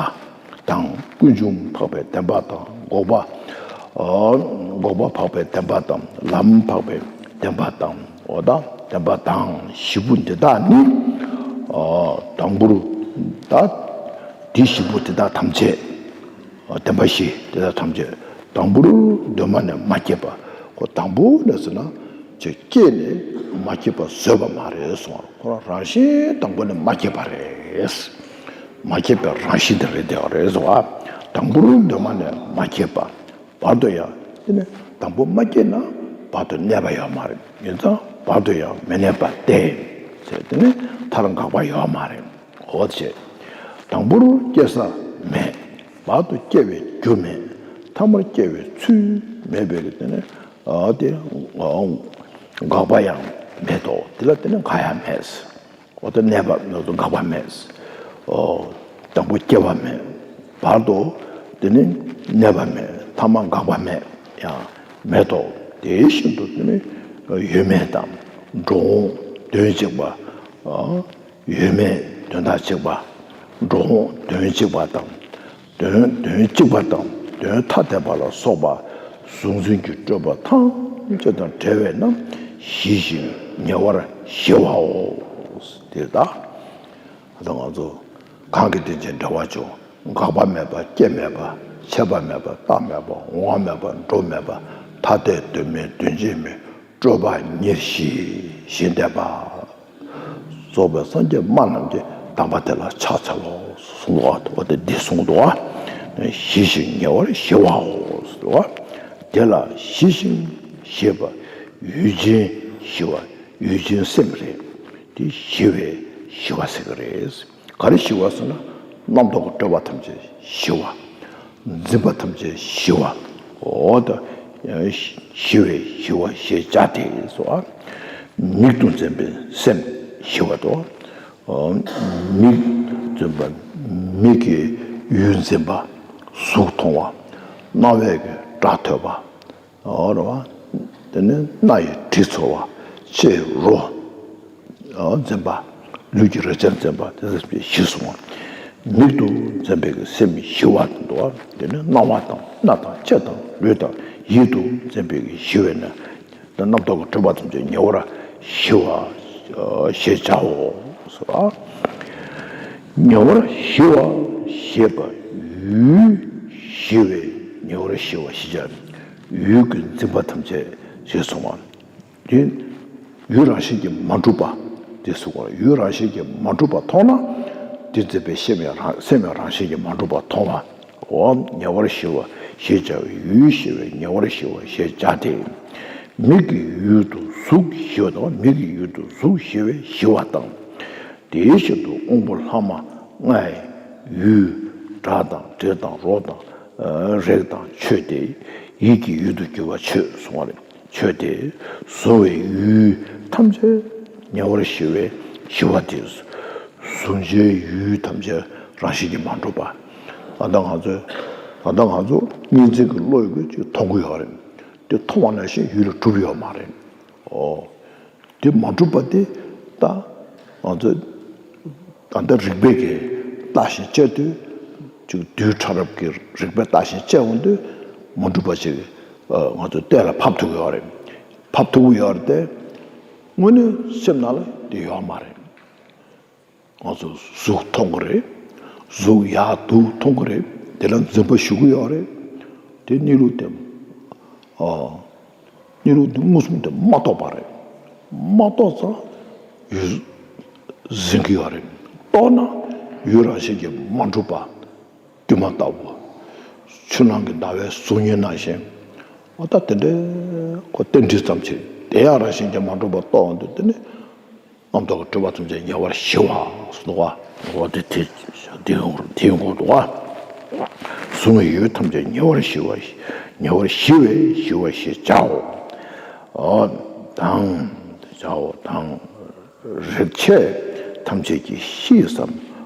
དང་། ཀུན་འབྱུང་འཕགས་པའི་བདེན་པ་དང་། འགོག་པ། འགོག་པ་འཕགས་པའི་བདེན་པ་དང་། ལམ་འཕགས་པའི་བདེན་པ་དང་། འོ་ད་བདེན་པ་དང་བཞི་པོ་འདི་དག་ནི། དང་པོར་ད། གཞི་བཞི་པོ་དེ་དག་ཐམས་ཅད། བདེན་པ་བཞི་དེ་དག་ཐམས་ཅད་དང་པོར་གདོད་མ་ནས་མ་སྐྱེས་པ། ཁོ་དང་པོ་ནས་ཟེར་ན་ཆོས་སྐྱེས་ནས་མ་སྐྱེས་པ་བཟོས་པ་མ་རེད་གསུངས་པ། ཁོ་རང་རང་བཞིན་དང་པོ་ནས་མ་སྐྱེས་པ་རེད། མ་སྐྱེས་པའི་རང་བཞིན་དེ་རེད་དེ་རེད་གསུངས་པ། དང་པོར་གདོད་མ་ནས་མ་སྐྱེས་པ། བར་དུ་ཡང་དེ་ནི་དང་པོ་མ་སྐྱེས་ན་བར་དུ་གནས་པ་ཡོད་མ་རེད། ཡིན་ཙང་བར་དུ་ཡང་མི་གནས་པ་སྟེ། ཟེར་དེ་ནི་མཐར་འགག་པ་ཡོད་མ་རེད། འོ་ཞེས། དང་པོར་སྐྱེ་ས་མེད། བར་དུ་སྐྱེ་བའི་རྒྱུ་མེད། ཐ་མར་སྐྱེ་བའི་ཚུལ་མེད་པའི་དེ་ནི་ཨ་དེ་འགག་པ་ཡང་མེད་དོ། དེ་ལ་དེ་ནི་འགག་ཡང་མེད། འོ་དེ་གནས་པ་འགག་པ་མེད། འོ་དང་པོ་སྐྱེ་བ་མེད། བར་དུ་དེ་ནི་གནས་པ་མེད། ཐ་མ་འགག་པ་མེད་ཡང་མེད་དོ། དེ་བཞིན་དུ་དེ་ནི་ཡོད་མེད་དང་འགྲོ་འོང་དོན་གཅིག་པ། ཡོད་མེད་དོན་དག་གཅིག་པ། འགྲོ་འོང་དོན་གཅིག་པ་དང་། དོན་དོན་གཅིག་པ་དང་དོན་ཐ་དད་པ་ལ་སོགས་པ་གཟུང་འཛིན་གྱི་སྤྲོས་པ་ཐམས་ཅད་དང་བྲལ་བས་ན་ཞི་ཞིང་ཉེ་བར་ཞི་བའོ། དེ་ལྟ། ད་ང་ཚོ་གང་གི་རྟེན་ཅིང་འབྲེལ་བར་འབྱུང་། འགག་པ་མེད་པ། སྐྱེ་མེད་པ། ཆད་པ་མེད་པ། རྟག་མེད་པ། འོང་བ་མེད་པ། འགྲོ་མེད་པ། ཐ་དད་དོན་མེད་དོན་གཅིག་མེད། སྤྲོས་པ་ཉེར་ཞི་ཞི་བདེ་བ། རྫོགས་པའི་སངས་རྒྱས་སྨྲ་རྣམས་ཀྱི་གདམས་པ་དེ་ལ་ཕྱག་འཚལ་ལོ་གསུངས་པ། འོ་དེ་འདི་གསུངས་འདུག་བ། ཞི་ཞིང་ཉེ་བར་ཞི་བའོ་ཟེར་བ། དེ་ལ་ཞི་ཞིང་ཞེས་པ་ཡུལ་ཅན་ཞི་བ་ཡུལ་ཅན་སེམས་རེད། དེ་ཞི་བའི་ཞི་བ་ཟེར་གི་རེད། ག་རེ་ཞི་བ་ཟེར་ན་རྣམ་རྟོག་གི་སྤྲོས་པ་ཐམས་ཅད་ཞི་བ། འཛིན་པ་ཐམས་ཅད་ཞི་བ། འོ་ད་ཞི་བའི་ཞི་བ་ཞེས་བྱ་སྟེ་སོ། མིག་ཏུ་འཛིན་པའི་སེམས་ཞི་བ་དང་། མིག་འཛིན་པ་མིག་གི་ཡུལ་འཛིན་པ། གཟུགས་མཐོང་བ། རྣ་བའི་སྒྲ་ཐོས་པ། འོ་རེད་བ། དེ་ནས་སྣ་ཡི་དྲི་ཚོར་བ། ལྕེའི་རོ། འཛིན་པ། ལུས་ཀྱི་རེག་བྱ་འཛིན་པ་དེ་ཚོ་ཞི་སོང་བ། མིག་ཏུ་འཛིན་པའི་སེམས་ཞི་བ་དང་འདུག་བ། དེ་ནས་རྣ་བ་དང་སྣ་དང་ལྕེ་དང་ལུས་དང་ཡིད་དུ་འཛིན་པའི་ཞི་བས་ན། རྣམ་རྟོག་གི་སྤྲོས་པ་ཐམས་ཅད་ཉེ་བར་ཞི་བ་ཞེས་བྱའོ། ཉེ་བར་ཞི་བ་ཞེས་པ་ཡུལ་ཞི་བའི་ཉེ་བར་ཞི་བ་ཞེས་བྱ། ཡུལ་གྱི་འཛིན་པ་ཐམས་ཅད་ཞི་སོང་བ། དེ་ཡུལ་རང་བཞིན་གྱིས་མ་གྲུབ་པ་དེ་གསུངས་པ། ཡུལ་རང་བཞིན་གྱིས་མ་གྲུབ་པ་མཐོང་ན། དེ་འཛིན་པའི་སེམས་ཡང་རང་སེམས་ཡང་རང་བཞིན་གྱིས་མ་གྲུབ་པ་མཐོང་བ། འོ་ཉེ་བར་ཞི་བ་ཞེས་བྱ་བའི་ཡུལ་ཞི་བའི་ཉེ་བར་ཞི་བ་ཞེས་བྱ་སྟེ། མིག་གི་ཡུལ་དུ་གཟུགས་ཞི་བ་དང་། མིག་གི་ཡུལ་དུ་གཟུགས་ཞི་བའི་ཞི་བ་དང་། དེའི་ཕྱིར་དུ་དབང་པོ་ལྷག་མ་ལྔའི་ཡུལ། སྒྲ་དང་དྲི་དང་རོ་དང་། རེག་དང་ཆོས་ཏེ། ཡིད་ཀྱི་ཡུལ་དུ་གྱུར་པ་ཆོས་གསུངས་པ་རེད། ཆོས་ཏེ། གཟུང་བའི་ཡུལ་ཐམས་ཅད་ཉེ་བར་ཞི་བའི་ཞི་བ་སྟེ། གཟུང་བྱའི་ཡུལ་ཐམས་ཅད་རང་བཞིན་གྱིས་མ་གྲུབ་པ། ད་ལྟ་ང་ཚོས་ད་ལྟ་ང་ཚོ་གཉིས་འཛིན་གྱི་བློ་ཡོད་ཀྱི་ཅིག་མཐོང་གི་ཡོད་རེད། དེ་མཐོང་བ་ནང་བཞིན་ཡུལ་ལ་གྲུབ་ཡོད་མ་རེད། ཨོ། དེ་མ་གྲུབ་པ་དེ་ད་ང་ཚོས་ད་ལྟ་རིག་པའི་གི་ལྟ་ཞིང་དཔྱད་དུས་ཅིག་རྡུལ་ཕྲ་རབ་ཀྱི་རིག་པའི་ལྟ་ཞིང་དཔྱད་འོང་དུས་མ་གྲུབ་པ་ཅིག་ང་ཚོས་གཏན་ལ་ཕབ་ཐུབ་ཀྱི་ཡོད་རེད། ཕབ་ཐུབ་ཀྱི་ཡོད་རེད་དེ། དངོས་གནས་སེམས་ནང་ལ་དེ་ཡོད་མ་རེད། ང་ཚོ་གཟུགས་མཐོང་གི་རེད། གཟུགས་ཡག་སྡུག་མཐོང་གི་རེད། དེ་ལ་འཛིན་པ་ཞུགས་ཀྱི་ཡོད་རེད། དེ་གནས་ལུགས་དེ། ཨ། གནས་ལུགས་དེ་མངོན་སུམ་དུ་མ་རྟོགས་པ་རེད། མ་རྟོགས་ཙང་ཡུལ་འཛིན་གྱི་ཡོད་རེད། རྟོགས་ན་ཡུལ་རང་བཞིན་གྱིས་མ་གྲུབ་པ་སྒྱུ་མ་ལྟ་བུ། ཆུ་ནང་གི་ཟླ་བའི་གཟུགས་བརྙན་ནང་བཞིན། ཨ་ད་དེ་འདྲའི་ཁོ་རྟེན་འབྲེལ་ཙམ་ཞིག་དེ་ཡང་རང་བཞིན་གྱིས་མ་གྲུབ་པ་རྟོགས་འོང་དུས་དེ་ནི། རྣམ་རྟོག་གི་སྤྲོས་པ་ཐམས་ཅད་ཉེ་བར་ཞི་བ་ཟེར་འདུག་བ། འོ་དེ་དེ་དེ་ཡོང་དེ་ཡོང་གི་འདུག་བ། གཟུང་བའི་ཡུལ་ཐམས་ཅད་ཉེ་བར་ཞི་བ། ཉེ་བར་ཞི་བའི་ཞི་བ་ཞེས་བྱའོ། འོ་དང་བྱའོ་དང་། རེག་བྱ་ཐམས་ཅད་ཀྱི་ཤེས་སམ་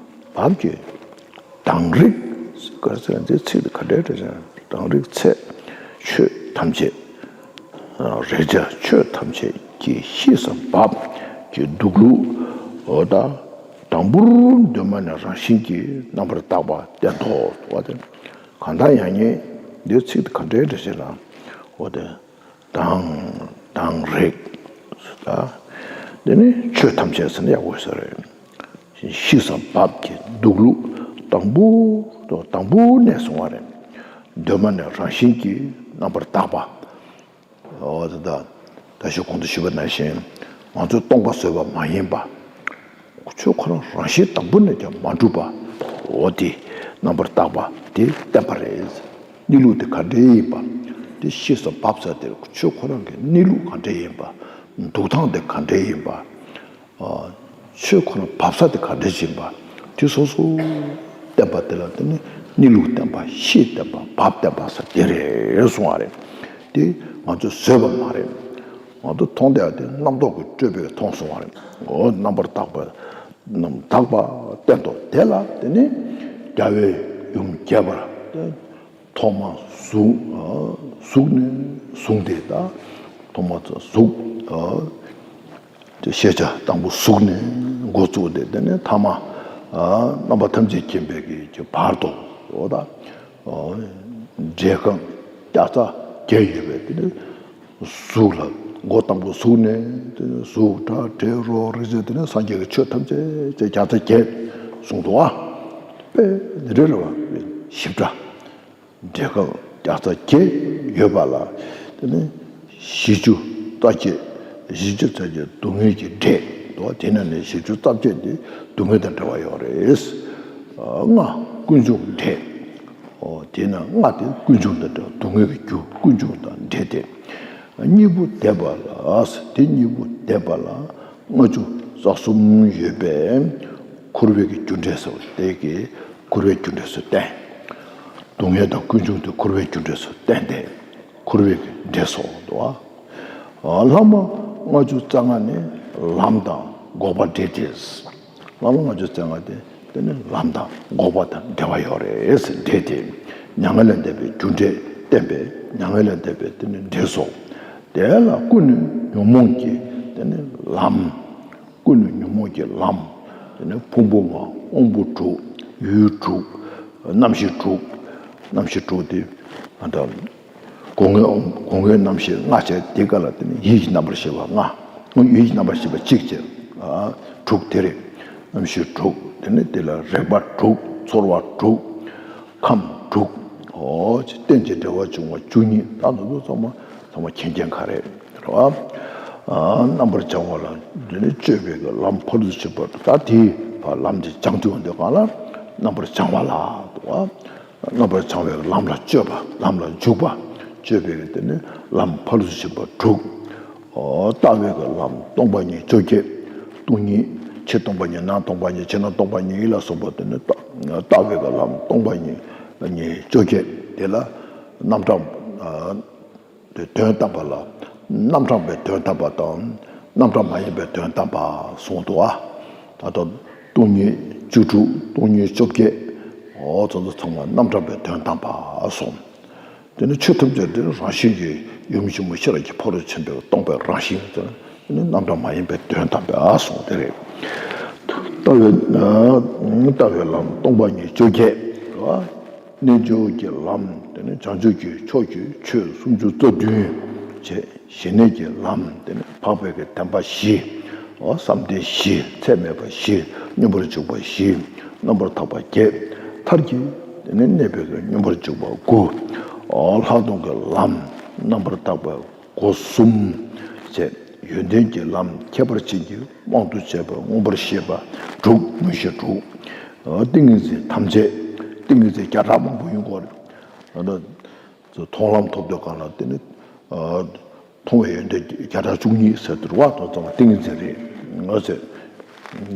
བབ་ཀྱི། དང་རིག་ག་ཟེར་འདི་ཚིག་འདི་ག་འདྲའི་འདྲ་ཟེར། དང་རིག་ཚད་ཆོས་ཐམས་ཅད། རེག་བྱ་ཆོས་ཐམས་ཅད་ཀྱི་ཤེས་སམ་བབ་ཀྱི་སྡུག་ལུགས། འོ་ད་དང་པོར་གདོད་མ་ནས་རང་བཞིན་གྱིས་རྣམ་པར་དག་པ་བསྟན་ཏོ། འོ་དེ་གང་ལྟར་ཡང་ཉིད་འདི་ཚིག་འདི་ག་འདྲའི་འདྲ་ཟེར་ན། འོ་དེ། དང་། དང་རིག་ད། དེ་ནི་ཆོས་ཐམས་ཅད་ཟེར་ན་ཡག་པོ་ཟེར་རེད། ཤེས་སམ་བབ་ཀྱི་སྡུག་ལུགས། དང་པོ་དང་པོ་ནས་བཟུང་བ་རེད། གདོད་མ་ནས་རང་བཞིན་གྱིས་རྣམ་པར་དག་པ། འོ་ད་ད་ད་ཞུ་གོང་དུ་ཞུས་པ་ནང་བཞིན། ང་ཚོས་སྟོང་པ་བཟོས་པ་མ་ཡིན་པ། ཆོས་ཁོ་རང་རང་བཞིན་དང་པོ་ནས་ཀྱང་མ་གྲུབ་པ། འོ་དེ་རྣམ་པར་དག་པ་དེ་བསྟན་པ་རེད། གནས་ལུགས་དེ་ག་འདྲ་ཡིན་པ། དེ་ཤེས་སུ་བབས་ས་དེར་ཆོས་ཁོ་རང་གི་གནས་ལུགས་ག་འདྲ་ཡིན་པ། འདུག་སྟངས་དེ་ག་འདྲ་ཡིན་པ། ཆོས་ཁོ་ན་བབས་ས་དེ་ག་འདྲ་ཞིག་ཡིན་པ། དེ་སོ་སོ་བསྟན་པ་དེ་ལ་དེ་ནི་གནས་ལུགས་བསྟན་པ། ཤེས་བསྟན་པ། བབས་བསྟན་པ་ཟེར་དེ་རེད་གསུང་བ་རེད། དེ་ང་ཚོས་བཟོས་པ་མ་རེད། ང་ཚོ་མཐོང་བསྡད་ཡ་དེ་རྣམ་རྟོག་གིས་སྤྲོས་པས་མཐོང་སོང་བ་རེད། འོ་རྣམ་པར་དག་པ། རྣམ་དག་པ་བསྟན་ཏོ། དེ་ལ་དེ་ནི་རྒྱལ་བའི་ཡུམ་རྒྱས་པར་དེ། ཐོག་མ་གཟུགས། གཟུགས་ནས་བཟུང་སྟེ་ད། ཐོག་མ་གཟུགས། དེ་ཤེས་བྱ་དང་པོ་གཟུགས་ནས་འགོ་བཙུགས་ཏེ། དེ་ནས་ཐ་མ་རྣམ་པ་ཐམས་ཅད་མཁྱེན་པའི་གི་བར་དུ། འོ་ད། འབྲས་རྐང་བརྒྱ་རྩ་བརྒྱད་ཡོད་པའི་དེ་ནས་གཟུགས་ལ། འགོ་དང་པོ་གཟུགས་ནས་དེ་ནས་གཟུགས། སྒྲ། དྲི། རོ། རེག་བྱ། དེ་ནས་སངས་རྒྱས་ཀྱི་ཆོས་ཐམས་ཅད་ཅེས་བརྒྱ་རྩ་བརྒྱད་གསུངས་འདུག་ཨ། དཔེ་འདི་འདྲ་རེད་བ། ཞིབ་ཕྲ། འབྲས་རྐང་བརྒྱ་རྩ་བརྒྱད་ཡོད་པ་ལ། དེ་ནི་བཞི་བཅུ་རྩ་བརྒྱད། བཞི་བཅུ་རྩ་བརྒྱད་སྡུག་བསྔལ་གྱི་འབྲས་དོ། དེ་ནང་ནས་བཞི་བཅུ་རྩ་བརྒྱད་དེ་སྡུག་བསྔལ་དང་འབྲེལ་བ་ཡོད་རེད། ལྔ་ཀུན་འབྱུང་འབྲས། དེ་ན་ལྔ་དེ་ཀུན་འབྱུང་དང་འབྲེལ་བ། སྡུག་བསྔལ་གྱི་རྒྱུ་ཀུན་འབྱུང་དང་འབྲེལ་ཏེ། གཉིས་པོ་འདས་པ་ལ། དེ་གཉིས་པོ་འདས་པ་ལ་ལྔ་བཅུ་རྩ་གསུམ་ཡོད་པས། འཁོར་བའི་གི་རྒྱུ་འབྲས་སོ། དེ་གི་འཁོར་བའི་རྒྱུ་འབྲས་སུ་བསྟན། སྡུག་བསྔལ་དང་ཀུན་འབྱུང་དེ་འཁོར་བའི་རྒྱུ་འབྲས་སུ་བསྟན་ཏེ། འཁོར་བའི་གི་འབྲས་སོ་འདུག་ཨ། ལྷག་མ་ལྔ་བཅུ་རྩ་ལྔ་ནི་ལམ་དང་འགོག་པ་འབྲེལ་ཏེ། ལྷག་མ་ལྔ་བཅུ་རྩ་ལྔ་དེ་དེ་ནི་ལམ་དང་འགོག་པ་དང་འབྲེལ་བ་ཡོད་རེད་ཟེར། འབྲེལ་ཏེ་མྱ་ངན་ལས་འདས་པའི་རྒྱུ་འབྲས་བསྟན་པས། མྱ་ངན་ལས་འདས་པའི་དེ་ནི་འབྲས་སོ། དེ་ལ་ཀུན་ནས་ཉོན་མོངས་ཀྱི་དེ་ནི་ལམ། ཀུན་ནས་ཉོན་མོངས་ཀྱི་ལམ། དེ་ནས་ཕུང་པོ་ལྔ། དབང་པོ་དྲུག། ཡུལ་དྲུག། རྣམ་ཤེས་དྲུག། རྣམ་ཤེས་དྲུག་དེ་ཨ་ད་སྒོ་ལྔའི་དབང་། སྒོ་ལྔའི་རྣམ་ཤེས་ལྔ་བྱས། དེ་ག་ལ་དེ་ནས་ཡིད་ཀྱི་རྣམ་པར་ཤེས་པ་ལྔ། ཡིད་ཀྱི་རྣམ་པར་ཤེས་པ་གཅིག་བྱས། ཨ་དྲུག་དེ་རེད། རྣམ་ཤེས་དྲུག། དེ་ནས་དེ་ལ་རེག་པ་དྲུག། ཚོར་བ་དྲུག། ཁམས་དྲུག། འོ་ཅི་རྟེན་ཅིང་འབྲེལ་བར་འབྱུང་བ་བཅུ་གཉིས། ད་ནུ་ཚོ་ཚང་མ་ཚང་མ་མཁྱེན་མཁྱེན་ག་རེད། རེད་བ། རྣམ་པར་བྱང་བ་ལ་འདི་ནི་སྤྱོད་པའི་གི་ལམ་ཕར་ཚུར་ཕྱིན་པ། ད་དེའི་བར་ལམ་དེ་བྱང་ཆུབ་འདོད་གང་ལ་རྣམ་པར་བྱང་བ་ལ་འདུག་བ། རྣམ་པར་བྱང་བའི་ལམ་ལ་སྤྱོད་པ། ལམ་ལ་འཇུག་པ། སྤྱོད་པའི་གི་དེ་ནི་ལམ་ཕར་ཚུར་ཕྱིན་པ་དྲུག། ལྟ་བའི་གི་ལམ་སྟོང་པ་ཉིད་བཅོ་བརྒྱད། སྟོང་ཉིད། ཕྱི་སྟོང་པ་ཉིད། ནང་སྟོང་པ་ཉིད། ཕྱི་ནང་སྟོང་པ་ཉིད་ལ་སོགས་པ་དེ་ནི་ལྟ་བའི་གི་ལམ་སྟོང་པ་ཉིད་ཉིད་བཅོ་བརྒྱད། དེ་ལ་རྣམ་གྲངས། དེ་དོན་དམ་པ་ལ་རྣམ་གྲངས་པའི་དོན་དམ་པ་དང་། རྣམ་གྲངས་མ་ཡིན་པའི་དོན་དམ་པ་གསུངས་འདུག་ཨ། ད་ལྟ་སྟོང་ཉིད་བཅུ་དྲུག། སྟོང་ཉིད་བཅོ་བརྒྱད། འོ་ཚོ་ཚོ་ཚང་མ་རྣམ་གྲངས་པའི་དོན་དམ་པ་གསུངས། དེ་ནི་ཆོས་ཐམས་ཅད་དེ་རང་བཞིན་གྱིས་ཡུམ་ཆེན་མོ་ཤེས་རབ་ཀྱི་ཕ་རོལ་ཕྱིན་པའི་སྟོང་པའི་རང་བཞིན་དེ་ནི་རྣམ་གྲངས་མ་ཡིན་པའི་དོན་དམ་པའི་ཨ་གསུངས་དེ་རེད། ལྟ་བའི། ལྟ་བའི་ལམ་སྟོང་པ་ཉིད་བཅོ་བརྒྱད། རྣལ་འབྱོར་གྱི་ལམ་དེ་ནི་བྱང་ཆུབ་ཀྱི་ཕྱོགས་ཀྱི་ཆོས་སུམ་ཅུ་རྩ་བདུན་བྱས། ཞི་གནས་ཀྱི་ལམ་དེ་ནི་འཕགས་པའི་གི་བདེན་པ་བཞི། བསམ་གཏན་བཞི། ཚད་མེད་པ་བཞི། སྙོམས་པར་འཇུག་པ་བཞི། རྣམ་པར་ཐར་པ་བརྒྱད། མཐར་གྱིས་དེ་ནི་གནས་པའི་གི་སྙོམས་པར་འཇུག་པ་དགུ། ལྷག་མཐོང་གི་ལམ་རྣམ་པར་དག་པ་སྒོ་གསུམ་བྱས། ཡོན་ཏན་གྱི་ལམ་ཁྱད་པར་ཅན་གྱི་དབང་དུ་བྱས་པ་མངོན་པར་ཤེས་པ་དྲུག། མངོན་ཤེས་དྲུག། ཏིང་ངེ་འཛིན་ཐམས་ཅད། ཏིང་ངེ་འཛིན་བརྒྱ་ཕྲག་མང་པོ་ཡོང་གི་རེད། མཐོང་ལམ་ཐོབ་དུས་གང་ལ་དེ་ནི། མཐོང་བའི་ཡོན་ཏན་བརྒྱ་ཕྲག་བཅུ་གཉིས་ཟེར་དུས་རེད་བ། དོན་ཚང་མ་ཏིང་ངེ་འཛིན་རེད། ངོ་ཚ།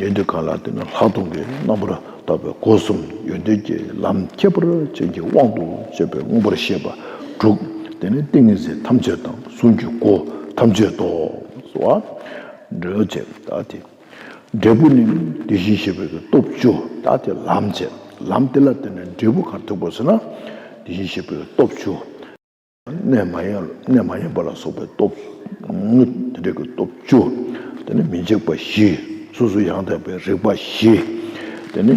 ཡོན་ཏན་གང་ལ་དེ་ནི་ལྷག་མཐོང་གི་རྣམ་པར་དག་པའི་སྒོ་གསུམ། ཡོན་ཏན་གྱི་ལམ་ཁྱད་པར་ཅན་གྱི་དབང་དུ་བྱས་པའི་མངོན་པར་ཤེས་པ་དྲུག། དེ་ནི་ཏིང་ངེ་འཛིན་ཐམས་ཅད་དང་གཟུངས་ཀྱི་སྒོ་ཐམས་ཅད་དོ། སོ། འགྲོ་བྱེད་ད་དེ། འབྲས་བུ་ནི་དེ་བཞིན་གཤེགས་པའི་གི་སྟོབས་བཅུ། ད་དེ་ལམ་བྱེད། ལམ་དེ་ལ་བརྟེན་ནས་འབྲས་བུ་ག་རེ་ཐོབ་དགོས་ཟེར་ན། དེ་བཞིན་གཤེགས་པའི་གི་སྟོབས་བཅུ། གནས་མ་ཡིན། གནས་མ་ཡིན་པ་ལ་སོགས་པའི་སྟོབས། དེ་འདྲའི་གི་སྟོབས་བཅུ། དེ་ནི་མི་འཇིགས་པ་བཞི། སོ་སོ་ཡང་དག་པའི་རིག་པ་བཞི། དེ་ནི་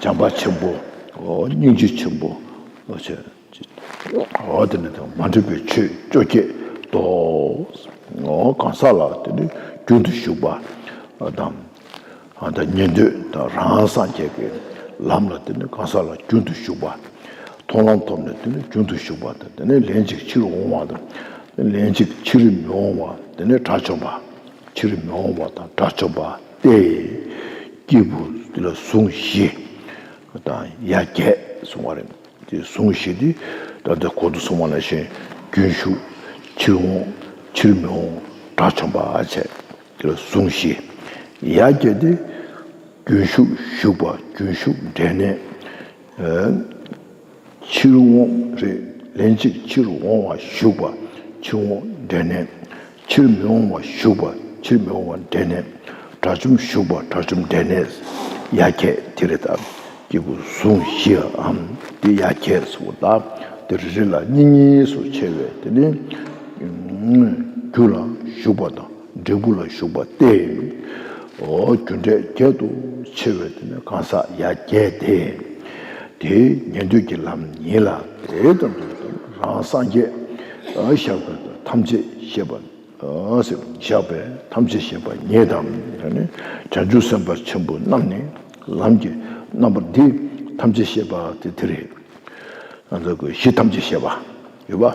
བྱམས་པ་ཆེན་པོ། སྙིང་རྗེ་ཆེན་པོ། འོ་དེ་ནི་དང་མ་འདྲེས་པའི་ཆོས་བཅོ་བརྒྱད་དོ། གང་ཟག་ལ་དེ་ནི་རྒྱུན་དུ་ཞུགས་པ་དང་། ད་ཉན་ཐོས་དང་རང་སངས་རྒྱས་ཀྱི་ ལམ་ལ་དེ་ནི་གང་ཟག་ལ་རྒྱུན་དུ་ཞུགས་པ། མཐོང་ལམ་ཐོབ་ནས་དེ་ནི་རྒྱུན་དུ་ཞུགས་པ་དང་། དེ་ནས་ལན་གཅིག་ཕྱིར་འོང་བ་དང་། ལན་གཅིག་ཕྱིར་མི་འོང་བ། དེ་ནས་དགྲ་བཅོམ་པ། ཕྱིར་མི་འོང་བ་དང་དགྲ་བཅོམ་པ་སྟེ། སྐྱེས་བུ་དེ་ལ་ཟུང་བཞི་དང་ཡ་བརྒྱད་གསུངས་པ་རེད། དེ་ཟུང་བཞི་དེ་ད་ལྟ་གོང་དུ་གསུངས་པ་ནང་བཞིན་རྒྱུན་ཞུགས། ཕྱིར་འོང་། ཕྱིར་མི་འོང་། དགྲ་བཅོམ་པ་བྱས། དེ་ལ་ཟུང་བཞི། ཡ་བརྒྱད་དེ་རྒྱུན་ཞུགས་ཞུགས་པ། རྒྱུན་ཞུགས་འབྲས་གནས། ཕྱིར་འོང་རེད། ལན་གཅིག་ཕྱིར་འོང་བ་ཞུགས་པ། ཕྱིར་འོང་འབྲས་གནས། ཕྱིར་མི་འོང་བ་ཞུགས་པ། ཕྱིར་མི་འོང་བ་འབྲས་གནས། དགྲ་བཅོམ་ཞུགས་པ། དགྲ་བཅོམ་འབྲས་གནས། ཡ་བརྒྱད་དེ་རེད་ད། སྐྱེས་བུ་ཟུང་བཞིའམ་དེ་ཡ་བརྒྱད་ཟེར་བ་ད། དེ་རེ་རེ་ལ་གཉིས་གཉིས་སུ་ཕྱེ་བས་དེ་ནི། རྒྱུ་ལ་ཞུགས་པ་དང་། འབྲས་བུ་ལ་ཞུགས་པ་སྟེ། འོ་རྒྱུ་འབྲས་བརྒྱད་དུ་ཕྱེ་བས་དེ་ནི་གང་ཟག་ཡ་བརྒྱད་དེ། དེའི་ཉན་ཐོས་ཀྱི་ལམ་ཉིད་ལ། དེ་ཙམ་དུ་རང་སངས་རྒྱས་ཞབས་ཀྱི་ཐམས་ཅད་ཤེས་པ། ཞབས་པད་ཐམས་ཅད་ཤེས་པ་ཉིད་དང་། བྱང་ཆུབ་སེམས་དཔའ་ཆེན་པོ་རྣམས་ནི་ལམ་གྱི་རྣམ་པ་འདི་ཐམས་ཅད་ཤེས་པ་དེ་དེ་རེད། ང་ཚོ་གི་གཞི་ཐམས་ཅད་ཤེས་པ་ཡོད་པ།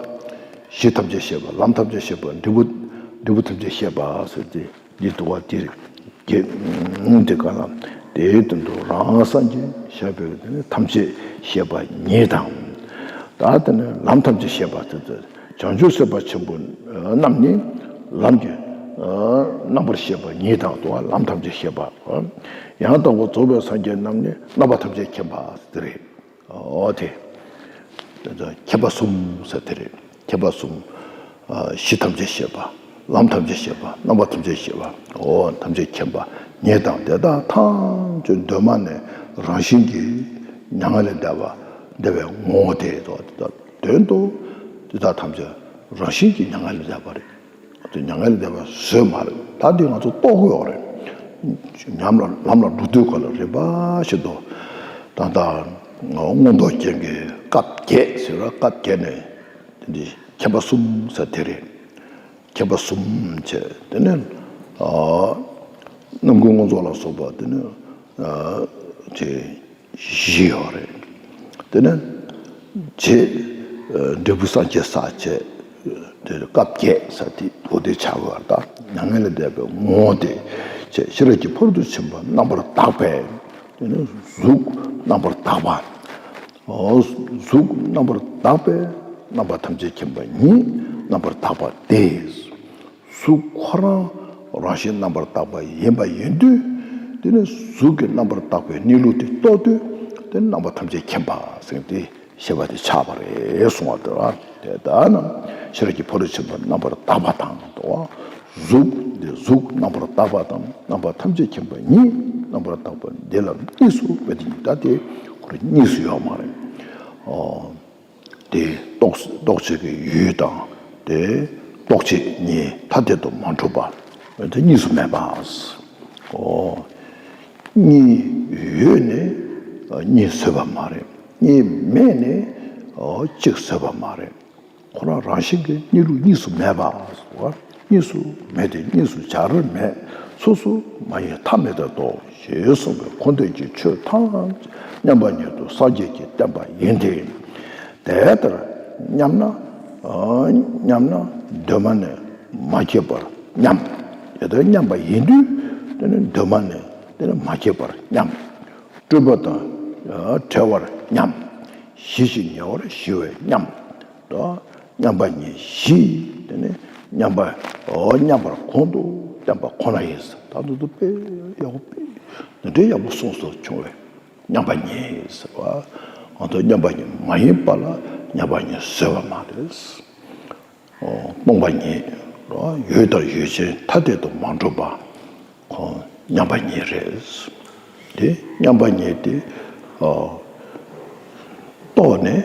གཞི་ཐམས་ཅད་ཤེས་པ། ལམ་ཐམས་ཅད་ཤེས་པ། འབྲས་བུ། འབྲས་བུ་ཐམས་ཅད་ཤེས་པ་ཟེར་ཏེ་འདི་འདུལ་བ་འདིར་གྱི་དེ་ག་ལ་དེའི་དོན་དུ་རང་སངས་རྒྱས་ཞབས་པད་དེ་ནི་ཐམས་ཅད་ཤེས་པ་ཉིད་དང་། ད་དེ་ནི་ལམ་ཐམས་ཅད་ཤེས་པ་དེ་ཚོ་བྱང་ཆུབ་སེམས་དཔའ་ཆེན་པོ་རྣམས་ནི་ལམ་གྱི་རྣམ་པར་ཤེས་པ་ཉིད་དང་། འདུལ་བ་ལམ་ཐམས་ཅད་ཤེས་པ། ཡང་དག་པར་རྫོགས་པའི་སངས་རྒྱས་རྣམས་ནི་རྣམ་པ་ཐམས་ཅད་མཁྱེན་པ་དེ་རེད། འོ་དེ། དེ་ཚོ་མཁྱེན་པ་གསུམ་ཟེར་དེ་རེད། མཁྱེན་པ་གསུམ། གཞི་ཐམས་ཅད་ཤེས་པ། ལམ་ཐམས་ཅད་ཤེས་པ། རྣམ་པ་ཐམས་ཅད་ཤེས་པ། འོ་ཐམས་ཅད་མཁྱེན་པ་ཉིད་དང་། དེ་དག་ཐམས་ཅད་གདོད་མ་ནས་རང་བཞིན་གྱིས་མྱ་ངན་ལས་འདས་པ་འདས་པའི་ངོ་བོ་དེ་དོན་དུ། དེ་དག་ཐམས་ཅད་རང་བཞིན་གྱིས་མྱ་ངན་ལས་འདས་པ་རེད། དེ་མྱ་ངན་ལས་འདས་པ་བཟོས་མ་རེད། ད་འདི་ང་ཚོ་རྟོགས་དགོས་ཡོད་རེད། ཉམས་ལ་ལམ་ལ་འགྲོ་དུས་སྐབས་ལ་རིམ་པ་བཞིན་དུ་ད་ལྟ་མངོན་རྟོགས་རྒྱན་གྱི་སྐབས་བརྒྱད་ཟེར་བ། སྐབས་བརྒྱད་ནས་དེ་འདི་མཁྱེན་པ་གསུམ་ཟེར་དེ་རེད། མཁྱེན་པ་གསུམ་བྱས། དེ་ནས་རྣམ་ཀུན་མངོན་རྫོགས་ལ་སོགས་པ་དེ་ནས་བྱས། བཞི་ཡོད་རེད། དེ་ནས་རྗེ་འབྲས་བུ་སངས་རྒྱས་ས་བྱས། དེ་སྐབས་བརྒྱད་ས་དེ་འོ་དེ་ཆགས་པར་ད་མྱ་ངན་ལས་འདས་པའི་ངོ་བོ་དེ་བྱས། ཤེས་རབ་ཀྱི་ཕ་རོལ་ཏུ་ཕྱིན་པ་རྣམ་པར་དག་པས། དེ་ནས་གཟུགས་རྣམ་པར་དག་པ། གཟུགས་རྣམ་པར་དག་པས་རྣམ་པ་ཐམས་ཅད་མཁྱེན་པ་ཉིད་རྣམ་པར་དག་པ་སྟེ། གཟུགས་ཁོ་རང་རང་བཞིན་རྣམ་པར་དག་པ་ཡིན་པ་ཡིན་དུས། དེ་ནི་གཟུགས་ཀྱི་རྣམ་པར་དག་པའི་གནས་ལུགས་དེ་རྟོགས་དུས། དེ་ནི་རྣམ་པ་ཐམས་ཅད་མཁྱེན་པ་ཟེར་དེ་ཤེས་པ་དེ་ཆགས་པ་རེད་གསུང་བ་དེ་རེད། དེ་ལྟར་ན་ཤེས་རབ་ཀྱི་ཕ་རོལ་ཕྱིན་པ་རྣམ་པར་དག་པ་དང་། དོ། གཟུགས་དེ་གཟུགས་རྣམ་པར་དག་པ་དང་། རྣམ་པ་ཐམས་ཅད་མཁྱེན་པ་ཉིད་རྣམ་པར་དག་པ་འདི་ལ་གཉིས་སུ་འབད་དེ་ཉིད། ད་དེ་ཁོ་རང་གཉིས་སུ་ཡོད་མ་རེད། ཨོ། དེ་རྟོགས་རྟོགས་བྱེད་ཀྱི་ཡུལ་དང་། དེ་རྟོགས་བྱེད་གཉིས་ཐ་དད་དུ་མ་གྲུབ་པ། དེ་གཉིས་སུ་མེད་པ། ཨོ། གཉིས་ཡོད་ནས་གཉིས་བཟོས་པ་མ་རེད། གཉིས་མེད་ནས་གཅིག་བཟོས་པ་མ་རེད། ཁོ་རང་རང་བཞིན་གྱིས་གནས་ལུགས་གཉིས་སུ་མེད་པ། གཉིས་སུ་མེད་དེ་གཉིས་སུ་སྦྱར་མེད། སོ་སོ་མ་ཡིན་ཐ་མི་དད་དོ། ཞེས་གསུངས་པས་འཁོར་འདས་ཀྱི་ཆོས་ཐམས་ཅད་མཉམ་པ་ཉིད་དུ་སངས་རྒྱས་ཀྱིས་བསྟན་པ་ཡིན་ཏེ། དེ་ལྟར་མཉམ་ན། མཉམ་ན་གདོད་མ་ནས་མ་སྐྱེས་པར་མཉམ། དེ་ལྟར་མཉམ་པ་ཡིན་དུས། དེ་ནི་གདོད་མ་ནས་དེ་ནི་མ་སྐྱེས་པར་མཉམ། སྤྲོས་པ་དང་བྲལ་བར་མཉམ། ཞི་ཞིང་ཉེ་བར་ཞི་བས་མཉམ། དང་། མཉམ་པ་ཉིད་བཞི། དེ་ནི་མཉམ་པ། འོ། མཉམ་པར་གོང་དུ་བསྟན་པ་ཁོ་ན་ཡིན། ད་དུང་དུ་དཔེ་ཡག་པོ་དཔེ་འདི་འདྲའི་ཡག་པོ་གསུངས་སོ་བྱུང་བས། མཉམ་པ་ཉིད་ཟེར་བ། འོ་ད་མཉམ་པ་ཉིད་མ་ཡིན་པ་ལ་མཉམ་པ་ཉིད་བཟོས་པ་མ་རེད། འོ། སྟོང་པ་ཉིད། འོ། ཡུལ་དང་ཡུལ་ཅན་ཐ་དད་དུ་མ་གྲུབ་པ། ཁོ་མཉམ་པ་ཉིད་རེད། དེ་མཉམ་པ་ཉིད་དེ། ཨོ། རྟོགས་ནས་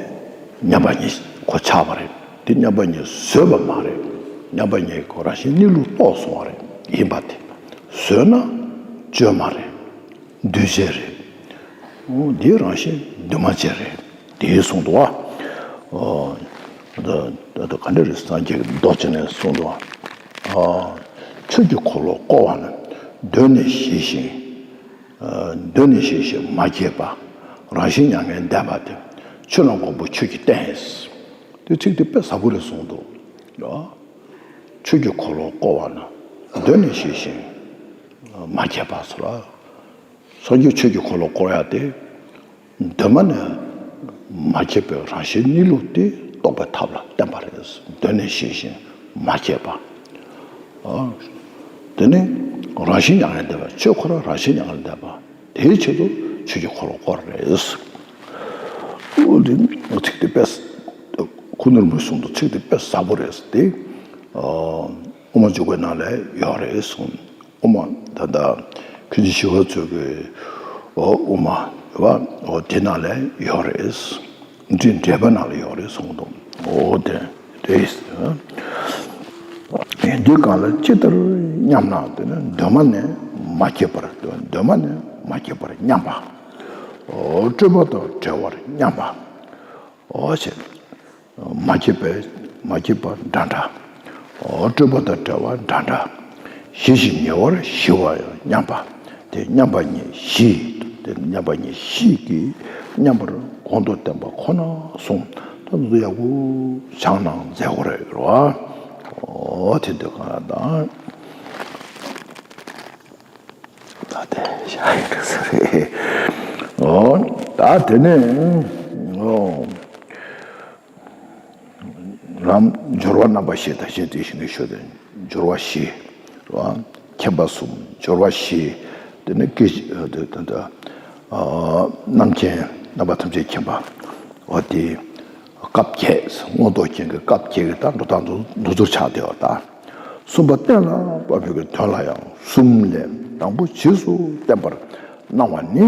མཉམ་པ་ཉིད་ཁོ་ཆགས་པ་རེད། དེ་མཉམ་པ་ཉིད་བཟོས་པ་མ་རེད། མཉམ་པ་ཉིད་ཁོ་རང་བཞིན་གནས་ལུགས་རྟོགས་སོང་བ་རེད། ཡིན་པ་དེ་བཟོས་ན་བཅོས་མ་རེད། འདུས་བྱས་རེད། འོ། འདི་རང་བཞིན་འདུས་མ་བྱས་རེད། དེ་གསུངས་འདུག་བ། ཨོ། ད་ད་ག་འདྲ་རེད། སངས་རྒྱས་ཀྱི་མདོ་ཅིག་ནས་གསུངས་འདུག་བ། ཨོ། ཆོས་ཀྱི་འཁོར་ལོ་བསྐོར་བ་ན། གདོད་ནས་ཞི་ཞིང་། གདོད་ནས་ཞི་ཞིང་མ་སྐྱེས་པ། རང་བཞིན་མྱ་ངན་འདས་པ་དེ། ཆོས་རྣམས་གོང་བུ་ཁྱོད་ཀྱིས་བསྟན། དེ་ཚིག་དེ་དཔེ་ཟབ་པོ་རེད་གསུངས་འདུག། ཆོས་ཀྱི་འཁོར་ལོ་བསྐོར་བ་ན། གདོད་ནས་ཞི་ཞིང་མ་སྐྱེས་པ་ཟེར་བ། སངས་རྒྱས་ཆོས་ཀྱི་འཁོར་ལོ་བསྐོར་ཡ་དེ། གདོད་མ་ནས་མ་སྐྱེས་པའི་རང་བཞིན་གནས་ལུགས་དེ་རྟོགས་པའི་ཐབས་ལ་བརྟེན་པ་རེད། གདོད་ནས་ཞི་ཞིང་མ་སྐྱེས་པ། ཨ། དེ་ནི་རང་བཞིན་མྱ་ངན་འདས་པ། ཆོས་ཁོ་རང་རང་བཞིན་མྱ་ངན་འདས་པ། དེའི་ཆེད་དུ་ཆོས་ཀྱི་འཁོར་ལོ་བསྐོར་རེད། འོ་དེ་ཚིག་དེ་དཔེ། ཁུ་ནུར་མོས་གསུངས་འདུག། ཚིག་དེ་དཔེ་ཟབ་པོ་རེད་དེ། ཨ། དབུ་མ་འཇུག་པའི་ནང་ལ་ཡོད་རེད་གསུངས། དབུ་མ་ད་ལྟ་ཁྱོད་ཀྱི་ཞི་བ་འཚོ་གི། ཨོ་དབུ་མ་རེད་བ། ཨོ་དེ་ནང་ལ་ཡོད་རེད། འདི་འགྲེལ་པ་ནང་ལ་ཡོད་རེད་གསུངས་འདུག། ཨོ་དེ་རེད། འདི་གང་ལ་ཅི་ལྟར་སྙམ་ན། དེ་ནི་གདོད་མ་ནས་མ་སྐྱེས་པར། གདོད་མ་ནས་མ་སྐྱེས་པར་མཉམ་པ། ཨོ་སྤྲོས་པ་དང་བྲལ་བར་མཉམ་པ། ཨོ་ཞེས། མ་སྐྱེས་པའི། མ་སྐྱེས་པ་འདྲ་འདྲ། ཨོ་སྤྲོས་པ་དང་བྲལ་བ་འདྲ་འདྲ། ཞི་ཞིང་ཉེ་བར་ཞི་བ་ཡང་མཉམ་པ། དེ་མཉམ་པ་ཉིད་ཞི། དེ་མཉམ་པ་ཉིད་ཞི་གི་མཉམ་པར་གོང་དུ་བསྟན་པ་ཁོ་ན་གསུངས། ད་འདི་ཚོ་ཡག་པོ་སྦྱང་ན་མཛད་དགོས་རེད་བ། ཨོ་དེ་འདོད་ག་ན་དང་། ད་དེ་བཞག་ཡིན་ས་རེད། ཨོ་ད་དེ་ནས་ཨོ། ལམ་སྦྱོར་བ་རྣམ་པ་བཞི་དང་། གཞན་དེ་བཞིན་གྱི་ཞོ་སྟོན་སྦྱོར་བ་བཞི་རེད་བ། མཁྱེན་པ་གསུམ་སྦྱོར་བ་བཞི། དེ་ནི་སྐད་ཅིག་དེ་དེ་དེ་རྣམ་མཁྱེན། རྣམ་པ་ཐམས་ཅད་མཁྱེན་པ། འོ་དེ་སྐབས་བརྒྱད། མངོན་རྟོགས་རྒྱན་གྱི་སྐབས་བརྒྱད་ཀྱི་ད་འགྲོ་སྟངས་དུ་འདུ་ཚུལ་ཆགས་བསྡད་པ་དང་། གསུམ་པ་གཏན་ལ་དབབ་པའི་དོན་ལ་ཡང་གསུམ་ལས། དང་པོ་རྗེས་སུ་བསྟན་པར་སྣང་བ་ནི།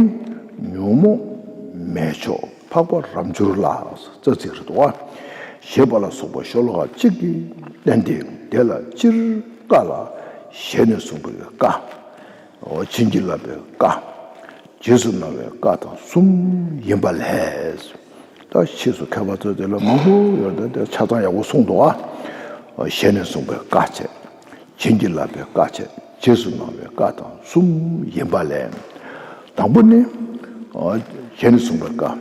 ཉོན་མོངས་མེད་མཆོག་འཕགས་པ་རབ་འབྱོར་ལ། རྩ་ཚིག་རེད་དོ། ཞེས་པ་ལ་སོགས་པ་ཤོ་ལོ་ཀ་གཅིག་གིས་བསྟན་ཏེ། དེ་ལ་སྤྱིར་ཀ་ལ་ཞལ་ནས་གསུངས་པའི་ཀ། བྱིན་གྱིས་བརླབས་པའི་ཀ། རྗེས་སུ་གནང་བའི་ཀ་དང་གསུམ་ཡིན་པ་ལས། ད་ཕྱིས་སུ་མཁས་པ་ཚོས་དེ་ལ་མང་པོ་ཡོད་དེ། དེ་ཆ་ཚང་ཡག་པོ་གསུངས་འདུག་ཨ། ཞལ་ནས་གསུངས་པའི་ཀ་བྱས། བྱིན་གྱིས་བརླབས་པའི་ཀ་བྱས། རྗེས་སུ་གནང་བའི་ཀ་དང་གསུམ་ཡིན་པ་ལས། དང་པོ་ནི། ཞལ་ནས་གསུངས་པའི་ཀ།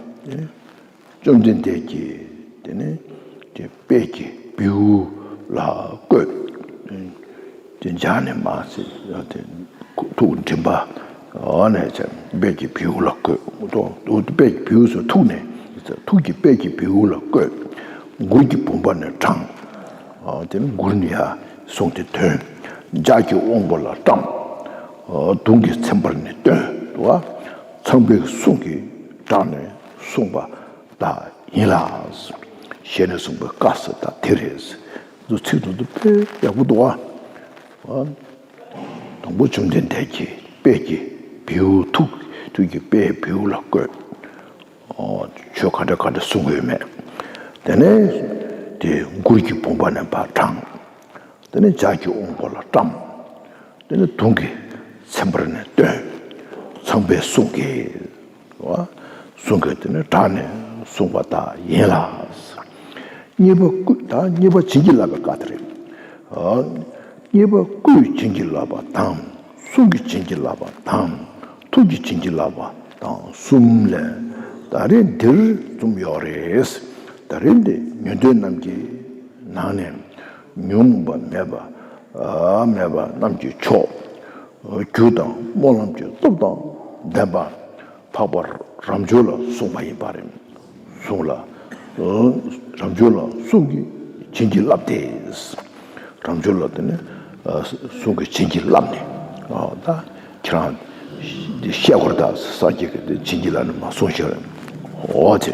བཅོམ་ལྡན་འདས་ཀྱིས་དེ་ནི་དེ་དཔལ་གྱི་བེའུ་ལ་བཀོད། དེ་སྦྱར་ནས་མར་ཟེར་དེ་ཐུགས་མགྲིན་པ་ནས་དཔལ་གྱི་བེའུ་ལ་བཀོད། དཔལ་གྱི་བེའུ་ཟེར་ཐུགས་ནས། ཐུགས་ཀྱི་དཔལ་གྱི་བེའུ་ལ་བཀོད། མགུལ་གྱི་བུམ་པ་ནས་དྲངས། དེ་ནི་མགུལ་ནས་ཡར་བཟུང་སྟེ་ཐོན། ལྗགས་ཀྱི་དབང་པོ་ལ་བཀྲམ། དུང་གི་ཚེམ་པ་ནས་བཏོན། ཚངས་པའི་གསུང་གིས་དྲངས་ནས་གསུངས་པ་དག་ཡིན་ལ། ཞལ་ནས་གསུངས་པའི་བཀའ་ཟེར་ད་དེ་རེད། འདི་ཚིག་དོན་དུ་དཔེ་ཡག་པོ་འདུག་ཨ། དང་པོ་བཅོམ་ལྡན་འདས་ཀྱིས་དཔལ་གྱི་བེའུ་ཐུགས། ཐུགས་ཀྱི་དཔལ་བེའུ་ལ་བཀོད། ཆོས་ག་འདྲ་ག་འདྲ་གསུང་གི་ཡོད་མེད། དེ་ནས་དེ་མགུལ་གྱི་བུམ་པ་ནས་ཕར་དྲངས། དེ་ནས་ལྗགས་ཀྱི་དབང་པོ་ལ་བཀྲམ། དེ་ནས་དུང་གི་ཚེམ་པ་ནས་བཏོན། ཚངས་པའི་གསུང་གིས། གསུང་གིས་དེ་ནས་དྲངས་ནས་གསུངས་པ་དག་ཡིན་ལ། གཉིས་པ་བསྐུལ། ད་གཉིས་པ་བྱིན་གྱིས་བརླབས་པའི་བཀའ་དེ་རེད། གཉིས་པ་བསྐུལ་བྱིན་གྱིས་བརླབས་པ་དང་། གསུང་གིས་བྱིན་གྱིས་བརླབས་པ་དང་། ཐུགས་ཀྱིས་བྱིན་གྱིས་བརླབས་པ་དང་གསུམ་ལས། ད་རེས་འདིར་གསུམ་ཡོད་རེད། ད་རེས་འདི་ཉན་ཐོས་རྣམས་ཀྱི་ནང་ནས་ཉོན་མོངས་པ་མེད་པ། མེད་པ་རྣམས་ཀྱི་མཆོག། རྒྱུ་དང་སྨོན་ལམ་གྱི་སྟོབས་དང་ལྡན་པ། འཕགས་པ་རབ་འབྱོར་ལ་གསུངས་པ་ཡིན་པ་རེད། གསུངས་ལ། རབ་འབྱོར་ལ་གསུང་གིས་བྱིན་གྱིས་བརླབས་ཏེ། རབ་འབྱོར་ལ་དེ་ནི་གསུང་གིས་བྱིན་གྱིས་བརླབས་ནས། ད་ཁྱེད་རང་འདི་བཤད་དགོས་རེད། ད་སངས་རྒྱས་ཀྱིས་འདི་བྱིན་གྱིས་བརླབས་ནས་མར་གསུངས་ཤག་རེད། འོ་དེ།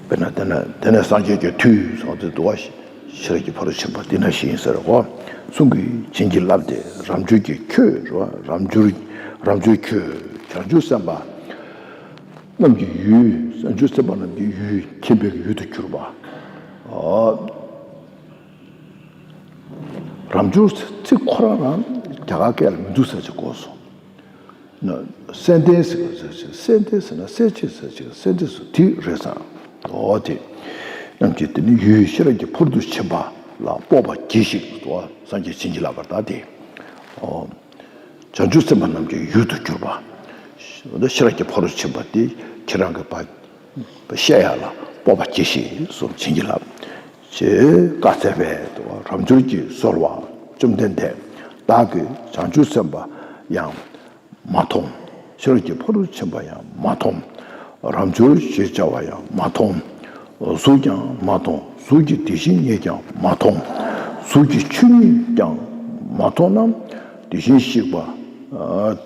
དཔེར་ན་དེ་ནས་དེ་ནས་སངས་རྒྱས་ཀྱི་མཐུས་ཟེར་བ་དེ་འདུག་བ། ཤེས་རབ་ཀྱི་ཕ་རོལ་ཕྱིན་པ་དེ་ནང་བཞིན་ཟེར་གོ། གསུང་གིས་བྱིན་གྱིས་བརླབས་ཏེ། རབ་འབྱོར་གྱི་ཁྱོད་རེད་བ། རབ་འབྱོར། རབ་འབྱོར་ཁྱོད་བྱང་ཆུབ་སེམས་དཔའ་རྣམས་ཀྱི་ཡུལ། བྱང་ཆུབ་སེམས་དཔའ་རྣམས་ཀྱི་ཡུལ། མཁྱེན་པའི་ཡུལ་དུ་གྱུར་པ། ཨ། རབ་འབྱོར་ཚིག་ཁོ་རང་རང་རྒྱ་གར་སྐད་ལ་མི་འདུག་ཟེར་ཅིག་གོ་སོང་། ན། སེམས་ལྡན་ཟེར་བ་ཟེར་ཅིག་སེམས་ལྡན་ཟེར་ན་སེམས་ཅན་ཟེར་ཅིག་སེམས་ལྡན་ཟེར་དེ་རེད་ཟེར། འོ་དེ། རྣམས་ཀྱི་དེ་ནི་ཡུལ་ཤེས་རབ་ཀྱི་ཕ་རོལ་ཏུ་ཕྱིན་པ་ལ་སྤོབས་པ་གྱིས་ཤིག་ཟེར་བ། སངས་རྒྱས་བྱིན་གྱིས་བརླབས་པར་ད་དེ། ཨོ། བྱང་ཆུབ་སེམས་དཔའ་རྣམས་ཀྱི་ཡུལ་དུ་གྱུར་པ། ཤེས་རབ་ཀྱི་ཕ་རོལ་ཕྱིན་པ་དེ་ཁྱེད་རང་གིས་བཤད་ཡ་ལ་སྤོབས་པ་གྱིས་ཤིག་གསུངས། བྱིན་གྱིས་བརླབས། ཅེས་བཀའ་སྩལ་པས། རབ་འབྱོར་གྱི་གསོལ་བ་བཅོམ་ལྡན་འདས། བདག་གིས་བྱང་ཆུབ་སེམས་དཔའ་ཡང་མ་མཐོང་། ཤེས་རབ་ཀྱི་ཕ་རོལ་ཕྱིན་པ་ཡང་མ་མཐོང་། རབ་འབྱོར་ཞེས་བྱ་བ་ཡང་མ་མཐོང་། གཟུགས་ཀྱང་མ་མཐོང་། གཟུགས་ཀྱི་དེ་བཞིན་ཉིད་ཀྱང་མ་མཐོང་། གཟུགས་ཀྱི་ཆོས་ཉིད་ཀྱང་མ་མཐོང་ན། དེ་བཞིན་གཤེགས་པ།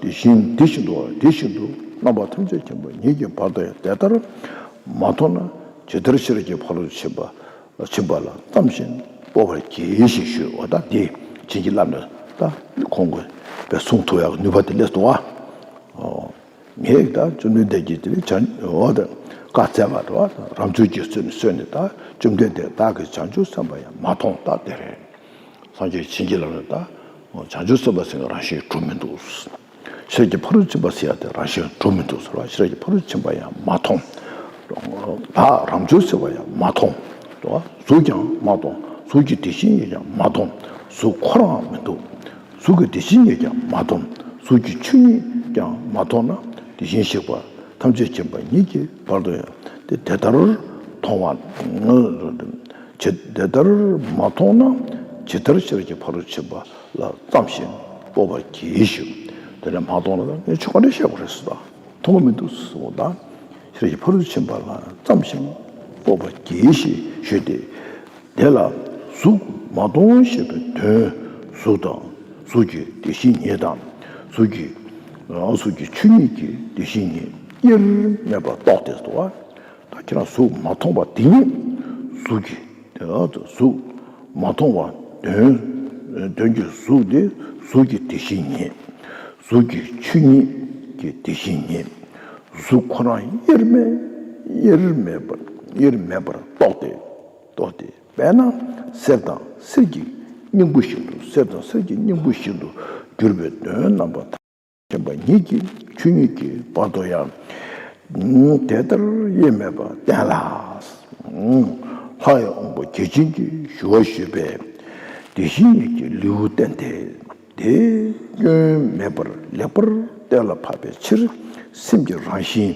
དེ་བཞིན་དེ་བཞིན་དུ་དེ་བཞིན་དུ་རྣམ་པ་ཐམས་ཅད་མཁྱེན་པ་ཉིད་ཀྱི་བར་དུ་ཡང་དེ་ལྟར་མ་མཐོང་ན། ཇི་ལྟར་ཤེས་རབ་ཀྱི་ཕ་རོལ་ཕྱིན་པ། ཕྱིན་པ་ལ་བརྩམས་ཤིང་སྤོབས་པར་གྱིས་ཤིག་ཞུས། འོ་ད་འདི་བྱིན་གྱིས་བརླབས་ནས་ད་ཁོང་གིས་དཔེ་གསུང་ཐུབ་ཡག་ནུས་པ་དེ་སླེབས་འདུག་བ། ངས་ད་བཅོམ་ལྡན་འདས་ཀྱིས་དེ་ནི་བྱང་འོ་ད་བཀའ་སྩལ་བ་རེད་བ། རབ་འབྱོར་གྱི་ཚུལ་ནི་གསོལ་ནས། ད་བཅོམ་ལྡན་འདས་བདག་གིས་བྱང་ཆུབ་སེམས་དཔའ་ཡང་མ་མཐོང་། ད་དེ་རེད། སངས་རྒྱས་བྱིན་གྱིས་བརླབས་ནས་ད་བྱང་ཆུབ་སེམས་དཔའ་ཟེར་མཁན་རང་བཞིན་གྲུབ་མི་འདུག། ཤེས་རབ་ཀྱི་ཕ་རོལ་ཕྱིན་པ་ཟེར་ཡ་དེ་རང་བཞིན་གྲུབ་མི་འདུག་ཟེར་བ། ཤེས་རབ་ཀྱི་ཕ་རོལ་ཕྱིན་པ་ཡང་མ་མཐོང་། བདག་རབ་འབྱོར་སེམས་དཔའ་ཡང་མ་མཐོང་། གཟུགས་ཀྱང་མ་མཐོང་། གཟུགས་ཀྱི་དེ་བཞིན་ཉིད་ཀྱང་མ་མཐོང་། གཟུགས་ཁོ་རང་མི་འདུག། གཟུགས་ཀྱི་དེ་བཞིན་ཉིད་ཀྱང་མ་མཐོང་། གཟུགས་ཀྱི་ཆོས་ཉིད་ཀྱང་མ་མཐོང་ན། དེ་བཞིན་གཤེགས་པ་ཐམས་ཅད་མཁྱེན་པ་ཉིད་ཀྱི་བར་དུ་ཡང་དེ་དེ་ལྟར་མཐོང་བ། ཇི་དེ་ལྟར་མ་མཐོང་ན། ཇི་ལྟར་ཤེས་རབ་ཀྱི་ཕ་རོལ་ཕྱིན་པ་ལ་བརྩམས་ཤིང་སྤོབས་པར་གྱིས་ཤིག། དེ་ལས་མ་མཐོང་ན་ངས་ཆོས་ག་འདྲ་བཤད་དགོས་རེད་ཟེར། ད་མཐོང་གི་མི་འདུག་ཟེར་བ་དང་། ཤེས་རབ་ཀྱི་ཕ་རོལ་ཕྱིན་པ་ལ་བརྩམས་ཤིང་སྤོབས་པར་གྱིས་ཤིག་ཞུས་ཏེ། དེ་ལ་གཟུགས་མ་མཐོང་ཞེས་པའི་དོན། གཟུགས་དང་། གཟུགས་ཀྱི་དེ་བཞིན་ཉིད་དང་། གཟུགས་ཀྱི་གཟུགས་ཀྱི་ཆོས་ཉིད་ཀྱི་དེ་བཞིན་ཉིད་དབྱེར་མེད་པར་རྟོགས་ཏེ་སོ། ད་ཁྱེད་རང་གཟུགས་མ་མཐོང་བ་དེ་ཉིད། གཟུགས་ཀྱི་གཟུགས་མ་མཐོང་བ་དོན། དོན་གྱི་གཟུགས་དེ་གཟུགས་ཀྱི་དེ་བཞིན་ཉིད། གཟུགས་ཀྱི་ཆོས་ཉིད་ཀྱི་དེ་བཞིན་ཉིད། གཟུགས་ཁོ་རང་དབྱེར་མེད། དབྱེར་མེད་པར་དབྱེར་མེད་པར་རྟོགས་ཏེ། རྟོགས་ཏེ། དཔེར་ན་གསེར་དང་གསེར་གྱི་སྙིང་པོ་བཞིན་དུ། གསེར་དང་གསེར་གྱི་སྙིང་པོ་བཞིན་དུ་གྱུར་པའི་དོན་རྣམ་པ་མཁྱེན་པ་ཉིད་ཀྱི་ཆོས་ཉིད་ཀྱི་བར་དུ་ཡང་དེ་ལྟར་དབྱེར་མེད་པར་བསྟན་ལ། ལྷའི་དབང་པོ་བརྒྱ་བྱིན་གྱིས་ཞུ་བ་ཞུས་པས། དེ་བཞིན་ཉིད་ཀྱི་ལེའུ་བསྟན་ཏེ། དེ་སྐྱོན་མེད་པར་ལེགས་པར་གཏན་ལ་ཕབ་པའི་ཕྱིར། སེམས་ཀྱི་རང་བཞིན་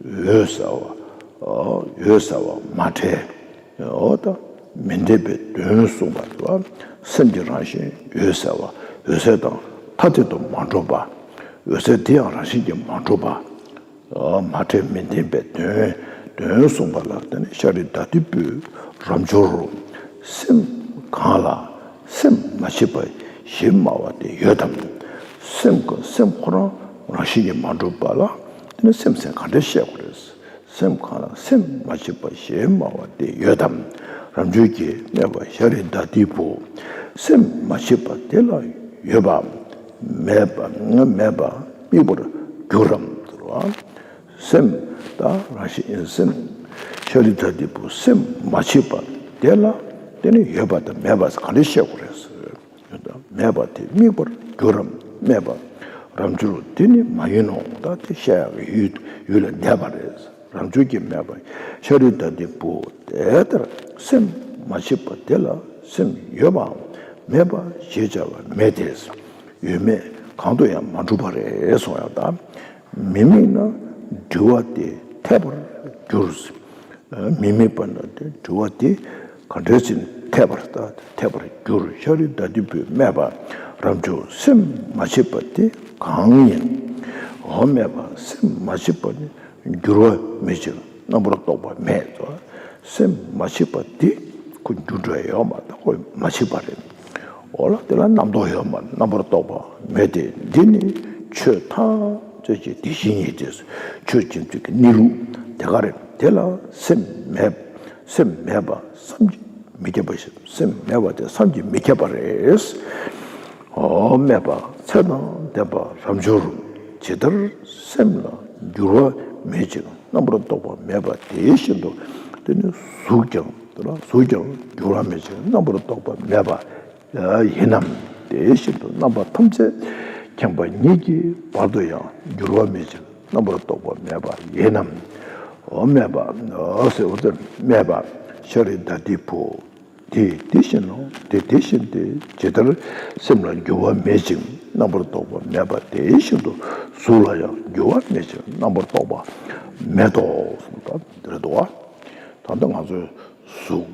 འོད་གསལ་བ། འོད་གསལ་བ་མ་བྲལ། འོ་ད་མི་ལྡན་པའི་དོན་གསུངས་པ་དེ་ལ། སེམས་ཀྱི་རང་བཞིན་འོད་གསལ་བ། འོད་གསལ་དང་ཐ་དད་དུ་མ་གྲུབ་པ། འོད་གསལ་དེ་ཡང་རང་བཞིན་གྱིས་མ་གྲུབ་པ། མ་བྲལ་མི་ལྡན་པའི་དོན། དོན་གསུངས་པ་ལ་བརྟེན་ནས་ཤཱ་ར་དྭ་ཏིའི་བུས་རབ་འབྱོར། སེམས་གང་ལ་སེམས་མ་མཆིས་པ་ཞེས་སྨྲ་བ་དེ་ཡོད་དམ། སེམས་ཀྱི་སེམས་ཁོ་རང་རང་བཞིན་གྱིས་མ་གྲུབ་པ་ལ་བརྟེན་ནས་སེམས་ཟེར་ག་འདྲ་བཤད་དགོས་རེད། སེམས་གང་ལ་སེམས་མ་མཆིས་པ་ཞེས་སྨྲ་བ་དེ་ཡོད་དམ། རབ་འབྱོར་གྱིས་སྨྲས་པ། ཤཱ་ར་དྭ་ཏིའི་བུ། སེམས་མ་མཆིས་པ་དེ་ལ་ཡོད་པའམ་མེད་པ་མེད་པ་དམིགས་པར་འགྱུར་རམ་ཟེར་བ། སེམས་དང་རང་བཞིན་སེམས། ཤཱ་ར་དྭ་ཏིའི་བུ། སེམས་མ་མཆིས་པ་དེ་ལ་དེ་ནི་ཡོད་པ་དང་མེད་པ་ག་འདྲ་བཤད་དགོས་རེད་ཟེར། མེད་པ་དེ་དམིགས་པར་འགྱུར་རམ་མེད་པ། རབ་འབྱོར་དེ་ནི་མ་ཡིན་ནོ། ད་དེ་བཤད་ཡག་གི་ཡུལ་ཡུལ་ལས་འདས་པ་རེད། རབ་འབྱོར་གྱིས་སྨྲས་པ། ཤཱ་ར་དྭ་ཏིའི་བུ། དེ་ལྟར་སེམས་མ་མཆིས་པ་དེ་ལ་སེམས་ཡོད་པའམ་མེད་པ་ཞེས་བྱ་བ་མེད་དེ། ཡོད་མེད་གང་དུ་ཡང་མ་གྲུབ་པ་རེད་གསུངས་ཡང་དང་། མི་དམིགས་ན་དྲི་བ་དེ་འཐད་པར་འགྱུར། མི་དམིགས་པ་ན་དེ་དྲི་བ་དེ་ག་འདྲ་ཅིག་འཐད་པར་ལྟ། འཐད་པར་འགྱུར། ཤཱ་ར་དྭ་ཏིའི་བུས་སྨྲས་པ། རབ་འབྱོར་སེམས་མ་མཆིས་པ་དེ་གང་ཡིན། འོ་སྨྲས་པ། སེམས་མ་མཆིས་པ་ནི་འགྱུར་བ་མེད་ཅིང་རྣམ་པར་རྟོག་པ་མེད་དོ། སེམས་མ་མཆིས་པ་དེ་ཁོ་འགྱུར་འགྲོ་ཡོད་མ་རེད། ཁོ་མ་མཆིས་པ་རེད། འོ་ལ་དེ་ལ་རྣམ་རྟོག་ཡོད་མ་རེད། རྣམ་པར་རྟོག་པ་མེད་དེ། འདི་ནི་ཆོས་ཐམས་ཅད་ཀྱི་དེ་བཞིན་ཉིད་དེ། ཆོས་ཅན་དུ་གི་གནས་ལུགས་དེ་ག་རེད། དེ་ལ་སེམས་མེད། སེམས་མེད་པ་བསམ་གྱིས་མི་ཁྱབ་པ་ཞིག་སེམས་མེད་པ་དེ་བསམ་གྱིས་མི་ཁྱབ་པ་རེད། འོ་སྨྲས་པ། ཚད་དང་ལྡན་པ་རབ་འབྱོར། ཇི་ལྟར་སེམས་ལ་འགྱུར་བ་མེད་ཅིང་རྣམ་པར་རྟོག་པ་མེད་པ་དེ་བཞིན་དུ་དེ་ནི་གཟུགས་ཀྱང་དེ་ལ་གཟུགས་ཀྱང་འགྱུར་བ་མེད་ཅིང་རྣམ་པར་རྟོག་པ་མེད་པ་ཡིན་ནམ། དེ་བཞིན་དུ་རྣམ་པ་ཐམས་ཅད་མཁྱེན་པ་ཉིད་ཀྱི་བར་དུ་ཡང་འགྱུར་བ་མེད་ཅིང་རྣམ་པར་རྟོག་པ་མེད་པ་ཡིན་ནམ། འོ་སྨྲས་པ། འོ་ཟེར་འོ་ཟེར་སྨྲས་པ། ཤཱ་ར་དྭ་ཏིའི་བུ། དེ་དེ་བཞིན་ནོ། དེ་དེ་བཞིན་ཏེ། ཇི་ལྟར་སེམས་ལ་འགྱུར་བ་མེད་ཅིང་ རྣམ་པར་རྟོག་པ་མེད་པ་དེ་བཞིན་དུ་གཟུགས་ལ་ཡང་འགྱུར་བ་མེད་ཅིང་རྣམ་པར་རྟོག་པ་མེད་དོ་གསུངས་པ་འདི་རེད་འདུག་བ། ད་ལྟ་ང་ཚོའི་གཟུགས་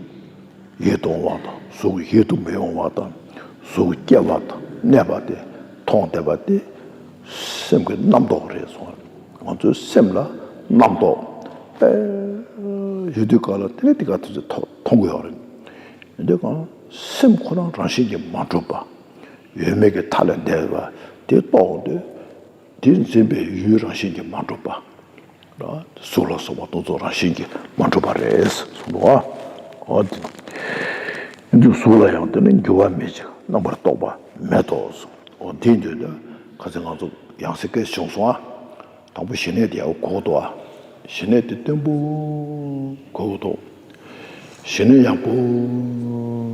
ཡིད་དུ་འོང་བ་དང་གཟུགས་ཡིད་དུ་མི་འོང་བ་དང་གཟུགས་སྐྱེ་བ་དང་གནས་པ་དེ་མཐོང་བསྡད་པ་དེ་སེམས་ཀྱི་རྣམ་རྟོག་རེད་གསུངས། ང་ཚོའི་སེམས་ལ་རྣམ་རྟོག་ཨེ་ཡོད་དུས་ག་ལ་དེ་ནས་དེ་ག་ཐུག་ཚེ་མཐོང་གི་ཡོད་རེད། ཡིན་དུས་གང་སེམས་ཁོ་རང་རང་བཞིན་གྱིས་མ་གྲུབ་པ། ཡོད་མེད་ཀྱི་མཐའ་ལས་འདས་པ་དེ་རྟོགས་དུས་དེ་འཛིན་པའི་ཡུལ་རང་བཞིན་གྱིས་མ་གྲུབ་པ། གཟུགས་ལ་སོགས་པ་དེ་ཚོ་རང་བཞིན་གྱིས་མ་གྲུབ་པ་རེད་གསུངས་འདུག་བ། འོ་དེ། ཡིན་དུས་གཟུགས་ལ་ཡང་དེ་ནི་འགྱུར་བ་མེད་ཅིང་རྣམ་པར་རྟོག་པ་མེད་དོ་གསུངས། འོ་དེ་ཡིན་དུས་ནི་ཁ་སང་ང་ཚོ་ཡང་སེ་སྐད་བྱུང་སོང་ཨ། དང་པོ་ཞི་གནས་དེ་ཡག་པོ་གོ་འདུག་ཨ། ཞི་གནས་དེ་བརྟན་པོ་གོ་འདུག་ཞི་གནས་ཡག་པོ་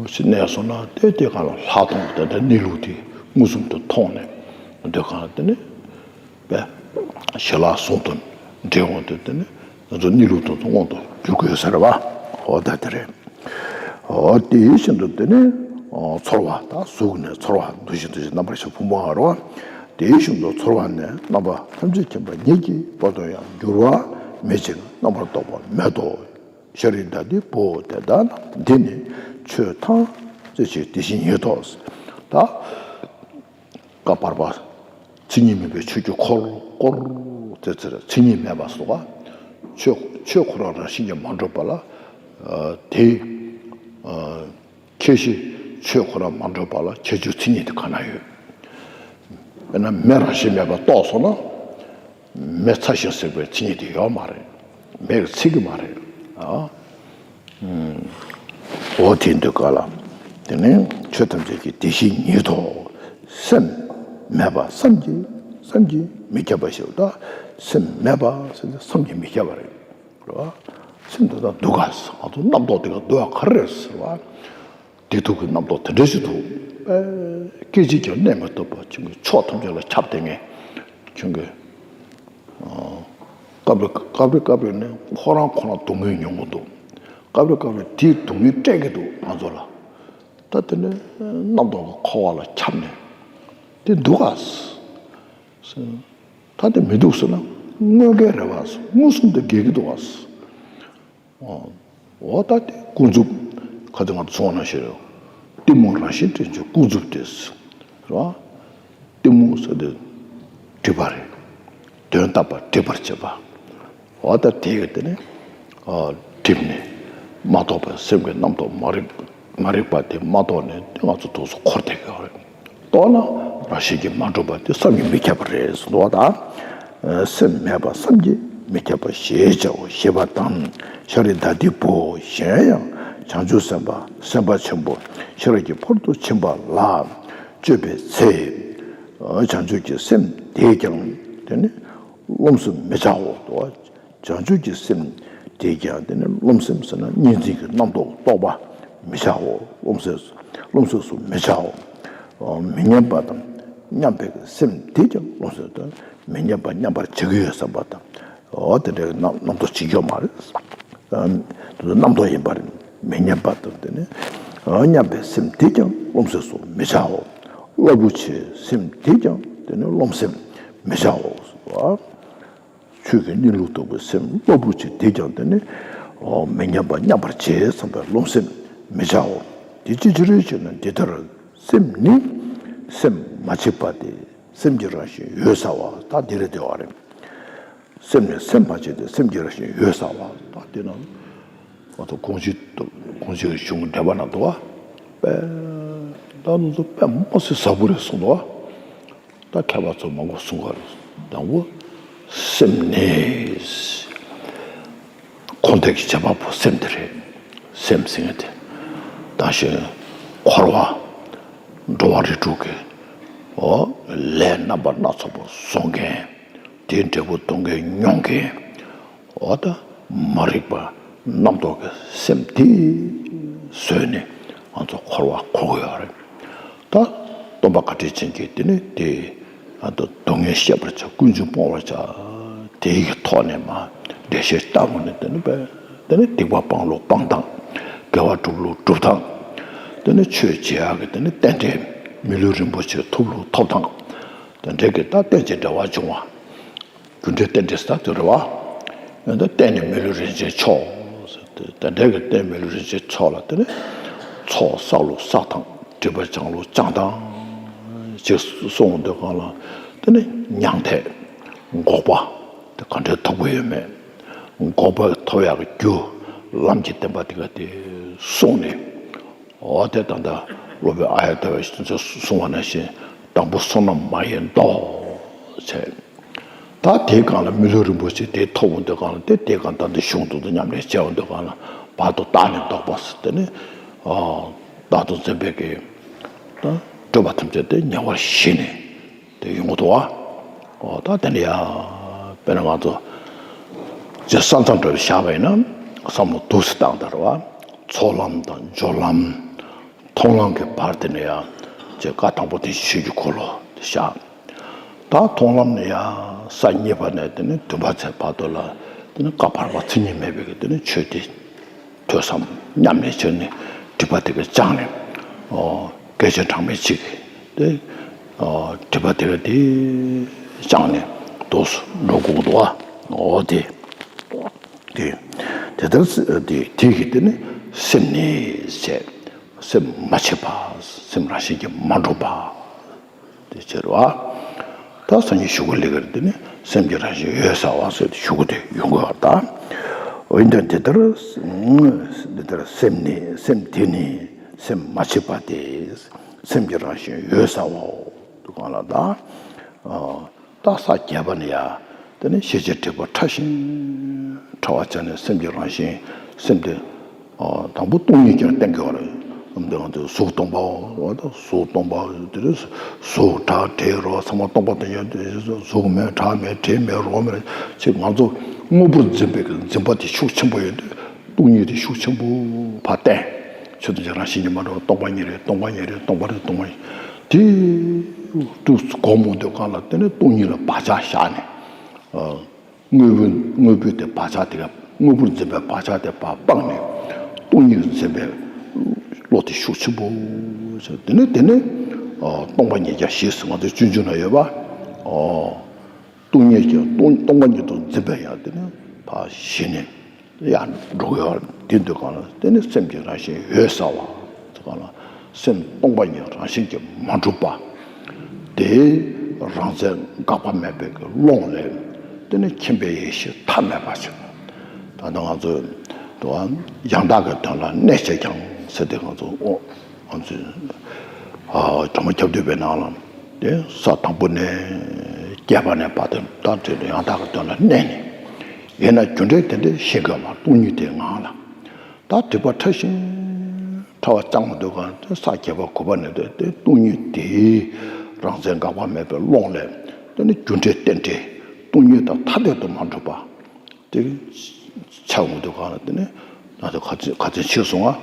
ཞིག་གནས་སོང་ན་དེ་དེ་ག་ལ་ལྷག་མཐོང་དེ་འདྲ་གནས་ལུགས་དེ་མངོན་སུམ་དུ་མཐོང་ནས་འདོད་གང་དེ་ནི་པས་ཞི་ལྷག་ཟུང་དུ་འབྲེལ་འོང་དུས་དེ་ནི་ང་ཚོ་གནས་ལུགས་དེ་ཚོ་མངོན་དུ་འགྱུར་དགོས་ཟེར་བ་འོ་ད་དེ་རེད། འོ་དེ་བཞིན་དུ་དེ་ནི་ཚོར་བ་དང་གཟུགས་ནས་ཚོར་བ་འདུ་ཤེས་འདུ་ཤེས་རྣམ་པར་ཤེས་ཕུང་པོ་ལྔ་རེད་བ། དེ་བཞིན་དུ་ཚོར་བ་ནས་རྣམ་པ་ཐམས་ཅད་མཁྱེན་པ་ཉིད་ཀྱི་བར་དུ་ཡང་འགྱུར་བ་མེད་ཅིང་རྣམ་པར་རྟོག་པ་མེད་དོ། ཤཱ་ར་དྭ་ཏིའི་བུ་དེ་ལྟ་ན་འདི་ནི་ཆོས་ཐམས་ཅད་ཀྱི་དེ་བཞིན་ཉིད་དོ། ད་བཀའ་བར་པ་མཚན་ཉིད་མེད་པའི་ཆོས་ཀྱི་འཁོར་འཁོར་དེ་ཚེ་མཚན་ཉིད་མེད་པ་སོགས་པ་ཆོས་ཆོས་ཁོ་རང་རང་བཞིན་གྱིས་མ་གྲུབ་པ་ལ་དེ། ཁྱད་གཞི་ཆོས་ཁོ་རང་མ་གྲུབ་པ་ལ་ཁྱད་ཆོས་མཚན་ཉིད་དེ་ག་ན་ཡོད། དཔེར་ན་མེ་རང་བཞིན་མེད་པ་རྟོགས་སོང་ན། མེ་ཚ་ཞིང་ཟེར་བའི་མཚན་ཉིད་དེ་ཡོད་མ་རེད། མེ་གིས་ཚིག་གི་མ་རེད། ཨ། འོ་དེ་འདུག་ག་ལ། དེ་ནི་ཆོས་ཐམས་ཅད་ཀྱི་དེ་བཞིན་ཉིད་དོ། སེམས་མེད་པ་བསམ་གྱིས་བསམ་གྱིས་མི་ཁྱབ་པ་ཞེས་པ་ད་སེམས་མེད་པ་ཟེར་ན་བསམ་གྱིས་མི་ཁྱབ་པ་རེད། རེད་བ། སེམས་དེ་དག་སྡུག་ག་ཟེར། ང་ཚོ་རྣམ་རྟོག་དེ་ག་སྡུག་ག་ག་རེ་རེད་ཟེར་བ། བདེ་སྡུག་གི་རྣམ་རྟོག་དེ་འདྲ་ཞིག་འདུག་ཨེ། སྐད་ཅིག་ཀྱང་གནས་མི་ཐུབ་པ་ཁྱོད་ཀྱི་ཕྱོགས་ཐམས་ཅད་ལ་ཁྱབ་བསྡད་མཁན་ཁྱོད་ཀྱི། སྐབས་རེ་སྐབས་རེ་སྐབས་རེ་ནས་ཁོ་རང་ཁོ་རང་སྡུག་བསྔལ་མྱོང་གི་འདུག་སྐབས་རེ་སྐབས་རེ་དེའི་སྡུག་བསྔལ་སྤྲད་ཀྱི་འདུག་ང་ཚོ་ལ། ད་དེ་ནས་རྣམ་རྟོག་གི་འཁོར་བ་ལ་ཁྱབ་ནས་དེ་འདུག་ག་ད་དེ་མི་འདུག་ཟེར་ན་དངོས་འགལ་རེད་བ། མངོན་སུམ་དུ་འགལ་གྱི་འདུག་བ། འོ་ད་དེ་ཀུན་རྫོབ། ཁ་ཅིག་ང་ཚོ་ཚོང་ན་ཤེས་རེད། གཏི་མུག་རང་བཞིན་དྲན་བྱེད་ཀུན་རྫོབ་སྟེ། རེད་བ། གཏི་མུག་ཟེར་དེ་སྒྲིབ་པ་རེད། དོན་དམ་པར་སྒྲིབ་པར་བྱེད་པ། འོ་ད་དེ་གི་དེ་ནི། སྒྲིབ་ནས་མ་རྟོགས་པའི་སེམས་ཀྱི་རྣམ་རྟོག་མ་རིག་མ་རིག་པ་དེ་མ་རྟོགས་ནས་དེ་ང་ཚོ་དུག་སོ་འཁོར་བསྡད་ཀྱི་ཡོད་རེད། རྟོགས་ན་རང་བཞིན་གྱིས་མ་གྲུབ་པ་དེ་བསམ་གྱིས་མི་ཁྱབ་པ་རེད་ཟེར་འདུག་བ་དང་། སེམས་མེད་པ་བསམ་གྱིས་མི་ཁྱབ་པ་ཞེས་བྱའོ་ཞེས་པ་དང་། ཤཱ་ར་དྭ་ཏིའི་བུ་གཞན་ཡང་བྱང་ཆུབ་སེམས་དཔའ་སེམས་དཔའ་ཆེན་པོ་ཤེས་རབ་ཀྱི་ཕ་རོལ་ཏུ་ཕྱིན་པ་ལ་སྤྱོད་པའི་ཚེ། བྱང་ཆུབ་ཀྱི་སེམས་དེས་ཀྱང་དེ་ནི་རློམ་སེམས་མི་བྱའོ། བྱང་ཆུབ་ཀྱི་སེམས་དེས་ཀྱང་དེ་ནི་རློམ་སེམས་ཟེར་ན་གཉིས་འཛིན་གྱི་རྣམ་རྟོག་རྟོག་པ་མི་བྱའོ། རློམ་སེམས་རློམ་སེམས་སུ་མི་བྱའོ། མི་མཉམ་པ་དང་མཉམ་པའི་སེམས་དེས་ཀྱང་རློམ་སེམས་དང་མི་མཉམ་པ་མཉམ་པར་བྱེད་ཀྱི་ཡོད་བསམ་པ་དང་། འོ་དེ་འདྲའི་རྣམ་རྣམ་རྟོག་བྱེད་ཀྱི་ཡོད་མ་རེད། རྣམ་རྟོག་ཡིན་པ་རེད། མི་མཉམ་པ་དང་དེ་ནི་མཉམ་པའི་སེམས་དེས་ཀྱང་རློམ་སེམས་སུ་མི་བྱའོ། རླབས་པོ་ཆེའི་སེམས་དེས་ཀྱང་དེ་ནི་རློམ་སེམས་མི་བྱའོ། ཆོས་ཀྱི་གནས་ལུགས་རྟོགས་པའི་སེམས་རླབས་པོ་ཆེ་དེས་ཀྱང་དེ་ནི། མི་མཉམ་པ་མཉམ་པར་བྱེད་བསམ་པའི་རློམ་སེམས་མི་བྱའོ། དེ་ཅི་ཕྱིར་ཞེ་ན་འདི་ལྟར་སེམས་ནི་སེམས་མ་མཆིས་པ་སྟེ་སེམས་ཀྱི་རང་བཞིན་འོད་གསལ་བ་ད་འདི་རེད་དེ་བ་རེད། སེམས་ནི་སེམས་མ་མཆིས་ཏེ་སེམས་ཀྱི་རང་བཞིན་འོད་གསལ་བ་ད་དེ་ན། ང་ཚོ་དགོངས་གཞི་དང་དགོངས་གཞི་གི་གཞུང་གི་འགྲེལ་པ་ན་འདུག་བ། དཔེ་ད་ང་ཚོ་དཔེ་མ་སྲིད་ཟབ་པོ་རེད་གསུངས་འདུག་བ། ད་མཁས་པ་ཚོ་མང་པོ་གསུང་ག་རེད། དང་པོ་སེམས་ནི། ཁོང་དེ་གི་བྱེད་པ་པོ་སེམས་དེ་རེད། སེམས་ཟེར་མཁན་དེ། ད་ཞེས་འཁོར་བ། འགྲོ་བ་རིགས་དྲུག་གི་འོ་ལས་རྣམ་པ་སྣ་ཚོགས་པ་བཟོ་མཁན། དེའི་འབྲས་བུ་སྡུག་བསྔལ་མྱོང་མཁན། འོ་ད་མ་རིག་པ་རྣམ་རྟོག་གི་སེམས་དེ་བཟོས་ནས་ང་ཚོ་འཁོར་བ་འཁོར་གི་ཡོད་རེད། ད་སྟོན་པ་བཀའ་དྲིན་ཅན་གྱིས་དེ་ནི་དེ་ཨ་ད་སྡུག་བསྔལ་ཤེས་པར་བྱ། ཀུན་འབྱུང་སྤོང་བར་བྱ། དེའི་གི་ཐོག་ནས་མ་འགྲེལ་བཤད་བཏང་ནས་དེ་ནི་པས་དེ་ནི་སྡིག་པ་སྤང་ལུགས་སྤང་སྟངས། དགེ་བ་སྒྲུབ་ལུགས་སྒྲུབ་སྟངས། དེ་ནི་ཆོས་བྱེད་ཡག་གི་དེ་ནི་རྟེན་འབྲེལ། མི་ལུས་རིན་པོ་ཆེ་ཐོབ་ལུགས་ཐོབ་སྟངས། དེ་འདྲའི་གི་ད་རྟེན་ཅིང་འབྲེལ་བར་འབྱུང་བ། རྒྱུ་འབྲས་རྟེན་འབྲེལ་ཟེར་དེ་རེད་བ། ཡང་ད་རྟེན་ནི་མི་ལུས་རིན་ཆེན་མཆོག་ཟེར་ཏེ། དེ་འདྲའི་གི་རྟེན་མི་ལུས་རིན་ཆེན་མཆོག་ལ་དེ་ནི་ཚོགས་བསགས་ལུགས་བསགས་སྟངས། སྒྲིབ་པ་སྦྱང་ལུགས་སྦྱང་སྟངས་ཅིག་གསུངས་འདུག་གང་ལ། དེ་ནི་མྱང་འདས་འགོག་པ་དེ་ག་འདྲའི་དོག་པོ་ཡོད་མེད། འགོག་པ་ཐོབ་ཡག་གི་རྒྱུ་ལམ་གྱི་བསྟན་པ་དེ་ག་དེ་གསུངས་ནས། འོ་དེ་ད་ལྟ་སློབ་དཔོན་ཨཱརྱ་ཏ་པས་གསུངས་པ་ནང་བཞིན། དང་པོ་བསོད་ནམས་མ་ཡིན་ལྡོག་བྱས། ད་དེའི་སྒང་ལ་མི་ལུས་རིན་པོ་ཆེ་དེ་ཐོབ་འོང་དུས་སྒང་ལ། དེ་དེའི་སྒང་ད་འདི་གཞུང་དུ་ཉམས་ལེན་བྱས་འོང་དུས་སྒང་ལ། བར་དུ་བདག་ནི་ལྡོག་པ་ཟེར་དེ་ནི། ཨ་བདག་ཏུ་འཛིན་པའི་གི་ད་སྤྲོས་པ་ཐམས་ཅད་དེ་ཉེ་བར་ཞི་ནས་དེ་ཡོང་གི་འདུག་བ། འོ་ད་དེ་ནི་ཡ་དཔེར་ན་ང་ཚོ་རྗེ་ས་མཚམས་བྲལ་བ་བཞག་པ་ཡིན་ན། བསམ་བློ་འདུག་སེ་བཏང་དང་རེད་བ། ཚོགས་ལམ་དང་སྦྱོར་ལམ། མཐོང་ལམ་གྱི་བར་དེ་ནས་ཡང་ཅེས་བཀའ་དང་པོ་དེ་ཆོས་ཀྱི་འཁོར་ལོ་དེ་བཞག། ད་མཐོང་ལམ་ནས་ཡང་ས་གཉིས་པ་ནས་དེ་ནས་བདུན་པ་ཚེ་བར་དུ་ལ། དེ་ནས་བཀའ་བར་པ་མཚན་ཉིད་མེད་པའི་གི་དེ་ནས་ཆོས་དེ་ཐོས་བསམ་ཉམས་ལེན་བྱས་ནས་སྒྲིབ་པ་དེ་ག་སྦྱངས་ནས། ཨོ་སྐད་ཅིག་གྲངས་མེད་གཅིག་དེ། ཨོ་སྒྲིབ་པ་དེ་ག་དེ་སྦྱངས་ནས་འདུག་སེ་འགྲོ་དགོས་འདུག་ཨ། ཨོ་དེ་དེ་དེ་ལྟར་དེ་དེ་གི་དེ་ནི་སེམས་ནི་བྱས། སེམས་མ་བྱེད་པ། སེམས་རང་བཞིན་གྱིས་མ་གྲུབ་པ། དེ་ཕྱིར་བ། ད་སངས་རྒྱས་ཞུ་གི་ལས་ཀར་དེ་ནི་སེམས་ཀྱི་རང་བཞིན་འོད་གསལ་བ་ཟེར་ཏེ་ཞུ་གི་དེ་ཡོང་གི་བ་ད། འོན་ཀྱང་དེ་ལྟར་དེ་ལྟར་སེམས་ནི་སེམས་དེ་ནི་སེམས་མ་བྱེད་པ་སྟེ། སེམས་ཀྱི་རང་བཞིན་འོད་གསལ་བའོ། དུ་གང་ལ་ད། ད་ས་བརྒྱད་པ་ནི་ཡ། དེ་ནི་ཤེས་བྱའི་སྒྲིབ་པ་ཕྲ་ཞིང་ཕྲ་བ་ཅན་ནི་སེམས་ཀྱི་རང་བཞིན་སེམས་དེ། དང་པོ་སྟོང་ཉིད་ཀྱང་བསྟན་དགོས་པ་རེད། འདི་ང་ཚོས་གཟུགས་སྟོང་པའོ། གཟུགས་སྟོང་པ་དེ་རེད། གཟུགས་སྒྲ་དྲི་རོ་ཚང་མ་སྟོང་པ་དེ་ཡོད་དེ། གཟུགས་མེད་སྒྲ་མེད་དྲི་མེད་རོ་མེད་ཅེས་ང་ཚོ་དངོས་པོར་འཛིན་པའི་འཛིན་པ་དེ་ཤུགས་ཆེན་པོ་ཡོད་དུས། སྟོང་ཉིད་དེ་ཤུགས་ཆེན་པོ་ཕར་བསྟན། ཆོས་ཐམས་ཅད་རང་བཞིན་གྱིས་མ་གྲུབ་པ། སྟོང་པ་ཉིད་རེད། སྟོང་པ་ཉིད་རེད། སྟོང་པ་རེད། སྟོང་པ་ཉིད་དེ་དུས་སྒོམ་འོང་དུས་སྒང་ལ་དེ་ནི་སྟོང་ཉིད་ལ་བག་ཆགས་བཞག་ནས། དངོས་པོ་དངོས་པོ་དེ་བག་ཆགས་དེ་ག་དངོས་པོར་འཛིན་པའི་བག་ཆགས་དེ་ཕར་སྤངས་ནས། སྟོང་ཉིད་འཛིན་པའི་བློ་དེ་ཤུགས་ཆེན་པོ་བྱས། དེ་ནས་དེ་ནས་སྟོང་པ་ཉིད་ཀྱང་ཞི་ཟེར་ང་ཚོའི་སྤྱོད་འཇུག་ན་ཡོད་པ། སྟོང་ཉིད་ཀྱང་སྟོང་སྟོང་པ་ཉིད་དུ་འཛིན་པའི་ཡང་དེ་ནས་ཕར་ཞི་ནས་ཡང་འགྲོ་གི་ཡོད། དེ་དུས་སྒང་ལ་དེ་ནི་སེམས་ཀྱི་རང་བཞིན་འོད་གསལ་བ། དེ་སྒང་ལ་སེམས་སྟོང་པ་ཉིད་རང་བཞིན་གྱིས་མ་གྲུབ་པ། དེའི་རང་རྩལ་འགག་པ་མེད་པའི་གི་ཀློང་ལས། དེ་ནི་མཁྱེན་པའི་ཡེ་ཤེས་མཐའ་མེད་པ་ཞིག་ད་ལྟ་ང་ཚོས་དུ་ཡང་དག་གི་དོན་ལ་གནས་བྱེད་ཀྱང་ཟེར་ཏེ་ང་ཚོ་ཨོ་ང་ཚོས་ཨ་དྲི་མ་ཁྱབ་བསྡུས་པའི་ནང་ལ། དེ་ས་དང་པོ་ནས་བརྒྱད་པ་ནས་བར་དུ་ད་དེ་ཡང་དག་གི་དོན་ལ་གནས་ནས། ཡིན་ན་རྒྱུ་འབྲས་དེ་འདྲའི་ཤེས་དགོས་མ། སྟོང་ཉིད་དེའི་ངང་ལ། ད་སྒྲིབ་པ་ཕྲ་ཞིང་ཕྲ་བ་ཙམ་མ་གཏོགས་གང་དེ་ས་བརྒྱད་པ་གོ་བ་ནས་དེ་དེ་སྟོང་ཉིད་དེའི་རང་རྩལ་འགག་པ་མེད་པའི་ཀློང་ལས། དེ་ནི་རྒྱུ་འབྲས་རྟེན་འབྲེལ་སྟོང་ཉིད་དང་ཐ་དད་དུ་མ་གྲུབ་པ་དེ་ཆགས་འོང་དུས་སྒང་ལ། དེ་ནི་ང་ཚོ་ཁ་ཚན་ཁ་ཚན་ཆེ་སོང་ང་།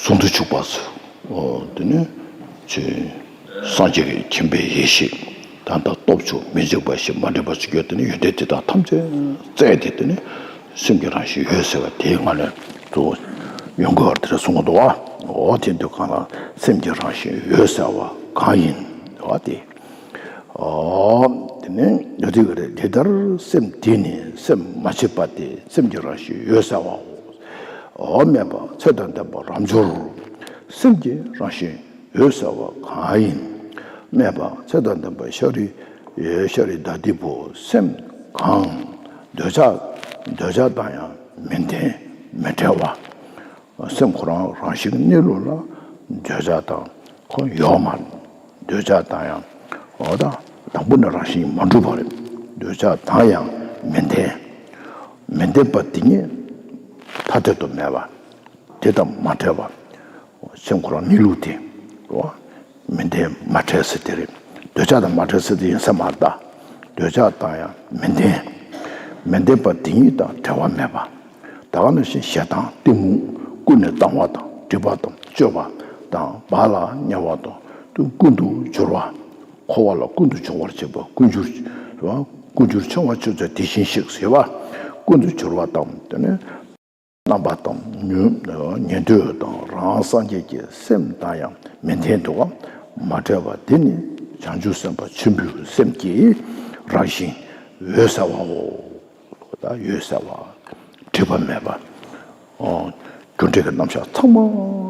ཟུང་དུ་འཇུག་པ་ཟེར། དེ་ནི་ཆོས་སངས་རྒྱས་ཀྱི་མཁྱེན་པའི་ཡེ་ཤེས་ད་ལྟ་སྟོབས་བཅུ་མི་འཇིགས་པ་བཞི་མ་འདྲེས་པ་བཅུ་གྱུར། དེ་ནི་ཡོན་ཏན་དེ་དག་ཐམས་ཅད་བཙལ་ཏེ་དེ་ནི་སེམས་ཀྱི་རང་བཞིན་འོད་གསལ་བ་དེའི་ངང་ནས་དུ་ཡོང་དགོས་པར་དེ་རེ་གསུངས་འདུག་བ། འོ་དེ་དུས་སྒང་ལ་སེམས་ཀྱི་རང་བཞིན་འོད་གསལ་བ་གང་ཡིན་བ་དེ། འོ་དེ་ནི་ཡོད་དེ་ག་རེ། དེ་ལྟར་སེམས་དེ་ནི་སེམས་མ་བྱས་པ་སྟེ། སེམས་ཀྱི་རང་བཞིན་འོད་གསལ་བའོ། འོ་སྨྲས་པ། ཚེ་དང་ལྡན་པ་རབ་འབྱོར། སེམས་ཀྱི་རང་བཞིན་འོད་གསལ་བ་གང་ཡིན། སྨྲས་པ། ཚེ་དང་ལྡན་པ་ཤཱ་རི་ཤཱ་རི་དྭ་ཏིའི་བུ། སེམས་གང་། འདོད་ཆགས་འདོད་ཆགས་དང་ཡང་མི་ལྡན་མི་འབྲལ་བ། སེམས་ཁོ་རང་རང་བཞིན་གནས་ལུགས་ལ་འདོད་ཆགས་དང་ཁོ་ཡོད་མ་རེད། འདོད་ཆགས་དང་ཡང་འོ་ད་དང་པོ་ནས་རང་བཞིན་མ་གྲུབ་པ་རེད། འདོད་ཆགས་དང་ཡང་མི་ལྡན། མི་ལྡན་པ་དེ་ཉིད་ཐ་དད་དུ་མེད་པ། དེ་དང་མ་བྲལ་བ། སེམས་ཁོ་རང་གནས་ལུགས་དེ། འོ། མི་ལྡན་མ་བྲལ་ཟེར་དེ་རེད། འདོད་ཆགས་དང་མ་བྲལ་ཟེར་དེ་ཡིན་ས་མ་རེད་ད། འདོད་ཆགས་དང་ཡང་མི་ལྡན། མི་ལྡན་པ་དེ་ཉིད་དང་བྲལ་བ་མེད་པ། ད་ག་ནང་བཞིན་ཞེ་སྡང་གཏི་མུག་ཀུན་ནས་སྡང་བ་དང་སྒྲིབ་པ་དང་སྤྱོད་པ་དང་བག་ལ་ཉལ་བ་དང་དུ་ཀུན་ཏུ་སྦྱོར་བ། འཁོར་བ་ལ་ཀུན་ཏུ་སྦྱོར་བར་བྱེད་པ་ཀུན་སྦྱོར། ཀུན་སྦྱོར་འཆིང་བ་ཆོས་མཛད་དེ་བཞིན་གཤེགས་ཟེར་བ། ཀུན་ཏུ་སྦྱོར་བ་དང་དེ་ནས། རྣམ་པ་དང་ཉོན་ཉན་ཐོས་དང་རང་སངས་རྒྱས་ཀྱི་སེམས་དང་ཡང་མི་ལྡན་དུ་མ་བྲལ་བ་དེ་ནི་ བྱང་ཆུབ་སེམས་དཔའ་ཆེན་པོའི་སེམས་ཀྱི་རང་བཞིན་འོད་གསལ་བའོ། ད་འོད་གསལ་བ། སྒྲིབ་པ་མེད་པ། ཨོ། རྒྱུ་འབྲས་ཀྱི་རྣམ་གཞག་ཚང་མ་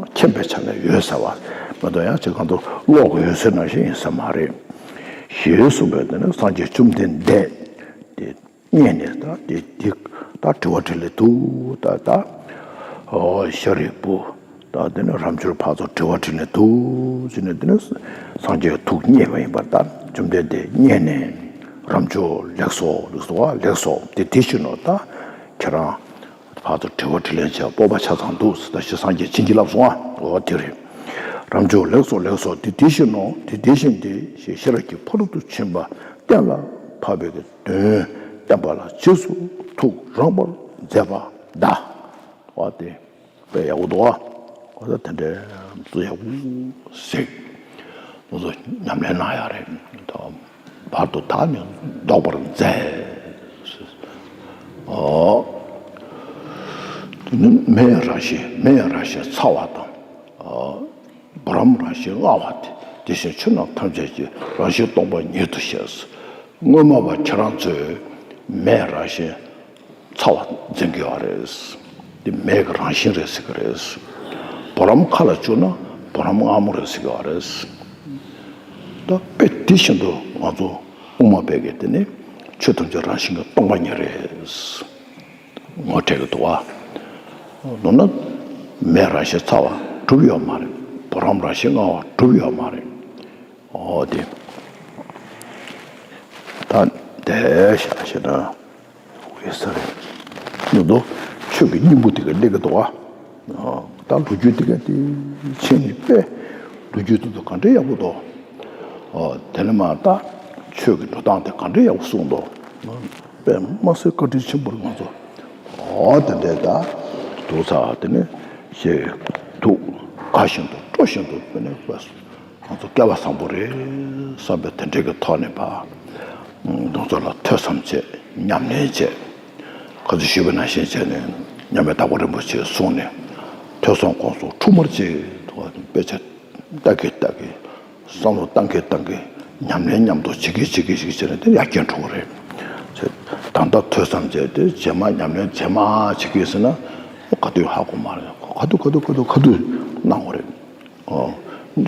མཁྱེན་པའི་ཆ་ནས་འོད་གསལ་བ། མ་གཏོགས་ཡང་ཅིག་གང་དུ་གློག་གི་འོད་ཟེར་ནང་བཞིན་ཡིན་ས་མ་རེད། ཞེས་གསུངས་པས། དེ་ནས་སངས་རྒྱས་བཅོམ་ལྡན་འདས་དེ་མཉེས་ནས། ད་དེ་དེ་ད་དྲི་བ་དྲིས་ལན་དུ་ད་ད་ཨོ་ཤཱ་རིའི་བུ། ད་དེ་ནས་རབ་འབྱོར་ཕར་ཚུར་དྲི་བ་དྲིས་ལན་དུ་བྱས་ནས། དེ་ནས་སངས་རྒྱས་ཐུགས་མཉེས་པ་ཡིན་པར། ད་བཅོམ་ལྡན་འདས་མཉེས་ནས། རབ་འབྱོར་ལེགས་སོ། ལེགས་སོ་བ། ལེགས་སོ། དེ་དེ་བཞིན་ནོ། ད་ཁྱེད་རང་ཕར་ཚུར་དྲི་བ་དྲིས་ལན་བྱས་སྤོབས་པ་ཆ་ཚང་འདུག། ད་ཞེས་སངས་རྒྱས་བྱིན་གྱིས་བརླབས་སོང་ཨ། འོ་དེ་རེད། རབ་འབྱོར་ལེགས་སོ། ལེགས་སོ། དེ་དེ་བཞིན་ནོ། དེ་དེ་བཞིན་ཏེ། ཞེས་ཤེས་རབ་ཀྱི་ཕ་རོལ་ཏུ་ཕྱིན་པ་གཏན་ལ་ཕབ་པའི་དོན་བསྟན་པ་ལ་རྗེས་སུ་ཐུགས་རངས་པར་མཛད་པ་གདའ། འོ་དེ། དཔེ་ཡག་པོ་འདུག་ཨ། ཁོ་ཚོ་དེ་འདྲའི་མཛོད་ཡག་པོ་གཟིགས། ང་ཚོ་ཉམས་ལེན་གནང་ཡག་རེད། ད་བར་དུ་ད་ནི་བཟློག་པར་མཛད། ཨོ། དེ་ནི་མེའི་རང་བཞིན། མེའི་རང་བཞིན་ཚ་བ་དང་། ཨོ། བུ་རམ་རང་བཞིན་མངར་བ་སྟེ། དེ་བཞིན་ཆོས་རྣམས་ཐམས་ཅད་ཀྱི་རང་བཞིན་སྟོང་པ་ཉིད་དུ་ཤེས། དངོས་སྨྲ་བ་ཁྱེད་རང་ཚོས་མེའི་རང་བཞིན་ཚ་བ་འཛིན་གྱི་ཡོད་རེད། དེ་མེ་གི་རང་བཞིན་རེད་ཟེར་གྱི་རེད། བུ་རམ་ཁ་ལ་བཅུག་ན་བུ་རམ་མངར་མོ་རེད་ཟེར་གྱི་ཡོད་རེད། ད་དཔེ་དེ་བཞིན་དུ་ང་ཚོ་དབུ་མ་པའི་གི་དེ་ནི་ཆོས་ཐམས་ཅད་རང་བཞིན་གྱིས་སྟོང་པ་ཉིད་རེད། ངོ་སྤྲད་ཀྱི་འདུག་བ། མདོར་ན་མེ་རང་བཞིན་ཚ་བ་གྲུབ་ཡོད་མ་རེད། བུ་རམ་རང་བཞིན་མངར་བ་གྲུབ་ཡོད་མ་རེད། ཨོ་དེ། ད་དེ་བཞག་བྱས་ན། འོད་གསལ་རེད། མདོར་ན་ཆོས་ཀྱི་སྙིང་པོ་དེ་ག་སླེབས་ཀྱི་འདུག་ཨ། ད་ལོ་རྒྱུས་དེ་ག་དེ་ཕྱིན་ནས་དཔེ་ལོ་རྒྱུས་དེ་ཚོ་ག་འདྲ་ཡག་པོ་འདུག། ཨོ་དེ་ནས་མར་ད་ཆོས་ཀྱི་འགྲོ་སྟངས་དེ་ག་འདྲ་ཡག་པོ་གསུངས་འདུག། དཔེ་མ་སྲིད་བཀའ་དྲིན་ཆེན་པོ་རེད་ང་ཚོ། ཨོ་དེ་འདྲའི་ད་འདུག་ས། དེ་ནས་ཞེས་ཐུགས་དགའ་བཞིན་དུ་སྤྲོ་བཞིན་དུ་དཔེ་ནས་དཔེ། ང་ཚོ་སྐལ་བ་བཟང་པོ་རེད་བསམ་པའི་དེ་འདྲའི་གི་ཐོག་ནས་ཕར་ང་ཚོ་ལ་ཐོས་བསམ་བྱས། ཉམས་ལེན་བྱས། ག་ཚོད་ཞུས་པ་ནང་བཞིན་བྱས་ནས་མཉམ་མེད་དྭགས་པོ་རིན་པོ་ཆེས་གསུངས་ནས། ཐོས་བསམ་སྒོམ་གསུམ་འཁྲུལ་མར་བྱས། དཔེ་ཆ་ལྟ་གིན་ལྟ་གིན། བསམ་བློ་བཏང་གིན་བཏང་གིན། ཉམས་ལེན་མཉམ་དུ་བྱེད་ཀྱིན་བྱེད་ཀྱིན་བྱེད་ཀྱིན་བྱས་ནས་དེ་ཡར་རྒྱས་འགྲོ་གི་རེད། ད་ལྟ་ཐོས་བསམ་བྱས་ཏེ་རྗེས་མ་ཉམས་ལེན་རྗེས་མ་བྱེད་ཀྱིན་ཟེར་ན། ག་དུས་ཧ་གོ་མ་རེད། ག་དུས་ག་དུས་ག་དུས་ག་དུས་གནང་དགོས་རེད། ཨོ།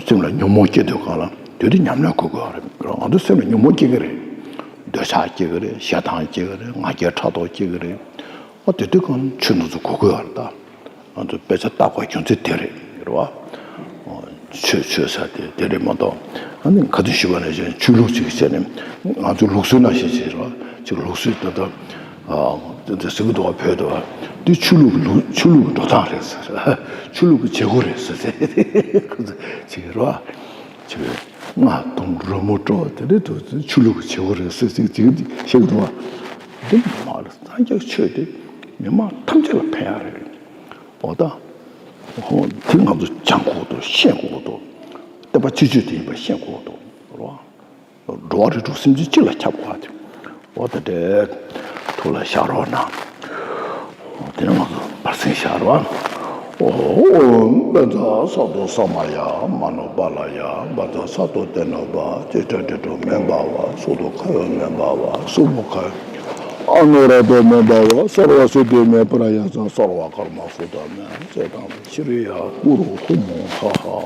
སེམས་ལ་ཉོན་མོངས་སྐྱེ་དུས་སྒང་ལ་དེ་དུས་ཉམས་ལེན་དགོས་དགོས་རེད། ང་ཚོ་སེམས་ལ་ཉོན་མོངས་སྐྱེ་གི་རེད། འདོད་ཆགས་སྐྱེ་གི་རེད། ཞེ་སྡང་སྐྱེ་གི་རེད། ང་རྒྱལ་ཕྲག་དོག་སྐྱེ་གི་རེད། ཨོ་དེ་དུས་སྒང་ཆོས་འདི་ཚོ་དགོས་དགོས་རེད་ད། ང་ཚོ་དཔེ་ཆ་ལྟ་དགོས་རྒྱུ་མཚན་དེ་རེད། རེད་བ། ཨོ་ཆོས་ཆོས་ཟེར་དེ་དེ་རེད་མ་གཏོགས། ཨ་ནི་ག་དུས་ཞུས་པ་ནང་བཞིན་ཆོས་ལུགས་ཅིག་བྱས་ནས་ང་ཚོའི་ལུགས་སྲོལ་ནང་བཞིན་བྱས་རེད་བ། ཅིག་ལུགས་སྲོལ་ད་ལྟ། ཨ། དེ་དེ་ཟེར་གི་འདུག་བ། བོད་དུ་བ། འདི་ཆོས་ལུགས་ཀྱི་ལུགས། ཆོས་ལུགས་ཀྱི་འགྲོ་སྟངས་རེད་ཟེར། ཆོས་ལུགས་ཀྱི་བྱེད་སྒོ་རེད་ཟེར་ཟེར། ཁོ་ཚོ་བྱེད་ཀྱི་རེད་བ། བྱེད་ཀྱི། རྔ་རྡུང་རོལ་མོ་དཀྲོལ་དེ་འདྲའི་དུ་ཆོས་ལུགས་ཀྱི་བྱེད་སྒོ་རེད་ཟེར་ཟེར་བྱེད་ཀྱི་བཤད་གི་འདུག་བ། འདི་མ་རེད། སངས་རྒྱས་ཆོས་དེ་མི་མང་ཐམས་ཅད་ལ་ཕན་ཡག་རེད། འོ་ད། ཧོ་དེ་ང་ཚོ་སྦྱང་དགོས་འདུག། ཤེས་དགོས་འདུག། བསྟན་པ་སྤྱི་སྤྱོད་དེ་ཡིན་པ་ཤེས་དགོས་འདུག། རེད་བ། འགྲོ་བ་རིགས་དྲུག་སེམས་ཅན་སྤྱི་ལ་ཁྱབ་དགོས་པ་དེ། འོ་དེ་འདྲའི་ཐུགས་ལ་བཞག་རོགས་གནང་། དེ་ནས་ང་ཚོ་བར་སེང་བཞག་རོགས། ཨོ་ཨོ། བཛྲ་ས་ཏྭ་ས་མ་ཡ། མ་ནོ་པཱ་ལ་ཡ། བཛྲ་ས་ཏྭ་ཏེ་ནོ་པ། ཙི་ཏྲ་ཏྲི་ཏྲོ་མེ་བྷ་ཝ། སུ་ཏོ་ཁ་ཡོ་མེ་བྷ་ཝ། སུ་བོ་ཁ་ཡོ། ཨ་ནུ་ར་ཏོ་མེ་བྷ་ཝ། སརྦ་སི་དྷི་མེ། པྲ་ཡ་ཙ་སརྦ་ཀརྨ་སུ་ཏ་མེ། ཙེ་ཏང་ཤྲི་ཡ་གུ་རུ་ཧུ་མོ་ཧ་ཧ།